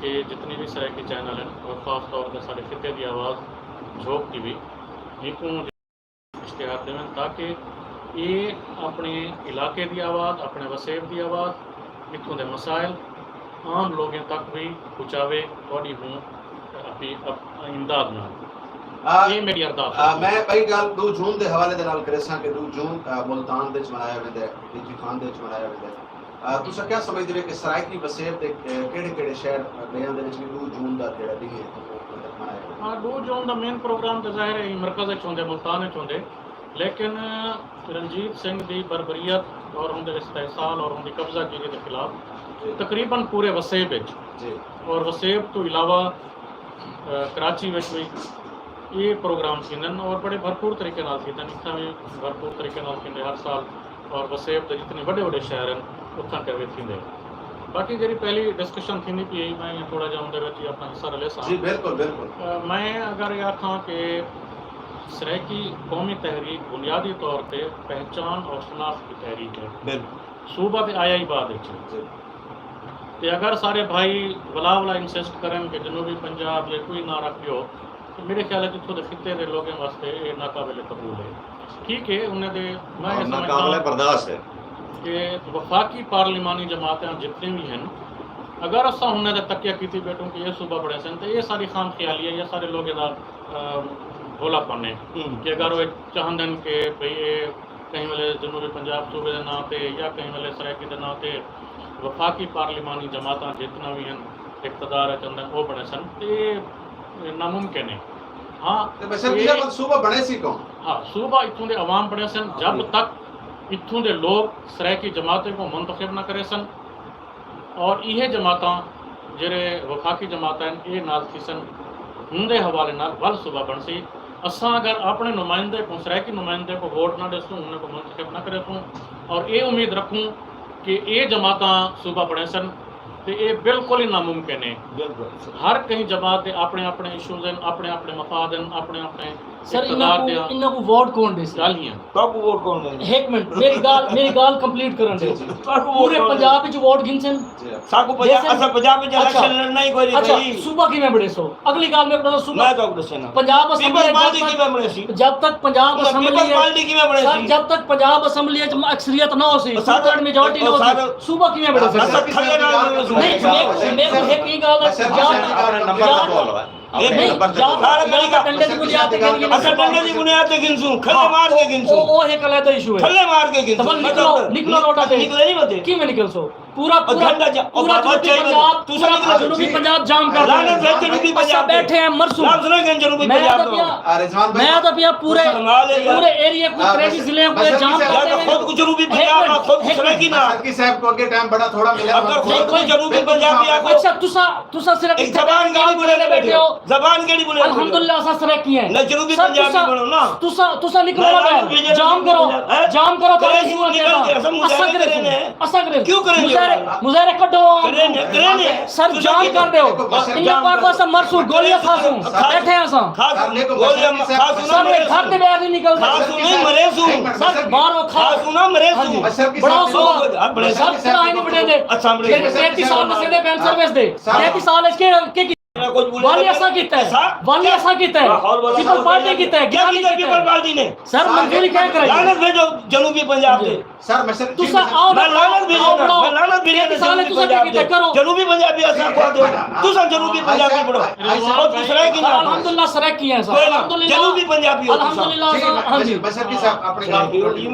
کہ جتنی وی سرائیکی چینل ہن اور خاص طور تے ساݙے خطے دی آواز جھوک دی وی، میکوں اشتہار ݙیون تاکہ اے اپݨے علاقے دی آواز، اپݨے وسیب دی آواز، اتھوں دے مسائل عام لوگیں تک وی پہنچاوے۔ تہاݙی ہوں اپی-، اپ-، امداد نال۔ آ، اے میݙی ارداس آ، ہے۔ میں ٻئی ڳالھ ݙو جون دے حوالے دے نال کریساں کہ ݙو جون، آ، ملتان دے وچ منایا ویندا ہے، ڈی جی خان دے وچ منایا ویندا ہے۔ آ، تساں کیا سمجھدے ہو کہ سرائیکی وسیب دے، اے، کیڑھے کیڑھے شہر، اے، ٻیاں دے وچ وی ݙو جون دا جیڑھا ݙینہہ ہے، او مطلب منایا ویندا ہے؟ ہاں، ݙو جون دا مین پروگرام تے ظاہر ہے مرکز وچ ہوندے، ملتان وچ ہوندے، لیکن رنجیت سنگھ دی بربریت اور اوندے استحصال اور اوندی قبضہ گیری دے خلاف جی۔ تقریباً پورے وسیب وچ جی۔ اور وسیب توں علاوہ، آ، کراچی وچ وی اے پروگرام تھیندن اور بڑے بھرپور طریقے نال تھیندن، اتھاں وی بھرپور طریقے نال تھیندے ہر سال، اور وسیب دے جتنے وݙے وݙے شہر ہن، اتھاں تے وی تھیندے۔ باقی جیڑھی پہلی ڈسکشن تھیندی پئی ہے، میں تھوڑا جہا اوندے وچ ہی اپݨا حصہ رلے ساں۔ جی، بالکل، بالکل۔ آ، میں اگر اے آکھاں کہ سرائیکی قومی تحریک بنیادی طور تے پہچان اور شناخت دی تحریک ہے۔ بالکل۔ صوبہ تے آیا ہی بعد وچ۔ جی۔ تے اگر سارے بھائی ولا ولا انسسٹ کرن کہ جنوبی پنجاب یا کوئی نہ رکھ ݙیو، تے میرے خیال ہے اتھوں دے خطے دے لوگیں واسطے اے ناقابل قبول ہے۔ ٹھیک ہے، انہیں دے، میں اے اور سمجھدا ناقابل ہاں برداشت ہے۔ کہ وفاقی پارلیمانی جماعتاں جتنی وی ہن، اگر اساں انہیں دے تکیہ کیتی ٻیٹھوں کہ اے صوبہ بݨیسن، تے اے ساری خام خیالی ہے یا سارے لوگیں دا، آ، بھولا پن ہے ہوں۔ کہ اگر وہ چاہندن کہ بھئی اے کہیں ویلے جنوبی پنجاب صوبے دے ناں تے یا کہیں ویلے سرائیکی دے ناں تے وفاقی پارلیمانی جماعتاں جتنا وی ہن، اقتدار اچ اندن، او بݨیسن، تے ناممکن ہے۔ ہاں، تے بشرطیکہ اے وقت صوبہ بݨیسی کون؟ ہاں، صوبہ اتھوں دے عوام بݨیسن، جب جی۔ تک اتھوں دے لوگ سرائیکی جماعتیں کوں منتخب نہ کریسن، اور ایہے جماعتاں جیڑھے وفاقی جماعتاں ہن، اے نال تھیسن، اوندے حوالے نال ول صوبہ بݨسی۔ اساں اگر اپݨے نمائندے کوں، سرائیکی نمائندے کوں ووٹ نہ ݙیسوں، انہیں کوں منتخب نہ کریسوں، اور اے امید رکھوں کہ اے جماعتاں صوبہ بݨیسن، تے اے بالکل ہی ناممکن ہے۔ بالکل۔ ہر کہیں جماعت دے اپݨے اپݨے ایشوز ہن، اپݨے اپݨے مفاد ہن، اپݨے اپݨے سر، انہاں کوں، انہاں کوں ووٹ کون ݙیسی؟ ڳالھیاں۔ تہاکوں ووٹ کون ݙیسی؟ ہک منٹ، میری ڳالھ، میری ڳالھ کمپلیٹ کرݨ ݙیو۔ جی، جی۔ تہاکوں ووٹ پورے پنجاب وچ ووٹ گھنسن؟ جی۔ ساکوں پنجاب، اساں پنجاب وچ الیکشن لڑݨا ہی کوئی نہیں۔ اچھا، صوبہ کیویں بݨیسو؟ اڳلی ڳالھ میں ݙساں۔ میں تہاکوں ݙساں نا۔ پنجاب اسمبلی، پیپلز پارٹی کیویں بݨیسی؟ جب تک پنجاب اسمبلی، پیپلز پارٹی کیویں بݨیسی؟ سر، جب تک پنجاب اسمبلی وچ اکثریت نہ ہوسی، ٹو تھرڈ میجورٹی نہ ہوسی، صوبہ کیویں بݨیسی؟ اساں تھلے نال بݨیسوں۔ نہیں، میں، میں ہک ای ڳالھ ہے، جب تک، جب تک نہیں، جا، جا تے ڈنڈے دی بنیاد تے گھن گھن۔ اچھا، ڈنڈے دی بنیاد تے گھنسوں، کھلے مار کے گھنسوں۔ او، او ہک علیحدہ ایشو ہے۔ کھلے مار کے گھنسوں۔ تساں نکلو، نکلو روڈاں تے۔ نکلے نہیں ہوندے۔ کیویں نکلسو؟ پورا، پورا، پورا جنوبی پنجاب، تساں پورا جنوبی پنجاب جام کر ݙیو۔ لعنت ہے جنوبی پنجاب تے۔ بیٹھے ہیں مرسوں۔ لفظ نہ گھن جنوبی پنجاب تے۔ میں تاں پیا پورے، پورے ایریے کو، تریوی ضلع کو جام کر ݙیو۔ خود کو جنوبی پنجاب نہ، خود سرائیکی نہ۔ سرکی صاحب کو اڳے ٹائم بڑا تھوڑا ملیا۔ اگر خود کو جنوبی پنجاب یا کو، اچھا، تساں تساں صرف ایک زبان کیڑھی بولے بیٹھے ہو؟ زبان کیڑھی بولے؟ الحمدللہ، اساں سرائیکی ہیں۔ نہ، جنوبی پنجابی بنو نا۔ تساں، تساں نکلو نا باہر۔ جام کرو، جام کرو، تاکہ ہمت دے۔ اساں کرے سوں، اساں کرے سوں۔ کیوں کرے؟ مظاہرے، مظاہرے کڈو۔ سر، جام کر ݙیو۔ انہاں پاک واسطے مرسوں، گولیاں کھاسوں۔ بیٹھے ہیں اساں۔ گولیاں کھاسوں نا، سر، گھر تے باہر نہیں نکلدے۔ کھاسوں نہیں، مرے سوں۔ سر، باہر کھاسوں نا، مرے سوں۔ بڑا سو۔ سر، کرائی نہیں بڑے دے۔ اچھا، بڑے۔ تینتی سال مسیدے پین سروس دے۔ تینتی سال اچ کے، کے والی اساں کیتا ہے، والی اساں کیتا ہے، پیپلز پارٹی کیتا ہے، گیانی کیتا ہے۔ پیپلز پارٹی نے۔ سر، منظوری کیا کرائی؟ لعنت بھیجو جنوبی پنجاب تے۔ سر، میں صرف تساں آؤ، میں لعنت بھیجو نا، میں لعنت بھیجو نا جنوبی پنجاب تے۔ جنوبی پنجابی اساں کو دو۔ تساں جنوبی پنجابی بڑو۔ اور دوسرا ہے کہ نہ؟ الحمدللہ، سرائیکی ہیں سر۔ کوئی نہ، الحمدللہ۔ جنوبی پنجابی ہو تساں۔ الحمدللہ، ہاں جی۔ بشر صاحب، اپنی ڳالھ پوری۔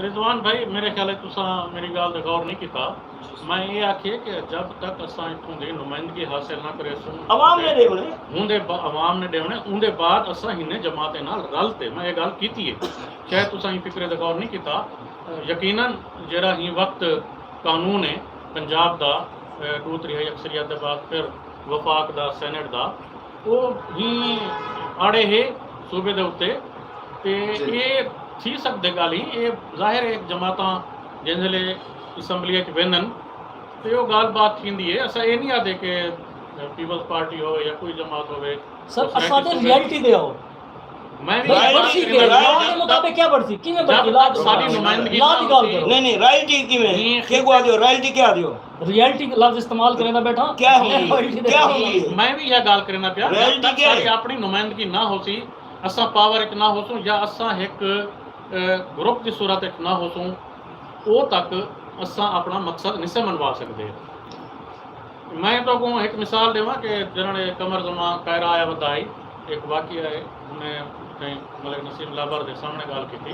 رضوان بھائی، میرے خیال ہے تساں میری ڳالھ تے غور نہیں کیتا۔ میں اے آکھیے کہ جب تک اساں اتھوں دی نمائندگی حاصل نہ کریسوں، عوام نے ݙیوݨے۔ اوندے با-، عوام نے ݙیوݨے، اوندے بعد اساں ہنیں جماعتیں نال رل تے، میں اے ڳالھ کیتی ہے۔ شاید تساں ایں فکرے تے غور نہیں کیتا۔ یقیناً جیڑھا ہی وقت قانون ہے پنجاب دا، ݙو تریہائی اکثریت دے بعد پھر وفاق دا، سینیٹ دا، او ہی آڑے ہے صوبے دے اتے۔ تے اے تھی سڳدے ڳالھیں، اے ظاہر ہے جماعتاں جنہلے اسمبلی اچ ویندن تے او ڳالھ بات تھیندی ہے۔ اساں اے نہیں آہدے کہ پیپلز پارٹی ہووے یا کوئی جماعت ہووے، سر، اساں تے ریئلٹی دے آؤ۔ میں بھی بڑھسی کے، لاء دے مطابق کیا بڑھسی؟ کیویں بڑھسی؟ لاء دی ڳالھ کرو۔ نہیں، نہیں، رائلٹی کیویں؟ کیا کو آہدے ہو؟ رائلٹی کیا آہدے ہو؟ ریئلٹی لفظ استعمال کریندا بیٹھا۔ کیا ہوندی ہے؟ کیا ہوندی ہے؟ میں بھی یہ گال کریندا پیا۔ ریئلٹی کیا ہے؟ ساری اپنی نمائندگی نہ ہوسی، اساں پاور اچ نہ ہوسوں یا اساں ہک، اے، گروپ دی صورت اچ نہ ہوسوں، او تک اساں اپنا مقصد نسے منوا سکدے۔ میں تہاکوں ہک مثال ݙیواں کہ جنہاں نے قمر زمان کائرہ آیا ودا ہئی، ہک واقعہ ہے، انہیں کہیں ملک نسیم لابر دے سامنے ڳالھ کیتی،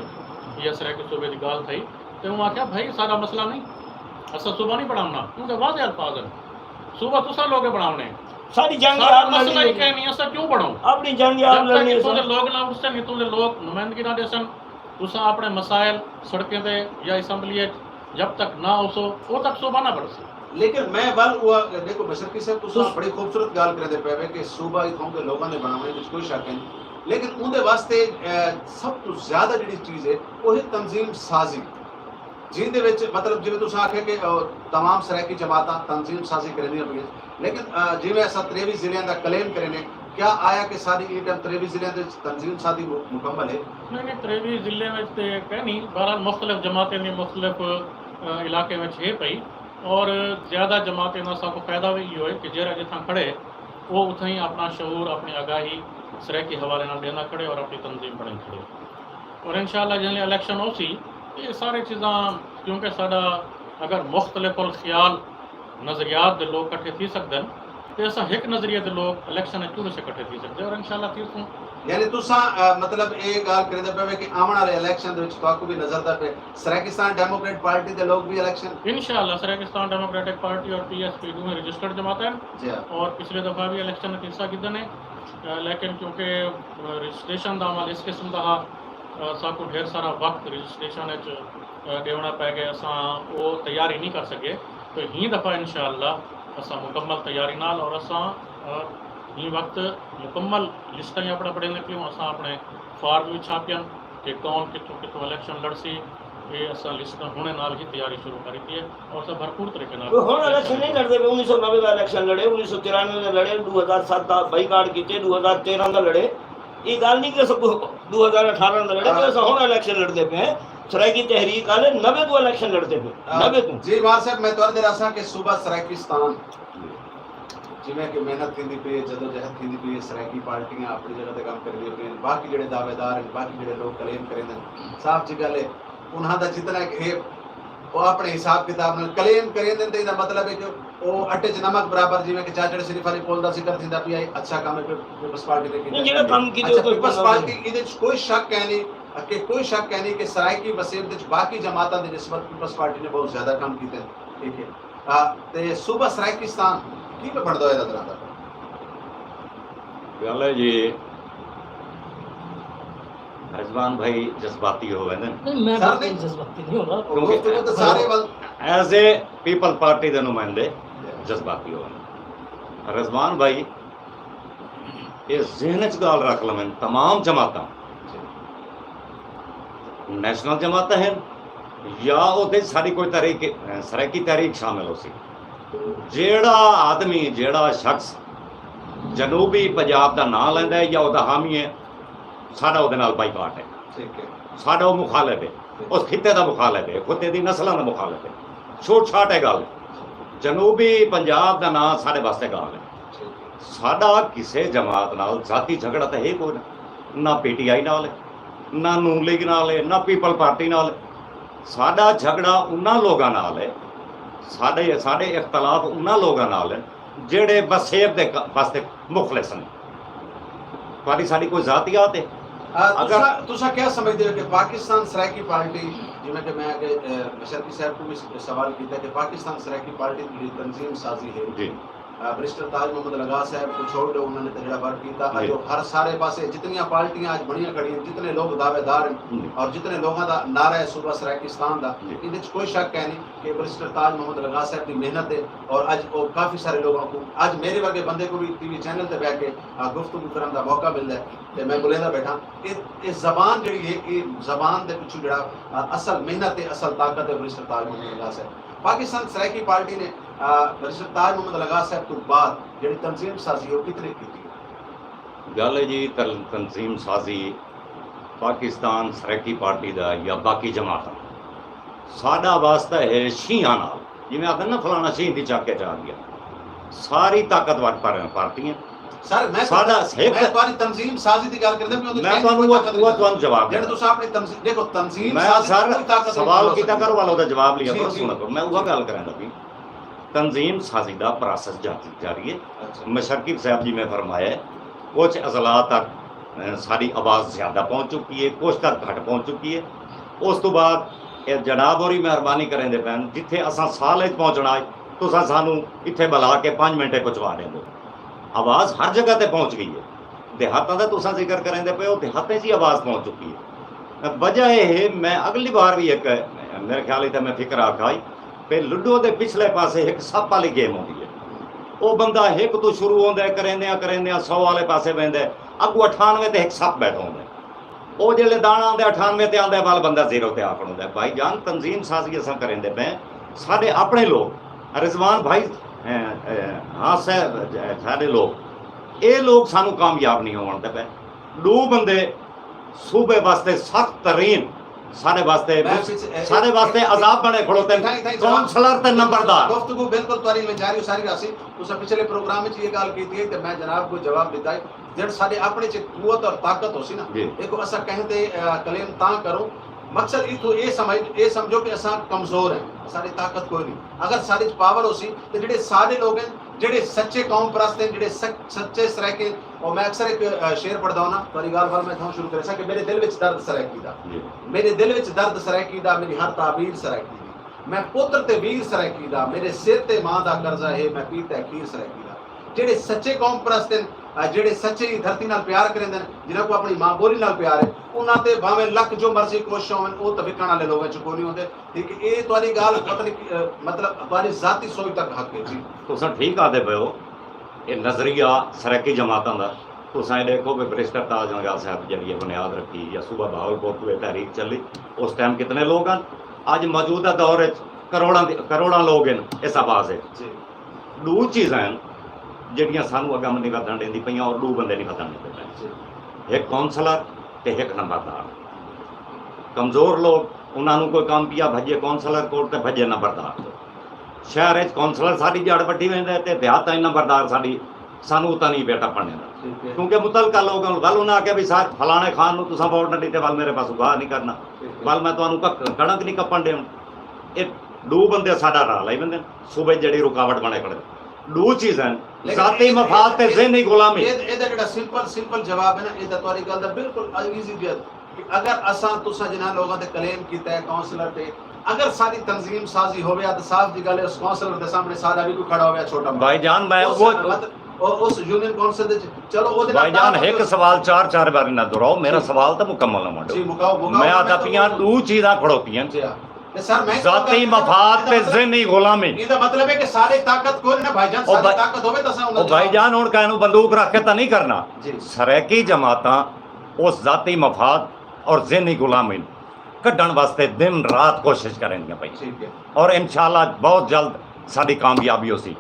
یا سرائیکی صوبے دی ڳالھ تھئی، تے اوں آکھیا، بھائی، ساݙا مسئلہ نہیں، اساں صوبہ نہیں بݨاوݨا۔ اوں دے واضح الفاظ ہن، صوبہ تساں لوگے بݨاوݨے۔ ساݙی جنگ ساݙا آپ مسئلہ ہی لڑنی کہیں نہیں، اساں کیوں بݨاؤں؟ اپݨی جنگ آپ لڑنی ہے۔ جب تک اتھوں دے لوگ نہ اٹھسن، اتھوں دے لوگ نمائندگی نہ ݙیسن، تساں اپݨے مسائل سڑکیں تے یا اسمبلی اچ جب تک نہ ہوسو، او تک صوبہ نہ بݨسی۔ لیکن میں ول او، ݙیکھو بشرقی صاحب، تساں بڑی خوبصورت ڳالھ کریندے پئے وے کہ صوبہ اتھوں دے لوگاں دے بݨاوݨے وچ کوئی شک نہیں، لیکن اوندے واسطے، اے، سب توں زیادہ جڑی چیز ہے، او ہے تنظیم سازی، جیندے وچ، مطلب، جیویں تساں آکھیا کہ، اے، تمام سرائیکی جماعتاں تنظیم سازی کریندیاں پئیاں، لیکن، آ، جیویں اساں تریوی ضلعیاں دا کلیم کرینے، کیا آیا کہ ساݙی ایں ٹائم تریوی ضلعیاں دے وچ تنظیم سازی مو-، مکمل ہے؟ نہیں، نہیں، تریوی ضلعیاں وچ تے کائنی، بہرحال مختلف جماعتیں دی مختلف، آ، علاقیں وچ ہے پئی، اور زیادہ جماعتیں دا ساکوں فائدہ وی ایہو ہے کہ جیڑھا جتھاں کھڑے، او اتھاں ہی اپݨا شعور، اپݨی آگاہی سرائیکی حوالے نال ݙیندا کھڑے اور اپݨی تنظیم بݨائی کھڑے۔ اور انشاءاللہ جیلھے الیکشن ہوسی، اے سارے چیزاں، کیونکہ ساݙا اگر مختلف الخیال نظریات دے لوگ کٹھے تھی سڳدن، تے اساں ہک نظریے دے لوگ الیکشن اچ کیوں نسے کٹھے تھی سڳدے، اور انشاءاللہ تھیسوں۔ یعنی تساں، آ، مطلب، اے ڳالھ کریندے پئے وے کہ آوݨ والے الیکشن دے وچ تہاکوں وی نظر دا پئے سرائیکستان ڈیموکریٹ پارٹی دے لوگ وی الیکشن؟ انشاءاللہ، سرائیکستان ڈیموکریٹک پارٹی اور پی ایس پی ݙوہیں رجسٹرڈ جماعتاں ہن، جی ہاں۔ اور پچھلے دفعہ وی الیکشن اچ حصہ گھدن ہے، آ، لیکن کیونکہ، آ، رجسٹریشن دا عمل اس قسم دا ہا، آ، ساکوں ڈھیر سارا وقت رجسٹریشن اچ، آ، ݙیوݨا پئے ڳئے، اساں او تیاری نہیں کر سڳے۔ تے ہیں دفعہ انشاءاللہ اساں مکمل تیاری نال، اور اساں، آ، ہیں وقت مکمل لسٹاں ہی اپݨا پڑھیندے پیوں، اساں اپݨے فارم وی چھاپین کہ کون کتھوں کتھوں الیکشن لڑسی، اے اساں لسٹاں ہݨے نال ہی تیاری شروع کر ݙتی ہے، اور اساں بھرپور طریقے نال کوئی ہݨ الیکشن نہیں لڑدے پئے، انیس سو نوے دا الیکشن لڑے، انیس سو چورانوے دا لڑے، ݙو ہزار ست دا بائیکاٹ کیتے، ݙو ہزار تیرہ دا لڑے، اے ڳالھ نہیں کہ سب دو ہزار اٹھارہ دا لڑے پئے، اساں ہݨ الیکشن لڑدے پئے ہیں۔ سرائیکی تحریک آلے نوے توں الیکشن لڑدے پئے، نوے توں۔ جی عمار صاحب، میں تہاݙے ݙساں کہ صوبہ سرائیکستان، جیویں کہ محنت تھیندی پئی ہے، جدوجہد تھیندی پئی ہے، سرائیکی پارٹیاں اپݨی جگہ تے کم کریندیاں پئین، باقی جیڑھے دعوے دار ہن، باقی جیڑھے لوگ کلیم کریندے ہن، صاف جی ڳالھ ہے، انہاں دا جتنا ایک ہے، او اپݨے حساب کتاب نال کلیم کریندے ہن، تے ایندا مطلب ہے کہ او اٹے چ نمک برابر، جیویں کہ چاچڑ شریف والی پول دا ذکر تھیندا پیا ہے، اچھا کم ہے پیپلز پارٹی نے کیتا۔ نہیں، جیڑھا کم کیتے، او تے کوئی پیپلز پارٹی ایندے وچ کوئی شک کائنی کہ، کوئی شک کائنی کہ سرائیکی وسیب دے وچ باقی جماعتاں دی نسبت پیپلز پارٹی نے بہت زیادہ کم کیتے۔ ٹھیک ہے۔ آ، تے صوبہ سرائیکستان کیویں بݨدا ہویا نظر آندا پیا؟ ڳالھ ہے جی، رضوان بھائی جذباتی ہو ویندن۔ نہیں، میں سر، بالکل نہیں۔ جذباتی نہیں ہوندا۔ کیونکہ گفتگو تے سارے will as a people party دے نمائندے جذباتی ہو ویندن۔ رضوان بھائی اے ذہن اچ ڳالھ رکھ لون، تمام جماعتاں نیشنل جماعتاں ہن یا اوندے ساݙی کوئی تحریک، سرائیکی تحریک شامل ہوسی۔ جیڑھا آدمی، جیڑھا شخص جنوبی پنجاب دا ناں لیندا ہے یا اوندا حامی ہے، ساݙا اوندے نال بائیکاٹ ہے۔ ٹھیک ہے۔ ساݙا او مخالف ہے، ٹھیک۔ اس خطے دا مخالف ہے، خطے دی نسلاں دا مخالف ہے۔ چھوٹ چھاٹ ہے ڳالھ۔ جنوبی پنجاب دا ناں ساݙے واسطے ڳالھ ہے۔ ٹھیک ہے۔ ساݙا کسے جماعت نال ذاتی جھگڑا تاں ہے کوئی نہ، نہ پی ٹی آئی نال ہے، نہ نون لیگ نال ہے، نہ پیپل پارٹی نال ہے۔ ساݙا جھگڑا انہاں لوگاں نال ہے، ساݙے، ساݙے اختلاف انہاں لوگاں نال ہے جیڑھے وسیب دے ک-، واسطے مخلص ہن۔ تہاݙی ساݙی کوئی ذاتیات ہے؟ آ، اگر تساں، تساں کیا سمجھدے ہو کہ پاکستان سرائیکی پارٹی، جیویں کہ میں اڳے، اے، مشرقی صاحب کوں وی س-، سوال کیتا کہ پاکستان سرائیکی پارٹی دی جیڑھی تنظیم سازی ہے، جی۔ آ، بیرسٹر تاج محمد لغا صاحب کوں چھوڑ ݙیو، انہاں نے تے جیڑھا ورک کیتا، جی۔ اڄ او ہر سارے پاسے جتنیاں پارٹیاں اڄ بݨیاں کھڑیاں، جتنے لوگ دعوے دار ہن، جی۔ اور جتنے لوگاں دا نعرہ ہے صوبہ سرائیکستان دا، جی۔ ایندے وچ کوئی شک کائنی کہ بیرسٹر تاج محمد لغا صاحب دی محنت ہے، اور اڄ او کافی سارے لوگاں کوں، اڄ میرے ورگے بندے کوں وی ٹی وی چینل تے ٻہہ کے، آ، گفتگو کرݨ دا موقع ملدا ہے، تے میں ٻولیندا ٻیٹھاں۔ اے، اے زبان جیڑھی ہے، اے زبان دے پچھوں جیڑھا، آ، اصل محنت ہے، اصل طاقت ہے بیرسٹر تاج محمد لغا صاحب۔ پاکستان سرائیکی پارٹی نے، آ، بیرسٹر تاج محمد لغا صاحب توں بعد جیڑھی تنظیم سازی ہے، او کتنی کیتی ہے؟ ڳالھ ہے جی، تل-، تنظیم سازی پاکستان سرائیکی پارٹی دا یا باقی جماعتاں، ساݙا واسطہ ہے شینہاں نال۔ جیویں آہدن نا، فلاݨا شینہہ دی چک اچ آ ڳیا۔ ساری طاقتور پر-، پارٹیاں۔ سر، میں ساݙا ہک میں تہاݙی تنظیم سازی دی ڳالھ کردا پیاں، میں تہاݙی تہانوں کوئی وہ، طاقت وہ نہیں۔ تہانوں جواب جیڑھے ݙیندا۔ تساں اپݨی تنظیم، دیکھو، تنظیم میں سازی سر کوئی طاقت نہیں سوال ہو کیتا سڳدی۔ کرو، والا دا جواب لیا جی، کرو، جی۔ سُݨو کرو۔ میں اوہا ڳالھ کریندا پیا۔ تنظیم سازی دا پراسس جاری، جاری ہے۔ اچھا۔ مشرقی صاحب جی میں فرمایا ہے، کچھ اضلاع تک، اے، ساݙی آواز زیادہ پہنچ چکی ہے، کچھ تک گھٹ پہنچ چکی ہے۔ اس توں بعد اے جناب ہوری مہربانی کریندے پئن، جتھے اساں سال اچ پہنچݨا ہے، تساں سانوں اتھے ٻلا کے پنج منٹ اچ پہنچوا ݙیندو۔ آواز ہر جگہ تے پہنچ ڳئی ہے۔ دیہاتاں دا تساں ذکر کریندے پئے ہو، دیہاتیں چ ہی آواز پہنچ چکی ہے۔ وجہ اے ہے، میں اڳلی وار وی ہک، میرے خیال اچ تاں میں فقرہ آکھا ہئی، پئے لڈو دے پچھلے پاسے ہک سپ والی گیم ہوندی ہے۔ او بندہ ہک توں شروع ہوندا ہے، کریندیاں کریندیاں سو والے پاسے ویندا ہے، اڳوں اٹھانوے تے ہک سپ ٻیٹھا ہوندا ہے۔ او جیڑھے داݨا آندا ہے اٹھانوے تے آندا ہے، ول بندہ زیرو تے آ کھڑوندا ہے۔ بھائی جان، تنظیم سازی اساں کریندے پئے ہیں، ساݙے اپݨے لوگ، رضوان بھائی، اے، اے، ہاں صاحب، ساݙے لوگ، اے لوگ سانوں کامیاب نہیں ہووݨ ݙیندے پئے۔ ݙو بندے صوبے واسطے سخت ترین، ساݙے واسطے، میں پچھ-، اے، ساݙے واسطے اے، عذاب بݨے کھڑوتے ہیں، اتھاں، اتھاں جناب، کونسلر تے نمبردار۔ گفتگو بالکل تہاݙی میں جاری و ساری رہسی۔ تساں پچھلے پروگرام وچ یہ ڳالھ کیتی ہے تے میں جناب کوں جواب ݙتا ہے، جیڑھے ساݙے اپݨے چ قوت اور طاقت ہوسی نا، جی۔ ایکوں اساں کہیں تے، آ، کلیم تاں کروں، مقصد اتھوں اے سمجھ، اے سمجھو کہ اساں کمزور ہیں، ساݙی طاقت کوئی نہیں۔ اگر ساݙے چ پاور ہوسی تے جیڑھے سارے لوگ ہیں، جیڑھے سچے قوم پرست ہیں، جیڑھے سچ-، سچے سرائیکی، اور میں اکثر ایک، آ، شعر پڑھدا ہوں نا، تہاݙی ڳالھ ول میں اتھاں شروع کریساں کہ میرے دل وچ درد سرائیکی دا۔ جی۔ میرے دل وچ درد سرائیکی دا، میری ہر تعبیر سرائیکی دی۔ میں پتر تے ویر سرائیکی دا، میرے سر تے ماں دا قرضہ ہے، میں پیتا ہے کھیر سرائیکی دا۔ جیڑھے سچے قوم پرست ہن، آ، جیڑھے سچے ہی دھرتی نال پیار کریندے ہن، جنہاں کوں اپݨی ماں ٻولی نال پیار ہے، انہاں تے بھاویں لکھ جو مرضی کوششاں ہوون، او تاں وکݨ والے لوگاں چ کوئی نہیں ہوندے۔ ٹھیک ہے، اے تہاݙی ڳالھ پتہ نہیں کی، آ، مطلب تہاݙی ذاتی سوچ تک حق ہے جی۔ تساں ٹھیک آہدے پئے ہو، اے نظریہ سرائیکی جماعتاں دا۔ تساں اے ݙیکھو کہ بیرسٹر تاج نگار صاحب جیڑھی اے بنیاد رکھی یا صوبہ بہاولپور توں اے تحریک چلی، اس ٹائم کتنے لوگ ہن؟ اڄ موجودہ دور اچ کروڑاں دی، کروڑاں لوگ ہن اس آواز اچ۔ جی۔ ݙو چیزاں ہن جیڑھیاں سانوں اڳاں نہیں ودھݨ ݙیندی پئیاں اور ݙو بندے نہیں ودھݨ ݙیندے پئے۔ جی۔ ہک کونسلر تے ہک نمبردار۔ کمزور لوگ، انہاں نوں کوئی کم پیا، بھڄے کونسلر کول تے بھڄے نمبردار کول۔ شہر اچ کونسلر ساݙی جڑ وڈھی ویندا ہے تے دیہاتاں اچ نمبردار ساݙی، سانوں اتاں نہیں پیا ٹپݨ ݙیندا۔ ٹھیک ہے۔ کیونکہ متعلقہ لوگ ہن، ول انہاں آکھیا بھی سر فلانے خان نوں تساں ووٹ نہ ݙتے، ول میرے پاس گاہ نہیں کرنا، ٹھیک ہے۔ ول میں تہانوں کک-، کݨک نہیں کپݨ ݙیوݨ۔ اے ݙو بندے ساݙا راہ لائی ویندے ہن، صوبے جڑی رکاوٹ بݨے کھڑے۔ ݙو چیزاں ہن، لیکن ذاتی اے، مفاد تے اے، ذہنی غلامی۔ اے، اے دا جڑا سمپل، سمپل جواب ہے نا، اے دا تہاݙی ڳالھ دا بالکل ایزی جواب کہ اگر اساں تساں جنہاں لوگاں تے کلیم کیتا ہے کونسلر تے، اگر ساری تنظیم سازی ہووے آ تے صاف جی ڳالھ ہے، اس کونسلر دے سامݨے ساݙا بھی کوئی کھڑا ہووے آ چھوٹا بھائی۔ بھائی جان، میں اس، وہ مطلب، او-، اس یونین کونسل دے چ-، چلو، او دے بھائی جان، ہک سوال چار چار بار نہ دہراؤ، میرا جی۔ سوال تو مکمل نہ ونڈو۔ جی، مکاؤ، مکاؤ، میں میں آتا تو پیاں، ݙو چیزاں کھڑوتی ہیں۔ جی ہاں۔ تے سر، میں ذاتی مفاد تے ذہنی غلامی۔ ایندا مطلب ہے کہ سارے طاقت کوئی نہ بھائی جان، او ساری بھائی، طاقت ہووے تے اساں او انہاں بھائی جواب جان، ہݨ کہیں نوں بندوق رکھ کے تاں نہیں کرنا۔ جی۔ سرائیکی جماعتاں اس ذاتی مفاد اور ذہنی غلامی کڈھݨ واسطے دن رات کوشش کرن گیاں پئیاں۔ ٹھیک ہے۔ اور انشاءاللہ بہت جلد ساݙی کامیابی ہوسی۔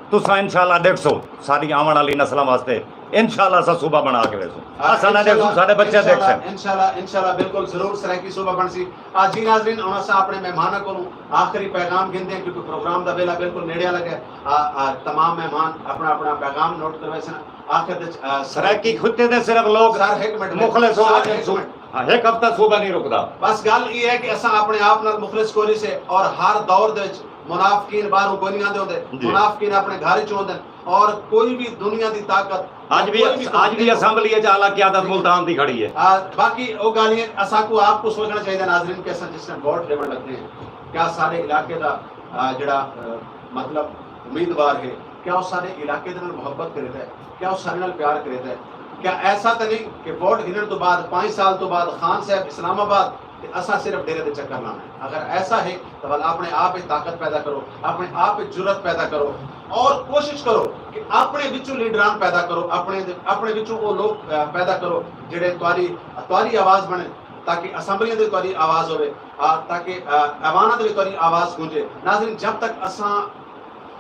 تساں انشاءاللہ ݙیکھسو ساݙی آوݨ والی نسلاں واسطے، انشاءاللہ اساں صوبہ بݨا کے ویسوں۔ ہاں، اساں نہ ݙیکھسوں، انشاءاللہ، ساݙے بچے انشاءاللہ، ݙیکھسن۔ انشاءاللہ، انشاءاللہ بالکل ضرور سرائیکی صوبہ بݨسی۔ آ، جی ناظرین، ہݨ اساں اپݨے مہماناں کولوں آخری پیغام گھندے ہیں، کیونکہ پروگرام دا ویلا بالکل نیڑے آ لڳا ہے۔ آ، آ، تمام مہمان اپݨا اپݨا پیغام نوٹ کرویسن۔ آخر وچ، آ، سرائیکی خطے دے صرف لوگ سر، ہک منٹ، مخلص ہو سر، وجن ہک سو-، منٹ۔ ہاں، ہک ہفتہ صوبہ نہیں رکدا۔ بس ڳالھ ایہ ہے کہ اساں اپݨے آپ نال مخلص کوئی نہیں سے، اور ہر دور دے وچ منافقین باہروں کوئی نہیں آندے ہوندے، جی۔ منافقین اپݨے گھر وچ ہوندے، اور کوئی بھی دنیا دی طاقت، اڄ بھی، کوئی بھی اڄ بھی طاقت اسمبلی اچ اعلیٰ قیادت جی۔ ملتان دی کھڑی ہے۔ آ، باقی او ڳالھیں اساکوں آپ کوں سوچݨا چاہیدا ناظرین کہ اساں جس ٹائم ووٹ ݙیوݨ لڳدے ہیں، کیا سارے علاقے دا، آ، جڑا، آ، مطلب امیدوار ہے، کیا او سارے علاقے دے نال محبت کریندا ہے؟ کیا او سارے نال پیار کریندا ہے؟ کیا ایسا تاں نہیں کہ ووٹ گھنݨ توں بعد، پنج سال توں بعد خان صاحب اسلام آباد تے اساں صرف ڈیرے دے چکر لاوݨے؟ اگر ایسا ہے تاں ول اپݨے آپ وچ طاقت پیدا کرو، اپݨے آپ وچ جرات پیدا کرو، اور کوشش کرو کہ اپݨے وچوں لیڈران پیدا کرو، اپݨے دے، اپݨے وچوں او لوگ، آ، پیدا کرو جڑے تہاݙی، تہاݙی آواز بݨن، تاکہ اسمبلیاں دے تہاݙی آواز ہووے، آ، تاکہ، آ، ایواناں دے وچ تہاݙی آواز گونجے۔ ناظرین، جب تک اساں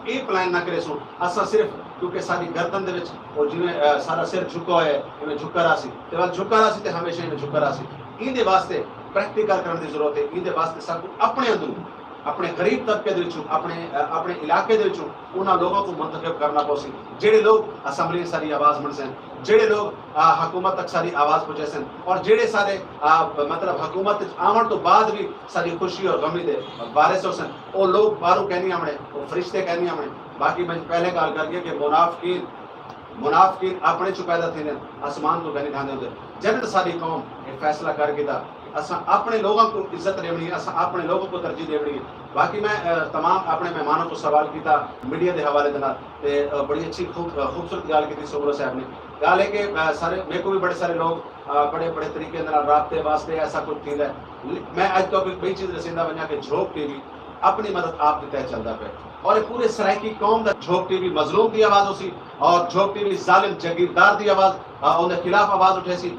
اے پلان نہ کریسوں، اساں صرف، کیونکہ ساݙی گردن دے وچ او جیویں، آ، ساݙا سر جھکا ہویا ہے، ایویں جھکا رہسی، تے ول جھکا رہسی تے ہمیشہ ایویں جھکا رہسی۔ ایندے واسطے پریکٹیکل کرݨ دی ضرورت ہے۔ ایندے واسطے ساکوں اپݨے اندروں، اپݨے غریب طبقے دے وچوں، اپݨے، آ، اپݨے علاقے دے وچوں انہاں لوگاں کوں منتخب کرݨا پوسی، جڑے لوگ اسمبلی ساݙی آواز بݨسن، جڑے لوگ، آ، حکومت تک ساݙی آواز پہنچیسن، اور جڑے ساݙے، آ، مطلب حکومت وچ آوݨ توں بعد وی ساݙی خوشی اور غمی دے وارث ہوسن۔ او لوگ باہروں کائنی آوݨے، او فرشتے کائنی آوݨے۔ باقی میں پہلے ڳالھ کر ڳیا کہ منافقین، منافقین اپݨے چوں پیدا تھیندے ہن، آسمان توں کائنی ڈھاندے ہوندے۔ جݙݨ ساݙی قوم اے فیصلہ کر گھدا کہ اساں اپݨے لوگاں کوں عزت ݙیوݨی ہے، اساں اپݨے لوگاں کوں ترجیح ݙیوݨی ہے۔ باقی میں، آ، تمام اپݨے مہماناں کوں سوال کیتا میڈیا دے حوالے دے نال، تے، آ، بڑی اچھی خوب-، آ، خوبصورت ڳالھ کیتی سومرو صاحب نے۔ ڳالھ ہے کہ، آ، سارے، میکوں وی بڑے سارے لوگ، آ، بڑے، بڑے طریقے دے نال رابطے واسطے ایسا کچھ تھیندا ہے۔ ل-، میں اڄ تہاکوں ہک ٻئی چیز ݙسیندا ونڄاں کہ جھوک ٹی وی اپݨی مدد آپ کیتے چلدا پئے، اور اے پورے سرائیکی قوم دا جھوک ٹی وی مظلوم دی آواز ہوسی، اور جھوک ٹی وی ظالم جگیردار دی آواز، آ، اوندے خلاف آواز اٹھیسی۔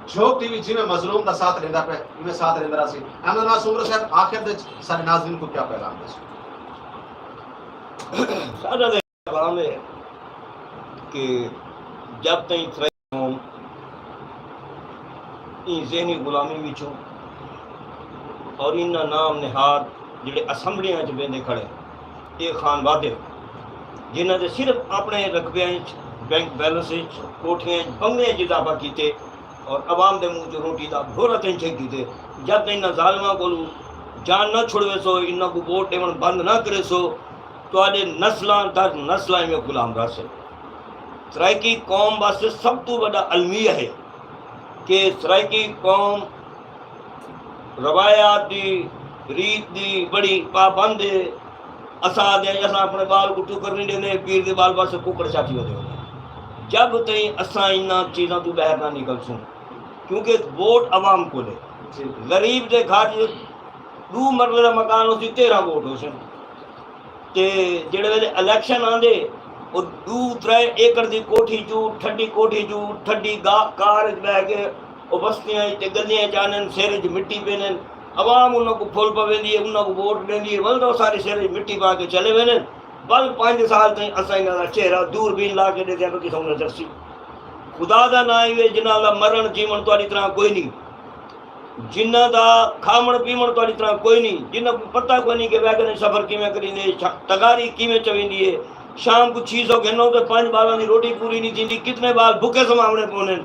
جھوک ٹی وی جیویں مظلوم دا ساتھ ݙیندا پئے، ایویں ساتھ ݙیندا رہسی۔ احمد نواز سومرو صاحب، آخر وچ سارے ناظرین کوں کیا پیغام ݙیسو؟ ساݙا تے پیغام ہے کہ جب تائیں ترے قوم ایں ذہنی غلامی وچوں اور انہاں نام نہاد جڑے اسمبلیاں وچ ویندے کھڑے، اے خان وعدے جنہاں دے صرف اپݨے رقبیاں وچ، بینک بیلنس وچ، کوٹھیاں وچ، بنگلیاں وچ اضافہ کیتے اور عوام دے منہ چوں روٹی دا بھورا تئیں چھک گھدے۔ جب تئیں انہاں ظالماں کولوں جان نہ چھڑویسو، انہاں کوں ووٹ ݙیوݨ بند نہ کریسو، تہاݙے نسلاں در نسلاں ایویں غلام رہسن۔ سرائیکی قوم واسطے سب توں وݙا المیہ ہے کہ سرائیکی قوم روایات دی، ریت دی بڑی پابند ہے۔ اساں آہدے ہیں، اساں اپݨے ٻال کوں ٹکر نہیں ݙیندے، پیر دے ٻال واسطے ککڑ چاتی ودے ہوندے۔ جب تئیں اساں انہاں چیزاں توں ٻاہر نہ نکلسوں، کیونکہ ووٹ عوام کول ہے۔ جی۔ غریب دے گھر ݙو مرلے دا مکان ہوسی، تیرہ ووٹ ہوسن۔ تے جیڑھے ویلے الیکشن آندے، او ݙو ترے ایکڑ دی کوٹھی چوں، ٹھڈی کوٹھی چوں، ٹھڈی گا-، کار اچ ٻہہ کے او بستیاں اچ تے ڳلیاں اچ آندن، سر اچ مٹی پیندن۔ عوام انہاں کوں پھل پویندی ہے، انہاں کوں ووٹ ݙیندی ہے، ول تاں او سارے سر اچ مٹی پا کے چلے ویندن۔ ول پنج سال تئیں اساں انہاں دا چہرہ دوربین لا کے ݙیکھیا پئے کتھوں نظر سی۔ خدا دا ناں ایوے جنہاں دا مرݨ جیوݨ تہاݙی طرح کوئی نی، جنہاں دا کھاوݨ پیوݨ تہاݙی طرح کوئی نی، جنہاں کوں پتہ کوئی نی کہ ویگن اچ سفر کیویں کریندے، تغاری کیویں چویندی ہے۔ شام کوں چھی سو گھنو تے پنج ٻالاں دی روٹی پوری نی تھیندی، کتنے ٻال بھکے سماوݨے پوندن۔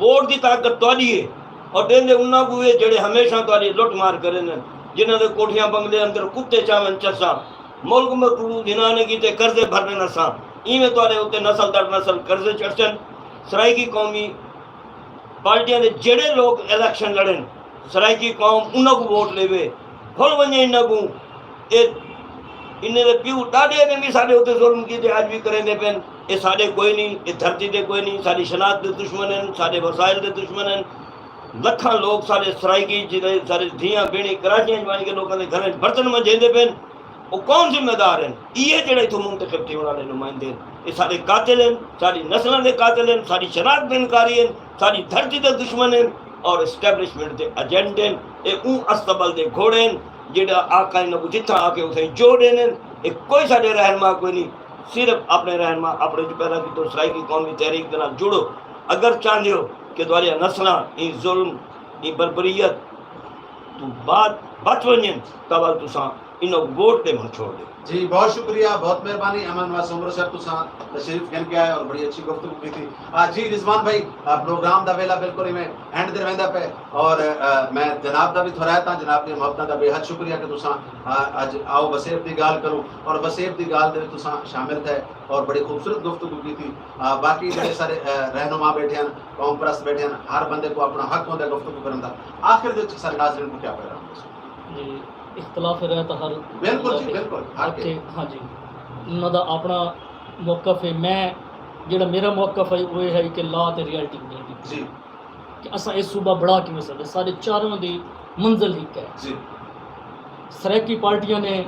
ووٹ دی طاقت تہاݙی ہے اور ݙیندے انہاں کوں ہے جیڑھے ہمیشہ تہاݙی لٹ مار کریندن، جنہاں دے کوٹھیاں بنگلے اندر کتے چاون چساں۔ ملک مکڑو دھنانے کیتے قرضے بھرݨن اساں، ایویں تہاݙے اتے نسل در نسل قرضے چڑھسن۔ سرائیکی قومی پارٹیاں دے جیڑھے لوک الیکشن لڑن، سرائیکی قوم انہاں کوں ووٹ ݙیوے، بھل ونڄے انہاں کوں۔ اے انہیں دے پیو ݙاݙے نے وی ساݙے اتے ظلم کیتے، اڄ وی کریندے پئن۔ اے ساݙے کوئی نی، اے دھرتی دے کوئی نی، ساݙی شناخت دے دشمن ہن، ساݙے وسائل دے دشمن ہن۔ لکھاں لوک ساݙے سرائیکی جیڑھے ساݙے دھیاں بھیݨیں کراچیاں اچ ونڄ کے لوکاں دے گھراں اچ برتن منجھیندے پئن، او کون ذمہ دار ہن؟ ایہے جیڑھے اتھوں منتخب تھیوݨ آلے نمائندے ہن، اے ساݙے قاتل ہن، ساݙی نسلاں دے قاتل ہن، ساݙی شناخت دے انکاری ہن، ساݙی دھرتی دے دشمن ہن اور اسٹیبلشمنٹ دے ایجنٹ ہن۔ اے اوں استبل دے گھوڑے ہن جیڑھا آقا انہاں کوں جتھاں آکھے اتھائیں جو ݙیندن۔ اے کوئی ساݙے رہنما کوئی نی، صرف اپݨے رہنما اپݨے اچ پیدا کیتو۔ سرائیکی قومی تحریک دے نال جڑو اگر چاہندے ہو کہ تہاݙیاں نسلاں ایں ظلم، ایں بربریت توں بعد بچ ونڄن تاں ول تساں انہاں کوں ووٹ ݙیوݨ چھوڑ ݙیو۔ جی، بہت شکریہ، بہت مہربانی امن واس عمر صاحب، تساں تشریف گھن کے آئے اور بڑی اچھی گفتگو کی تھی۔ آ، جی رضوان بھائی، آ، پروگرام دا ویلا بالکل ایویں اینڈ تے ویندا پئے اور، آ، میں جناب دا بھی تھورائت ہاں، جناب دی محبتاں دا بے حد شکریہ کہ تساں، آ، اج آؤ وسیب دی ڳالھ کروں اور وسیب دی ڳالھ دے وچ تساں شامل تھئے اور بڑی خوبصورت گفتگو کی تھی۔ آ، باقی جڑے سارے، آ، رہنما بیٹھے ہیں، قوم پرست بیٹھے ہیں، ہر بندے کو اپنا حق ہوتا ہے گفتگو کرن دا۔ آخر دے وچ سارے ناظرین کو کیا پیغام دے سو؟ جی، اختلاف رائے تاں ہر بالکل جی، بندہ دے بالکل، حق ہے۔ حق ہے، ہاں جی، انہاں دا اپنا موقف ہے۔ میں جڑا میرا موقف ہے وہ یہ ہے کہ لا تے ریئلٹی نہیں دی جی۔ کہ اساں اے صوبہ بڑا کیویں سڳدے، ساݙے چاروں دی منزل ہک ہے۔ جی۔ سرائیکی پارٹیاں نے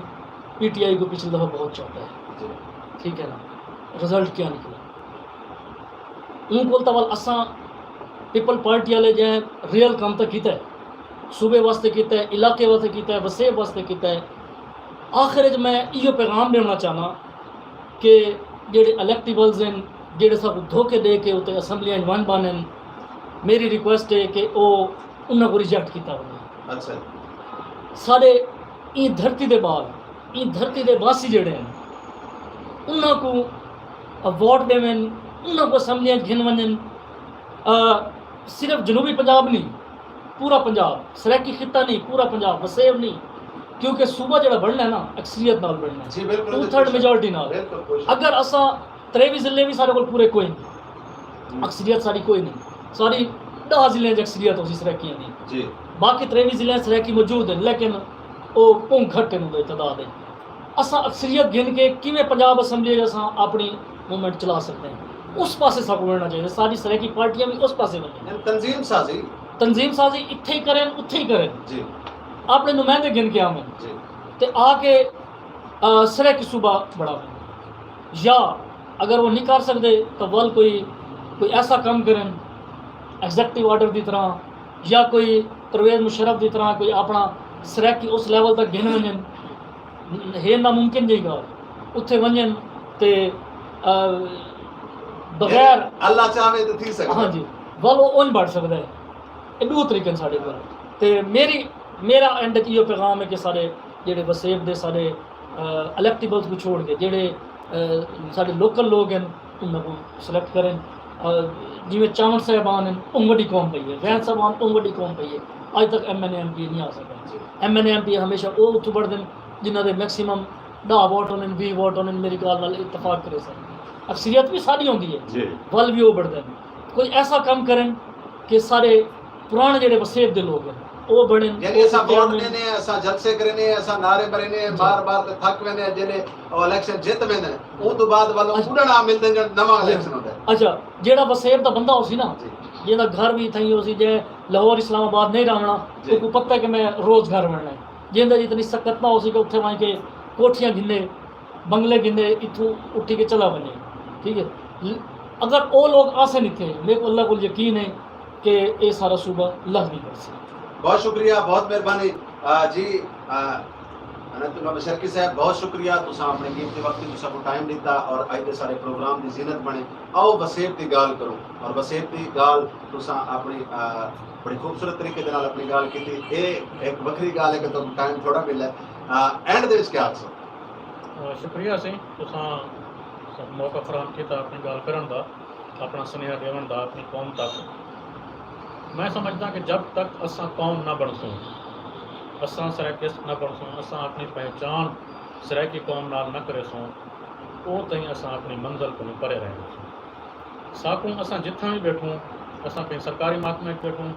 پی ٹی آئی کو پچھلی دفعہ بہت چاہتا ہے۔ جی۔ ٹھیک ہے نا؟ رزلٹ کیا نکلا؟ اوں کول تاں ول اساں پیپل پارٹی والے جیں ریئل کم تاں کیتا ہے، صوبے واسطے کیتا ہے، علاقے واسطے کیتا ہے، وسیب واسطے کیتا ہے۔ آخر وچ میں ایہو پیغام ݙیوݨا چاہنا کہ جیڑھے الیکٹیبلز ہن، جیڑھے ساکوں دھوکے ݙے کے اتے اسمبلیاں اچ ونڄ ٻاہنن، میری ریکویسٹ ہے کہ او انہاں کوں ریجیکٹ کیتا ونڄے۔ اچھا۔ ساݙے ایں دھرتی دے ٻال، ایں دھرتی دے واسی جیڑھے ہن، انہاں کوں ووٹ ݙیون، انہاں کوں اسمبلیاں اچ گھن ونڄن۔ آ، صرف جنوبی پنجاب نہیں، پورا پنجاب، سرائیکی خطہ نہیں، پورا پنجاب، وسیب نہیں، کیونکہ صوبہ جڑا بننا ہے نا، اکثریت نال بننا ہے، جی، بالکل، ٹو تھرڈ میجورٹی نال۔ بالکل، کوئی شک اگر اساں تریوی ضلع بھی سارے کول پورے کوئی نہیں، اکثریت ساری کوئی نہیں، ساری ݙاہ ضلع اچ اکثریت ہوسی سرائیکیاں دی۔ جی۔ باقی تریوی ضلع سرائیکی موجود ہیں، لیکن او پونگ گھٹ ہیں، انہاں دی تعداد ہے۔ اساں اکثریت گھن کے کیویں پنجاب اسمبلی اچ اساں اپݨی موومنٹ چلا سڳدے ہیں، اس پاسے ساکوں ونڄݨا چاہیدا۔ ساݙی سرائیکی پارٹیاں وی اس پاسے ونڄن۔ یعنی تنظیم سازی۔ تنظیم سازی اتھے ہی کرن، اتھے ہی کرن۔ جی۔ اپݨے نمائندے گھن کے آون۔ جی۔ تے آ کے، آ، سرائیکی صوبہ بݨاون۔ یا اگر وہ نہیں کر سڳدے تاں ول کوئی، کوئی ایسا کم کرن، ایگزیکٹو آرڈر دی طرح، یا کوئی پرویز مشرف دی طرح کوئی اپݨا سرائیکی اس لیول تک گھن ونڄن۔ ہے ناممکن جئی ڳالھ۔ اتھے ونڄن تے، آ، بغیر یعنی اللہ چاہوے تے تھی سڳدا۔ ہاں جی، ول او اونج بݨ سڳدا ہے۔ اے ݙو طریقے ہن ساݙے کول۔ تے میری، میرا اینڈ اچ ایہو پیغام ہے کہ ساݙے جیڑھے وسیب دے ساݙے، آ، الیکٹیبلز کوں چھوڑ کے جیڑھے، آ، ساݙے لوکل لوگ ہن، انہاں کوں سلیکٹ کرن۔ آ، جیویں چاوݨ صاحبان ہن، اوں وݙی قوم پئی ہے، وین صاحبان اوں وݙی قوم پئی ہے۔ اڄ تک ایم این اے، ایم پی اے نہیں آ سڳا۔ جی۔ ایم این اے، ایم پی اے ہمیشہ او اتھوں بݨدن جنہاں دے میکسیمم ݙاہ ووٹ ہونن، ویہہ ووٹ ہونن، میری ڳالھ نال اتفاق کریسن۔ اکثریت وی ساݙی ہوندی ہے، جی۔ ول وی او بݨدن۔ کوئی ایسا کم کرن کہ سارے پراݨے جیڑھے وسیب دے لوگ ہن، او بݨن۔ یعنی اساں ووٹ ݙیندے ہیں، اساں جلسے کریندے ہیں، اساں نعرے مریندے ہیں، جی۔ بار بار تے تھک ویندے ہیں، جیڑھے او الیکشن جت ویندے ہیں، اوں توں بعد ول او، اچھا۔ اُݙݨ آ ملدے ہیں جیڑھا نواں، جی۔ الیکشن ہوندا ہے۔ اچھا، جیڑھا وسیب دا بندہ ہوسی نا، جی۔ جیندا گھر وی اتھائیں ہوسی، جے لاہور اسلام آباد نہیں رہوݨا، جی۔ اوکوں پتہ ہے کہ میں روز گھر ونڄݨا ہے۔ جیندا اتنی سکت نہ ہوسی کہ اتھے ونڄ کے کوٹھیاں گھنے، بنگلے گھنے، اتھوں اٹھی کے چلا ونڄے۔ ٹھیک ہے؟ ل-، اگر او لوگ آسن اتھے، میرے کو اللہ کول یقین ہے کہ اے سارا صوبہ لہہ وی کرسی۔ بہت شکریہ، بہت مہربانی۔ آ، جی، آ، انت اللہ مشرقی صاحب، بہت شکریہ، تساں اپنے قیمتی وقت، تساں کو ٹائم دیتا اور اج دے سارے پروگرام دی زینت بنے۔ آؤ وسیب دی گال کروں، اور وسیب دی گال تساں اپنی آ، بڑی خوبصورت طریقے دے نال اپنی گال کیتی۔ اے ایک وکھری گال ہے کہ تم ٹائم تھوڑا ملے۔ اینڈ دے وچ کیا آکھسو؟ شکریہ سی، تساں موقع فراہم کیتا اپنی گال کرن دا، اپنا سنیہا ڈیون دا اپنی قوم تک۔ میں سمجھدا کہ جب تک اساں قوم نہ بنسوں، اساں سرائیکسٹ نہ بنسوں، اساں اپنی پہچان سرائیکی قوم نال نہ کریسوں، او تئیں اساں اپنی منزل کنوں پرے رہ ویسوں۔ ساکوں اساں جتھاں وی بیٹھوں، اساں کہیں سرکاری محکمے اچ بیٹھوں،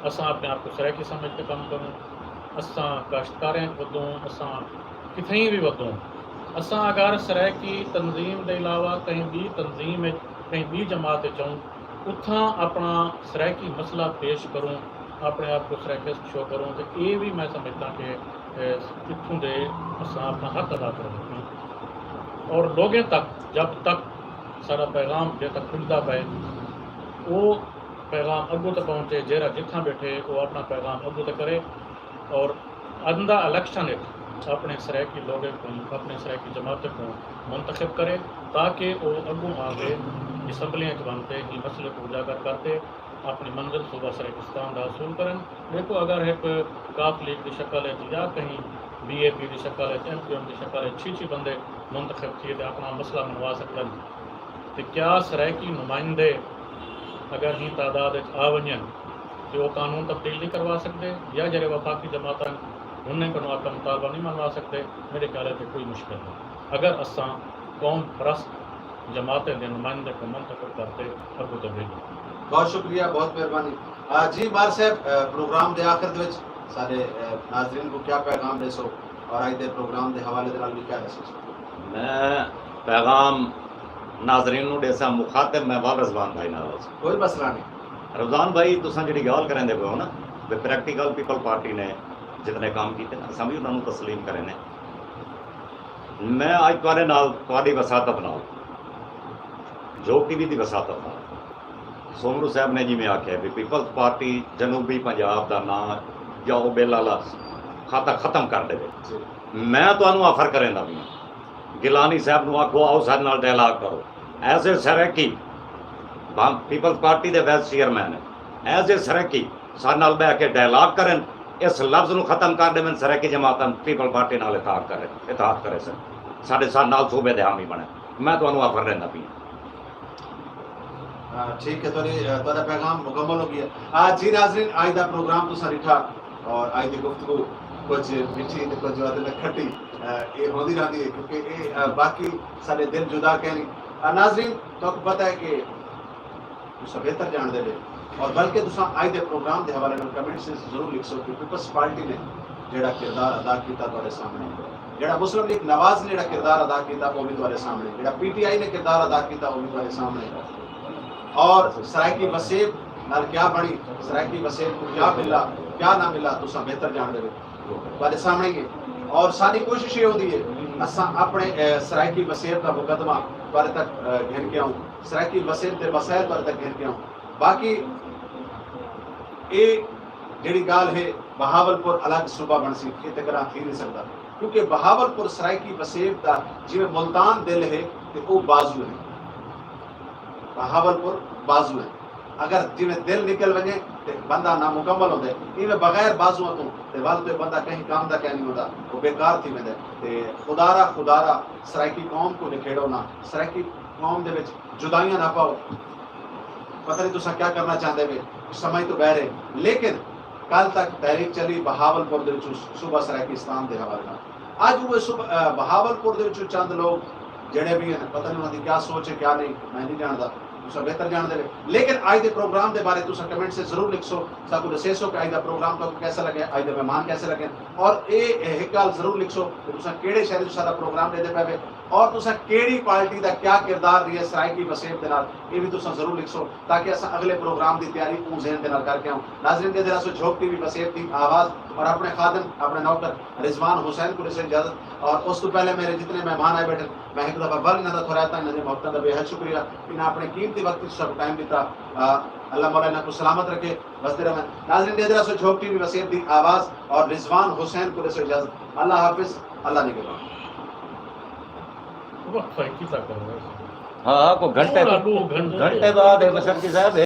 اساں اپنے آپ کوں سرائیکی سمجھ تے کم کروں، اساں کاشتکاریں اچ ودوں، اساں کتھائیں وی ودوں، اساں اگر سرائیکی تنظیم دے علاوہ کہیں ٻی تنظیم اچ، کہیں ٻی جماعت اچ ہوں، اتھاں اپݨا سرائیکی مسئلہ پیش کروں، اپݨے آپ کوں سرائیکسٹ شو کروں، تے اے وی میں سمجھداں کہ اتھوں دے اساں اپݨا حق ادا کرݨ لڳے۔ اور لوگیں تک جب تک سارا پیغام جے تک پھلدا پئے، او پیغام اڳوں تے پہنچے، جیڑھا جتھاں ٻیٹھے او اپݨا پیغام اڳوں تے کرے، اور آندہ الیکشن اچ اپݨے سرائیکی لوگیں کوں، اپݨے سرائیکی جماعتیں کوں منتخب کرے، تاکہ او اڳوں آ کے اسمبلیاں اچ ونڄ تے ایں مسئلے کوں اجاگر کر تے اپݨی منزل صوبہ سرائیکستان دا حصول کرن۔ ݙیکھو، اگر ہک کاف لیگ دی شکل اچ یا کہیں بی اے پی دی شکل اچ، ایم کیو ایم دی شکل اچ چھی چھی بندے منتخب تھی تے اپݨا مسئلہ منوا سڳدن، تے کیا سرائیکی نمائندے اگر ایں تعداد اچ آ ونڄن تے او قانون تبدیل نی کروا سڳدے؟ یا جیڑھے وفاقی جماعتاں ہن انہیں کنوں آپݨا مطالبہ نی منوا سڳدے؟ میݙے خیال اچ تے کوئی مشکل نی۔ اگر اساں قوم پرست جماعتیں دے نمائندے کوں منتخب کر تے اڳوں تے بھیڄوں۔ بہت شکریہ، بہت مہربانی۔ آ، جی مار صاحب، آ، پروگرام دے آخر دے وچ سارے، آ، ناظرین کوں کیا پیغام ݙیسو اور اڄ دے پروگرام دے حوالے دے نال وی کیا ݙیسو؟ میں پیغام ناظرین نوں ݙیساں، مخاطب میں ول رضوان بھائی نال ہاں۔ کوئی مسئلہ نی۔ رضوان بھائی، تساں جیڑھی ڳالھ کریندے پئے ہو نا، بھئی پریکٹیکل پیپلز پارٹی نے جتنے کم کیتے نا، اساں وی انہاں نوں تسلیم کریندے۔ میں اڄ تہاݙے نال، تہاݙی وساطت نال، جوگ ٹی وی دی وساطت نال، سومرو صاحب نے جیویں آکھیا ہے بھئی پیپلز پارٹی جنوبی پنجاب دا ناں یا او بل آلا کھاتا ختم کر ݙیوے۔ میں تہانوں آفر کریندا پیاں، گیلانی صاحب نوں آکھو، آؤ ساݙے نال ڈائیلاگ کرو۔ As a Saraiki, Peoples Party دے وائس چیئرمین ہیں، ایز اے سرائیکی ساݙے نال ٻہہ کے ڈائیلاگ کرن، اس لفظ نوں ختم کر ݙیون، سرائیکی جماعت پیپلز پارٹی نال اتحاد کرے، اتحاد کریسن، ساݙے ساݙے نال صوبے دے حامی بݨن۔ میں تہانوں آفر ݙیندا پیاں۔ ہاں، ٹھیک ہے، تہاݙی، آ، تہاݙا پیغام مکمل ہو ڳیا۔ آ، جی ناظرین، اڄ دا پروگرام تساں ݙٹھا اور اڄ دی گفتگو کجھ مٹھی تے کجھ آہدن کھٹی، آ، اے ہوندی رہندی ہے، کیونکہ اے، آ، باقی ساݙے دل جدا کینی۔ آ، ناظرین، تہاکوں پتہ ہے کہ تساں بہتر ڄاݨدے وے، اور بلکہ تساں اڄ دے پروگرام دے حوالے نال کمنٹس وچ ضرور لکھسو کہ پیپلز پارٹی نے جیڑھا کردار ادا کیتا تہاݙے سامݨے، جیڑھا مسلم لیگ نواز نے جیڑھا کردار ادا کیتا او وی تہاݙے سامݨے، جیڑھا پی ٹی آئی نے کردار ادا کیتا او وی تہاݙے سامݨے، اور سرائیکی وسیب نال کیا بݨی، سرائیکی وسیب کوں کیا ملا، کیا نہ ملا، تساں بہتر ڄاݨدے وے، تہاݙے سامݨے ہی ہے۔ اور ساݙی کوشش اے ہوندی ہے اساں اپݨے، اے، سرائیکی وسیب دا مقدمہ تہاݙے تک، اے، گھن کے آؤں، سرائیکی وسیب دے مسائل تہاݙے تک گھن کے آؤں۔ باقی اے جیڑھی ڳالھ ہے بہاول پور الگ صوبہ بݨسی، اے تے کݙاں تھی نی سڳدا، کیونکہ بہاول پور سرائیکی وسیب دا جیویں ملتان دل ہے تے او بازو ہے۔ بہاول پور بازو ہے، اگر جیویں دل نکل ونڄے تے بندہ نامکمل ہوندے، ایویں بغیر بازواں توں تے ول تے بندہ کہیں کام دا کائنی ہوندا، او بیکار تھی ویندے۔ تے خدا را، خدا را سرائیکی قوم کوں نکھیڑو نہ، سرائیکی قوم دے وچ جدائیاں نہ پاؤ۔ پتہ نہیں تساں کیا کرنا چاہندے وے، سمجھ تو باہر ہے۔ لیکن کل تک تحریک چلی بہاول پور دے وچوں صوبہ سرائیکستان دے حوالے نال۔ اج اوہ صوبہ، اہ، بہاول پور دے وچوں چند لوگ جڑے بھی ہیں، پتہ نہیں انہاں دی کیا سوچ ہے، کیا نہیں، میں نہیں جاندا، تساں بہتر جاندے وے۔ لیکن اج دے پروگرام دے بارے تساں کمنٹ سے ضرور لکھسو، ساکوں دسیسو کہ اج دا پروگرام تہاکوں کیسا لگے، اج دے مہمان کیسے لگے۔ اور اے، اے ہک گالھ ضرور لکھسو کہ تساں کیڑے شہر وچ ساڈا پروگرام ݙیندے پئے وے۔ اور تساں کیڑھی پارٹی دا کیا کردار رہیا سرائیکی وسیب دے نال، اے وی تساں ضرور لکھسو تاکہ اساں اگلے پروگرام دی تیاری اوں ذہن دے نال کر کے آؤں۔ ناظرین، ݙیندے رہسو جھوک ٹی وی وسیب دی آواز اور اپݨے خادم، اپݨے نوکر رضوان حسین کوں ݙیسو اجازت۔ اور اس توں پہلے میرے جتنے مہمان آئے بیٹھے، میں ہک دفعہ ول انہاں دا تھورائتاں، انہاں دی محبتاں دا بے حد شکریہ، انہاں اپݨے قیمتی وقت وچ ساکوں ٹائم ݙتا۔ آ، اللہ مولا انہاں کوں سلامت رکھے، وسدے رہون۔ ناظرین، ݙیندے رہسوں جھوک ٹی وی وسیب دی آواز اور رضوان حسین کوں ݙیسوں اجازت۔ اللہ حافظ، اللہ نگہبان۔ وقفہ کیتا کرو۔ ہاں، کوئی گھنٹے، تھوڑا ݙو گھنٹے۔ گھنٹے بعد ہے بشرکی صاحب۔